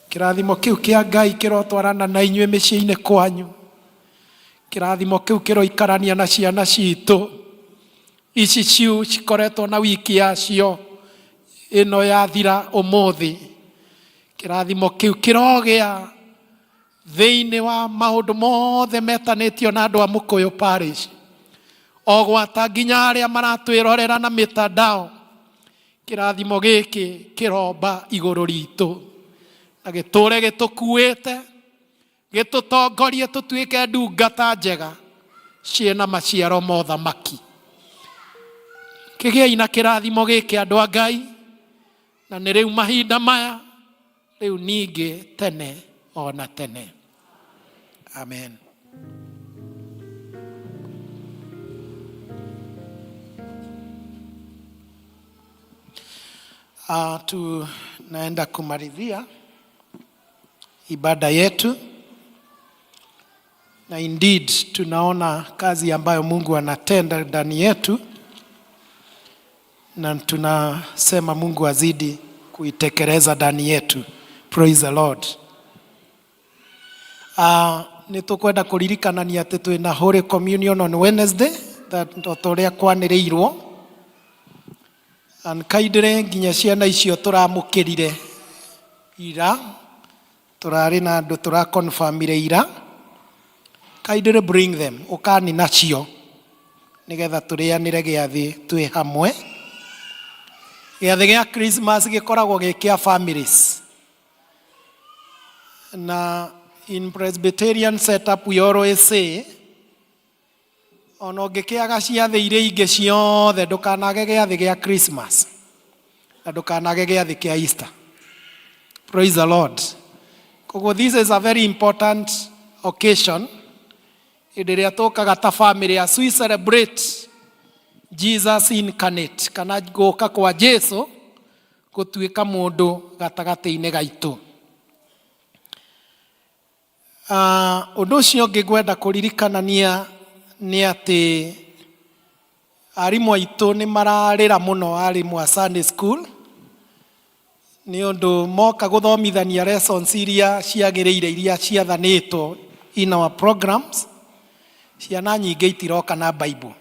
Kĩrathimo kĩu kĩa Ngai kĩrotwarana na inyuĩ mĩciĩ-inĩ kwanyu. Kĩrathimo kĩu kĩroikarania na ciana citũ ici ciu cikoretwo na wiki yacio ĩno yathira ũmũthĩ. Kĩrathimo kĩu kĩrogĩa thĩinĩ wa maũndũ mothe metanĩtio na andũ a Mũkũyũ Parish, o gwata nginya arĩa maratwĩrorera na mĩtandao, kĩrathimo gĩkĩ kĩromba igũrũ ritũ. Na gĩtũre gĩtũkuĩte, gĩtũtongorie tũtuĩke ndungata njega ciĩna maciaro ma ũthamaki. Kĩgĩei na kĩrathimo gĩkĩ andũ a Ngai, na nĩ rĩu mahinda maya, rĩu ningĩ tene o na tene. Amen. Tunaenda kumalizia ibada yetu na indeed tunaona kazi ambayo Mungu anatenda ndani yetu, na tunasema Mungu azidi kuitekeleza ndani yetu. Praise the Lord. Nĩ tũkwenda kũririkanania atĩ twĩna Holy Communion on Wednesday o ta ũrĩa kwanĩrĩirwo. And kindly nginya ciana icio tũramũkĩrire ira, tũrarĩ na andũ tũraconfirmire ira, kindly bring them, ũkani nacio nĩgetha tũrĩanĩre gĩathĩ twĩ hamwe. Gĩathĩ gĩa Christmas gĩkoragwo gĩ kĩa families. Na in Presbyterian setup we always say, ona ũngĩkĩaga ciathĩ iria ingĩ ciothe ndũkanage gĩathĩ gĩa Christmas na ndũkanage gĩathĩ kĩa Easter. Praise the Lord. Koguo this is a very important occasion hĩndĩ ĩrĩa tũkaga ta family as we celebrate Jesus incarnate kana gũka kwa Jesu gũtuĩka mũndũ gatagatĩ-inĩ gaitũ. Ũndũ ũcio ũngĩ ngwenda kũririkanania nĩ atĩ arimũ aitũ nĩ mararĩra mũno, arimũ a Sunday school, nĩ ũndũ moka gũthomithania lessons iria ciagĩrĩire iria ciathanĩtwo in our programs, ciana nyingĩ itiroka na Bible.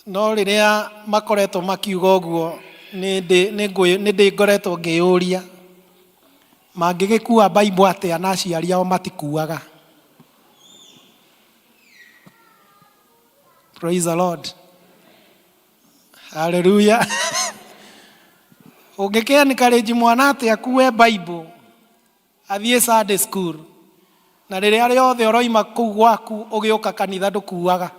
No rĩrĩa makoretwo makiuga ũguo, nĩ ndĩ ngoretwo ngĩyũria, mangĩgĩkua Bible atĩa na aciari ao matikuaga? Praise the Lord. Hallelujah. Ũngĩkĩ encourage mwana atĩ akue Bible athiĩ Sunday school, na rĩrĩa rĩothe ũroima kũu gwaku ũgĩũka kanitha ndũkuaga.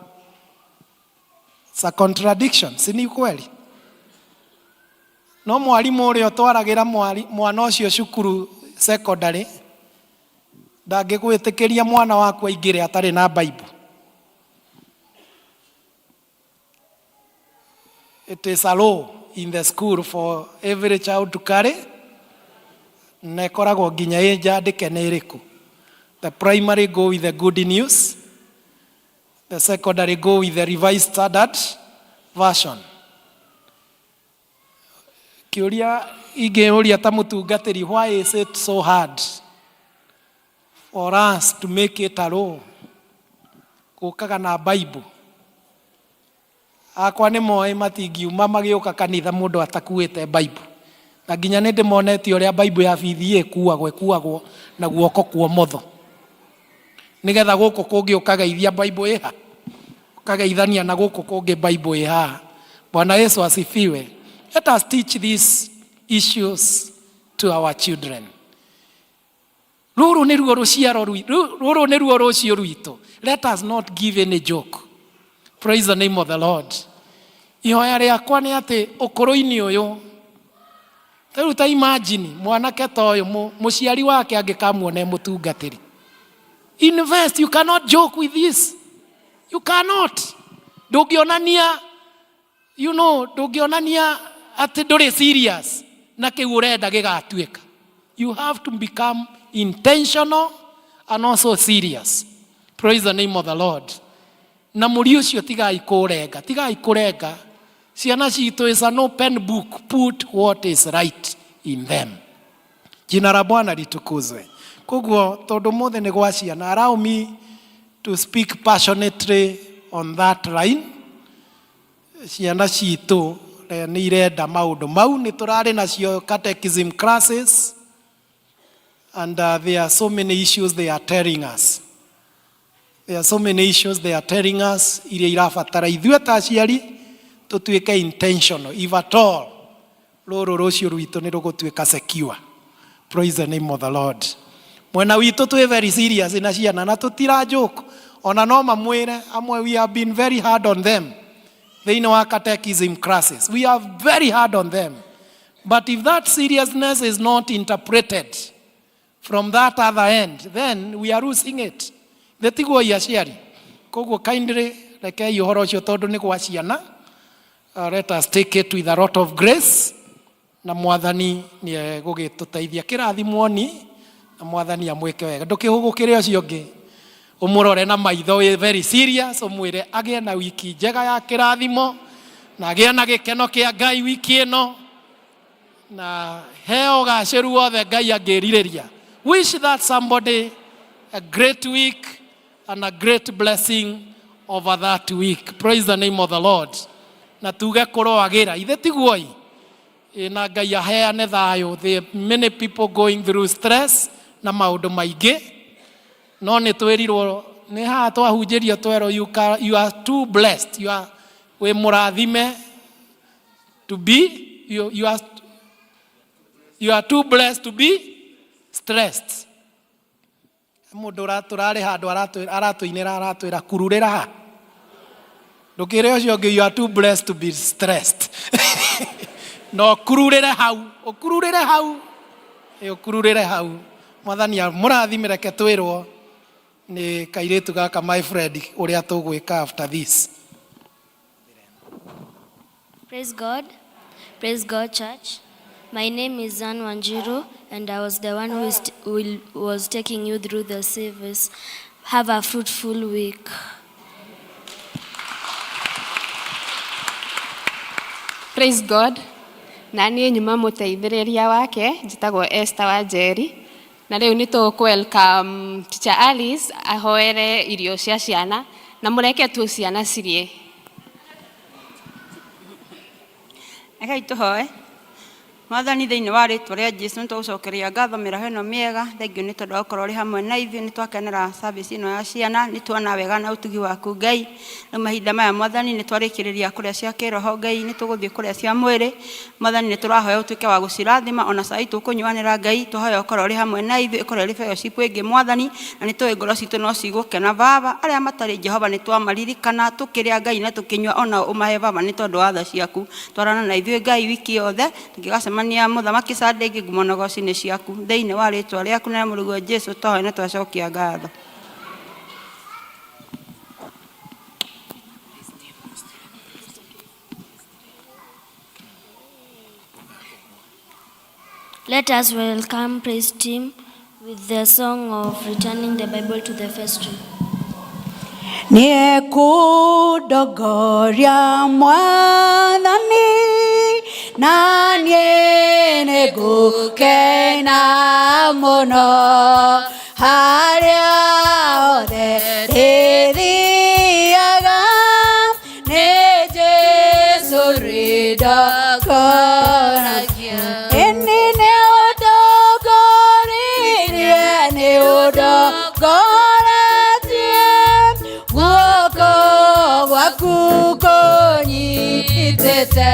It's a contradiction, si ni kweli? No mwarimũ ũrĩa ũtwaragĩra mwana ũcio cukuru secondary ndangĩgwĩtĩkĩria mwana waku aingĩre atarĩ na Bible. It is a law in the school for every child to carry na ĩkoragwo nginya ĩ njandĩke nĩ ĩrĩkũ. The primary go with the good news, the secondary go with the revised standard version. Kĩũria ingĩũria ta mũtungatĩri, why is it so hard for us to make it a law? Gũkaga na Bible. Akwa nĩ moĩ matingiuma magĩũka kanitha mũndũ atakuĩte Bible. Na nginya nĩ ndĩmonetie ũrĩa Bible ya BBA ĩkuagwo, ĩkuagwo na guoko kwa ũmotho. Nĩgetha gũkũ kũngĩ ũkageithia Bible ĩha, ũkageithania na gũkũ kũngĩ Bible ĩ haha. Bwana Yesu asifiwe. Let us teach these issues to our children. Rũrũ nĩruo rũciaro rũrũ nĩruo rũciũ rwitũ. Let us not give any joke. Praise the name of the Lord. Ihoya rĩakwa nĩ atĩ ũkũrũ-inĩ ũyũ, rĩu ta imagine mwanake ta ũyũ mũciari wake angĩkamuona e mũtungatĩri. Invest, you cannot joke with this. You cannot. Ndũngĩonania, you know, ndũngĩonania atĩ ndũrĩ serious na kĩu ũrenda gĩgatuĩka. You have to become intentional and also serious. Praise the name of the Lord. Na mũri ũcio tigai kũrenga, tigai kũrenga. Ciana citũ is an open book, put what is right in them. Jina la Bwana litukuzwe. Koguo tondu mothe nĩ gwa ciana, allow me to speak passionately on that line. Ciana citũ nĩ irenda maũndũ mau, nĩ tũrarĩ nacio catechism classes and there are so many issues they are telling us. There are so many issues they are telling us iria irabatara ithuĩ ta aciari tũtuĩke intentional if at all. Rũrũ rũciũ rwitũ nĩ rũgũtuĩka secure. Praise the name of the Lord. Mwena witũ twĩ very serious na ciana na tũtira joke. Ona no mamwĩre amwe we have been very hard on them thĩinĩ wa catechism classes. We are very hard on them. But if that seriousness is not interpreted from that other end, then we are losing it. Thĩtiguo aciari. Koguo kindly rekei ũhoro ũcio tondũ nĩ gwa ciana. Let us take it with a lot of grace na mwathani nĩ egũgĩtũteithia kĩrathimwo ni na mwathani amwĩke wega. Ndũkĩhũgũkĩre ũcio ũngĩ ũmũrore na maitho wĩ very serious, ũmwĩre agĩe na wiki njega ya kĩrathimo na agĩe na gĩkeno kĩa Ngai wiki ĩno na heo ũgacĩru wothe Ngai angĩrirĩria. Wish that somebody a great week and a great blessing over that week. Praise the name of the Lord. Na tuge kũroagĩra ithe tiguoi na Ngai aheane thayũ. There are many people going through stress na maũndũ maingĩ, no nĩ twĩrirwo nĩ haha twahunjĩrio twerwo you are too blessed, you are wĩ mũrathime to be you are too blessed to be stressed. Mũndũ tũrarĩ handũ aratũinĩra aratwĩra kururĩra ha ndũkĩre ũcio ũngĩ, you are too blessed to be stressed. No kururĩre hau, ũkururĩre hau, ĩ ũkururĩre hau. Mwathani mũrathime. Reke twĩrwo nĩ kairĩtu gaka, my friend, ũrĩa tũgwĩka after this. Praise God. Praise God, church. My name is Zan Wanjiru, and I was the one who was taking you through the service. Have a fruitful week. Praise God. Na niĩ nyuma mũteithĩrĩria wake njĩtagwo Esther Wanjeri, na rĩu nĩ tũkũ welcome Teacher Alice ahoere irio cia ciana na mũreke tu ciana cirĩe. Rekei tũhoe. Mwathani, thĩinĩ wa rĩtwa rĩa Jesu nĩ tũgũcokeria ngatho mĩraho ĩno mĩega. Thengiũ nĩ tondũ wa gũkorwo ũrĩ hamwe na ithuĩ. Nĩ twakenera service ĩno ya ciana, nĩ tuona wega na ũtugi waku Ngai. Rĩu mahinda maya, Mwathani, nĩ twarĩkĩrĩria kũrĩa cia kĩroho, Ngai, nĩ tũgũthiĩ kũrĩa cia mwĩrĩ. Mwathani, nĩ tũrahoya ũtuĩke wa gũcirathima ona cai tũkũnyuanĩra. Ngai, tũhoya ũkorwo ũrĩ hamwe na ithuĩ, ĩkorwo ĩrĩ fellowship ĩngĩ, Mwathani, na nĩ tũĩ ngoro citũ no cigũkena. Baba, arĩa matarĩ Jehova nĩ twamaririkana tũkĩrĩa, Ngai, na tũkĩnyua, ona ũmahe, Baba, nĩ tondũ wa tha ciaku. Twarana na ithuĩ, Ngai, wiki yothe tũngĩgacemania mũthamaki Sunday ĩngĩ. Ngumo na ũgoci nĩ ciaku thĩinĩ wa rĩtwa rĩaku na rĩa mũrũguo Jesu twahoya na twacokia ngatho. Let us welcome praise team with the song of returning the Bible to the vestry. Nĩekũndongoria Mwathani na niĩ nĩngũkena mũno harĩa hothe ndĩthiaga nĩ Jesũ rĩndongoragia. Ĩni nĩ ũndongoririe, nĩ ũndongoretie, guoko gwaku kũnyitĩte.